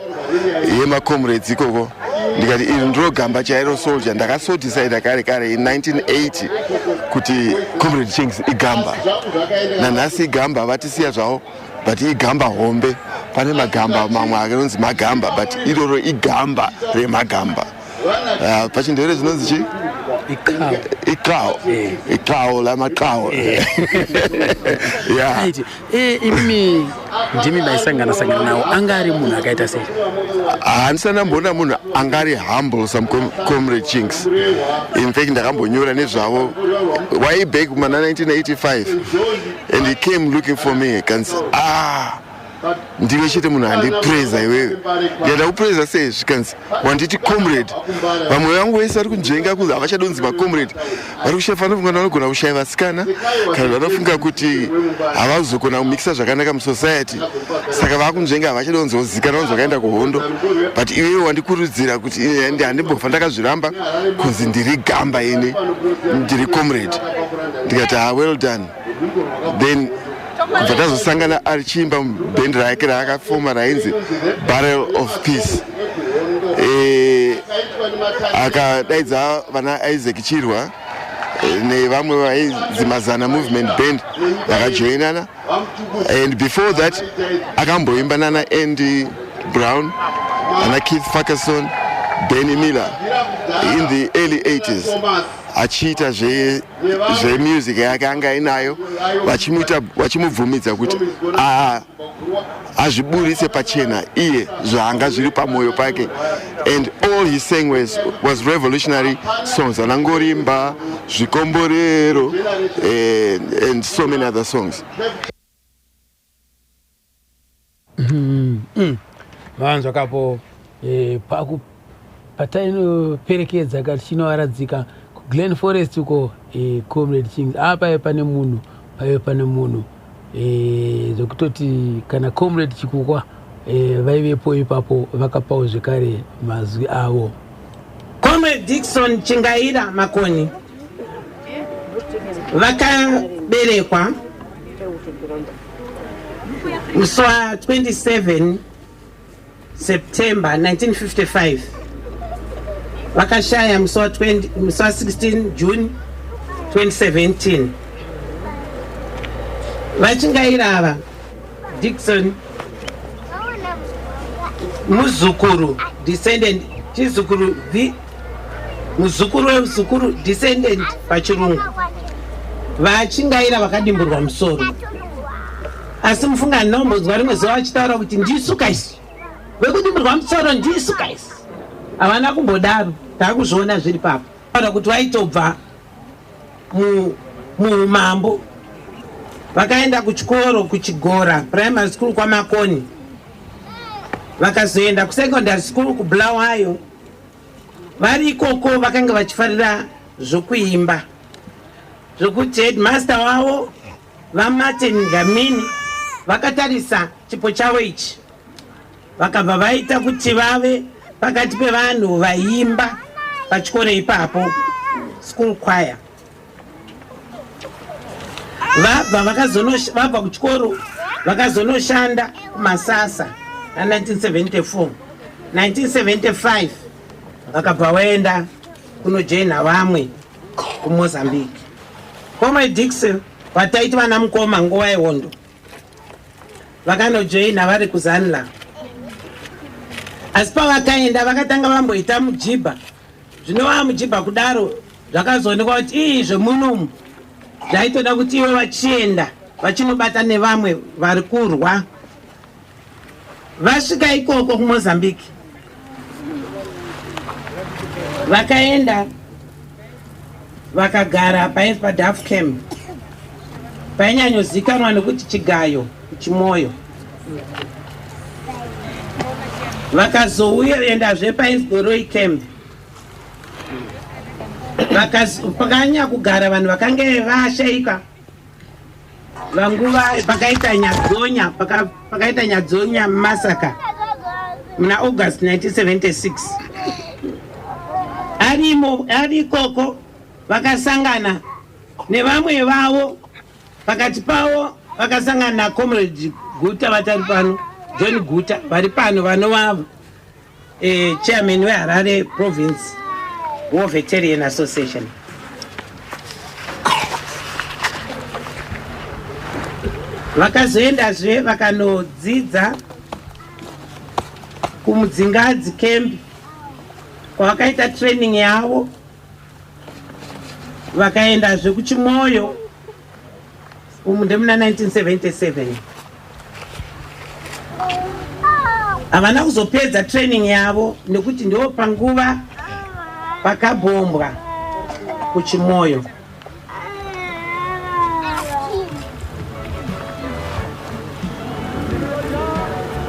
yemacomrades ikoko. Ndikati iri ndiro gamba chairo, soldier. Ndakasodecida kare kare in 1980 kuti Comrade Chinx igamba, nanhasi igamba. Vatisiya zvavo, but igamba hombe. Pane magamba mamwe akanonzi magamba, but iroro igamba remagamba. PachiNdebele zvinonzi chi? Iqhawe, iqhawe lamaqhawe, yeah. Right. Imimi ndimi maisangana sangana nawo, anga ari munhu akaita sei? Handisati ndamboona munhu anga ari humble saComrade Chinx. In fact, ndakambonyora nezvavo way back muna 1985, and he came looking for me, kanzi, "Ah, ndiwe chete munhu andipreza iwewe." Ndikada kupreza sei? Zvikanzi, "Wanditi comrade. Vamwe vangu vese vari kunzvenga kuzi havachadonzi macomrade, vari kushaya, vanofunga vanogona kushaya vasikana, kana vanofunga kuti havazogona kumikisa zvakanaka musociety, saka vakunzvenga, havachadonzozikanwa kunzi vakaenda kuhondo. But iwewe wandikurudzira kuti handimbofa ndakazviramba kunzi ndiri gamba, ini ndiri comrade." Ndikati, "Ha, well done." Then kubva tazosangana achiimba mubhendi rake raakafoma rainzi Barrel of Peace. Akadaidza vana Isaac Chirwa nevamwe vainzi Mazana Movement Band, vakajoinana. And before that akamboimba nana Andy Brown, ana Keith Ferguson, Benny Miller in the early 80s, achiita zvemusic yake anga ainayo, vachimubvumidza kuti azviburitse pachena iye zvanga zviri pamwoyo pake. And all he sang was revolutionary songs, anangorimba Zvikomborero and so many other songs. Mavanzwa kapo paku patainoperekedza ka tichinovaradzika kuGlen Forest uko, Comrade Chinx paive pane munhu, paive pane munhu, zvekutoti kana Comrade Chikukwa vaivepo ipapo, vakapawo zvekare mazwi avo. Comrade Dixon Chingaira Makoni vakaberekwa musi wa27 September 1955, vakashaya musi wa16 June 2017. VaChingaira ava, Dixon, muzukuru, descendant, chizukuru, muzukuru wemuzukuru, descendant pachirungu, VaChingaira vakadimburwa musoro. Asi mufunga ndinombonzwa rimwe zuva vachitaura kuti, "Ndisu kaisi vekudimburwa musoro, ndisu kaisi." Havana kumbodaro, taakuzviona zviri papo. Taura kuti vaitobva muumambo. Vakaenda kuchikoro kuChigora Primary School kwaMakoni, vakazoenda kusecondary school kuBulawayo. Vari ikoko vakanga vachifarira zvokuimba, zvokuti headmaster wavo, vaMartin Dlamini, vakatarisa chipo chavo ichi, vakabva vaita kuti vave pakati pevanhu vaiimba pachikoro ipapo, school choir. Vabva kuchikoro vakazonoshanda kuMasasa na1974. 1975 vakabva vaenda kunojoina vamwe kuMozambique. Comrade Dixon vataiti vana mukoma nguva yehondo vakanojoina vari kuZanla, asi pavakaenda vakatanga vamboita mujibha. Zvinova mujibha kudaro, zvakazoonekwa kuti ii zvemunomu zvaitoda kuti ivo vachienda vachinobata nevamwe vari kurwa. Vasvika ikoko kuMozambique, vakaenda vakagara painzi paDaf Camp, painyanyozikanwa nekuti Chigayo, Chimoyo. Vakazouya endazve painzi Goroi Camp, pakanyanya kugara vanhu vakange vashaika vanguva pakaita Nyadzonya, pakaita Nyadzonya massacre muna August 1976. Arimo ari ikoko, vakasangana nevamwe vavo. Pakati pavo vakasangana naComrade Guta vatari pano, John Guta vari pano, vanova chairman weHarare Province War Veteran Association. Vakazoendazve vakanodzidza kuMudzingadzi Camp, kwavakaita training yavo. Vakaendazve kuChimoyo, umu ndemuna 1977. Havana kuzopedza training yavo nekuti ndo panguva pakabhombwa kuChimoyo.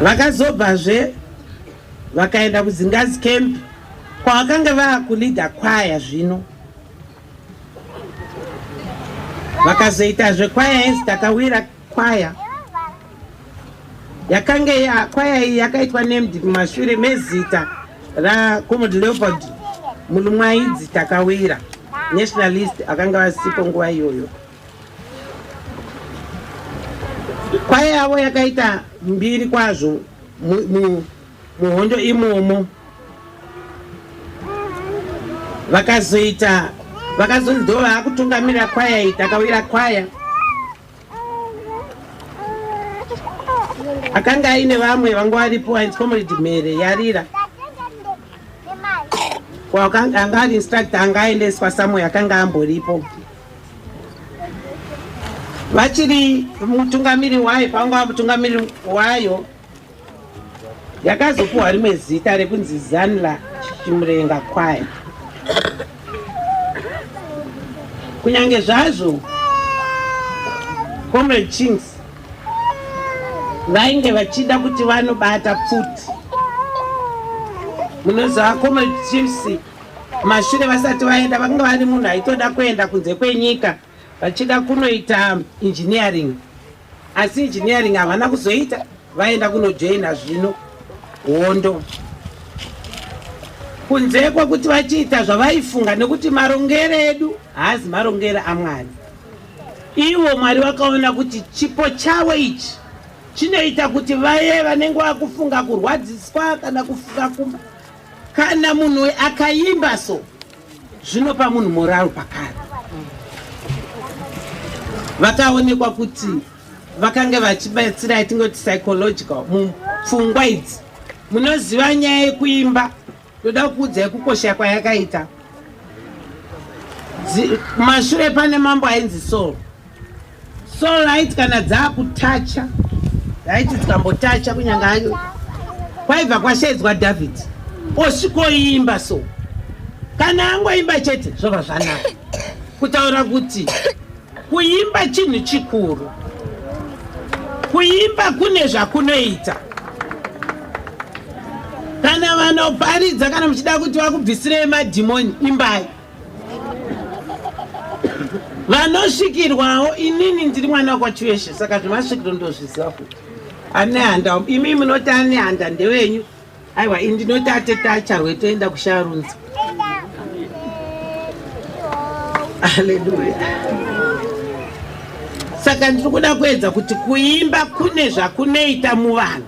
Vakazobvazve vakaenda kuDzingazi Camp, kwavakanga vaakuleada kwaya. Zvino vakazoitazve kwaya yenzi Takawira Kwaya. Yakange ya kwaya iyi yakaitwa named mumashure mezita raComrade Leopold Mulumwaidzi Takawira, nationalist akanga vasipo nguva iyoyo. Kwaya yavo yakaita mbiri kwazvo muhondo imomo. Vakazoita, vakazonzi ndo vaakutungamira kwaya iyi, Takawira Kwaya. Akanga aine vamwe vanga varipo, ainzi Comrade Mhere Yarira, anga ari instructor, anga aendeswa somewhere, akanga amboripo. Vachiri mutungamiri wayo, pavanga mutungamiri wayo, yakazopuhwa rimwe zita rekunzi Zanla Chimurenga Kwaya. Kunyange zvazvo Comrade Chinx vainge vachida kuti vanobata pfuti, munoziva Comrade Chinx mashure vasati vaenda vakanga vari munhu aitoda kuenda kunze kwenyika, vachida kunoita engineering, asi engineering havana kuzoita, vaenda kunojoina zvino hondo. Kunze kwekuti vachiita zvavaifunga, nekuti marongero edu haazi marongero aMwari. Ivo Mwari vakaona kuti chipo chavo ichi chinoita kuti vaye vanenge vakufunga kurwadziswa kana kufunga kumba, kana munhu akaimba so zvinopa munhu morale pakare. Vakaonekwa kuti vakanga vachibatsira, yatingoti psychological, mupfungwa idzi. Munoziva nyaya yekuimba, ndoda kuudzai kukosha kwayakaita. Kumashure pane mambo ainzi Saul. Saul aiti kana dzaakutacha, aiti dzikambotacha kunyange ayo, kwaibva kwashedzwa David, osvikoimba. So kana angoimba chete zvobva zvanaka. Kutaura kuti kuimba chinhu chikuru, kuimba kune zvakunoita. Kana vanoparidza, kana muchida kuti vakubvisirei madhimoni, imbai. Vanosvikirwawo, inini ndiri mwana wekwaChiweshe, saka zvemasvikiro ndozviziva futi. Ane handa, imi munoti ane handa ndewenyu. Aiwa, ini ndinoti atete acharwe, toenda kusharunzi. Aleluya. Saka ndiri kuda kuedza kuti kuimba kune zvakunoita muvanhu.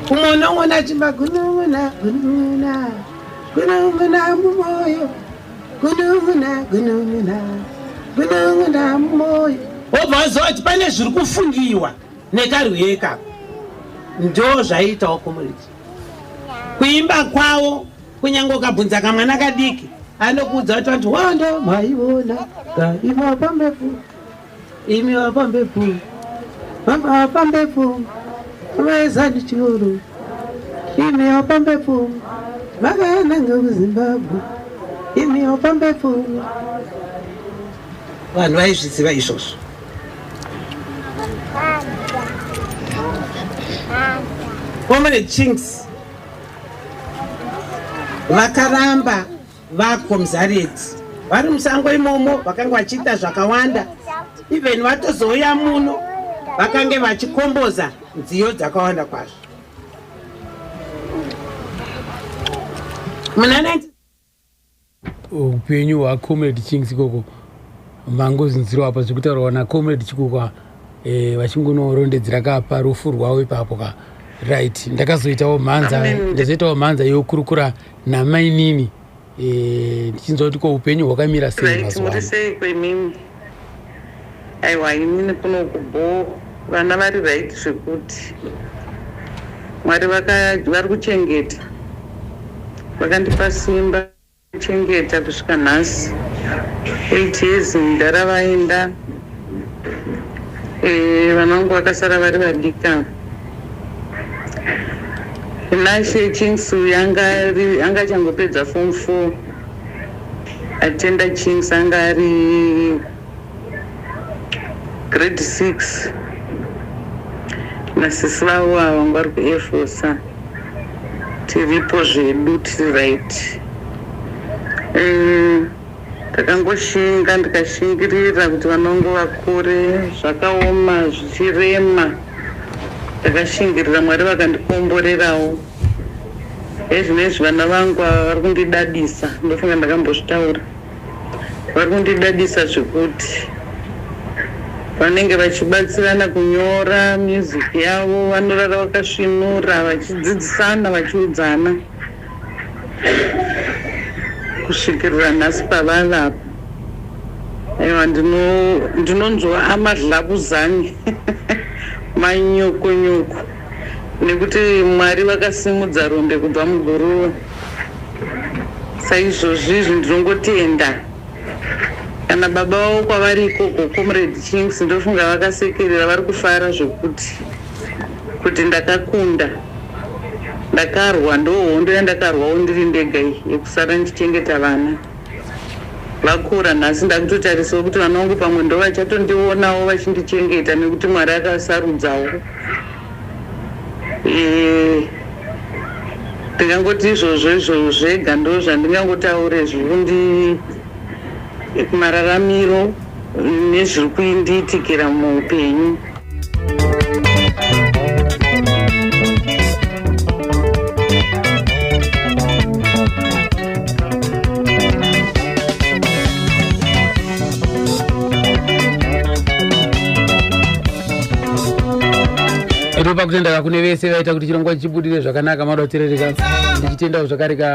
Umwe unongona achimba, gunun'una, gunun'una, gunun'una mumwoyo. Gunun'una gunun'una gunun'una moyo. Wobva waziva kuti pane zviri kufungiwa nekarwiyo ikako. Ndo zvaiitawo comrade. Kuimba kwavo kunyange ukabvunza kamwana kadiki anokuudza kuti vantu hondo maiona kaiva pambepo imi vapambepo vamba vapambepo vaezani chiuru imi vapambepo vakayananga kuzimbabwe imi vapambepo vanhu vaizviziva izvozvo. Comrade Chinks vakaramba vakomzareti vari musango imomo vakanga vachiita zvakawanda even vatozouya muno vakange vachikomboza nziyo dzakawanda kwazvo muna Upenyu hwaComrade Chinx ikoko mangozinzirwa apa zviri kutaurwa naComrade Chikukwa eh, vachingonorondedzera ka parufu rwavo ipapo ka right ndakazoitawo mhanza ndazoitawo mhanza yokurukura namainini eh, ndichinzwa kuti ko upenyu hwakamira sei Right, mazuva muri ano sei kwemimi? Aiwa inini kuno kubhoo vana vari right zvekuti Mwari vaka vari kuchengeta vakandipa simba kuchengeta kusvika nhasi 8 years mudhara vaenda eh, vana vangu vakasara vari vadikana Tinashe Chinx uyu anga ari anga achangopedza form 4 Atenda Chinx anga ari grade 6 nasisi vavo ava vanga vari kuair force tiripo zvedu tiri right mm. Ndakangoshinga ndikashingirira kuti vana vangu vakure zvakaoma zvichirema ndakashingirira Mwari vakandikomborerawo hezvinezvi vana vangu ava vari kundidadisa ndofunga ndakambozvitaura vari kundidadisa zvekuti vanenge vachibatsirana kunyora music yavo vanorara vakasvinura vachidzidzisana vachiudzana Kusvikirira nhasi pavave apa aiwa ndinonzwa amadlabuzani manyukunyuku nekuti Mwari vakasimudza rombe kubva muguruva. Saizvozvi izvi ndinongotenda kana baba vavo kwavari ikoko Comrade Chinx ndofunga vakasekerera vari kufara zvekuti kuti ndakakunda. Ndakarwa ndohondo yandakarwawo ndiri ndega iyi yekusara ndichichengeta vana. Vakura nhasi ndakutotarisawo kuti vana vangu pamwe ndovachatondionawo vachindichengeta nekuti Mwari akasarudzawo. Eh, ndingangoti izvozvo izvo zvega ndozvandingangotaure zviri kundi mararamiro nezviri kundiitikira muupenyu. Topa kutenda kune vese vaita kuti chirongwa chibudire zvakanaka madoterereka ndichitendawo zvakare ka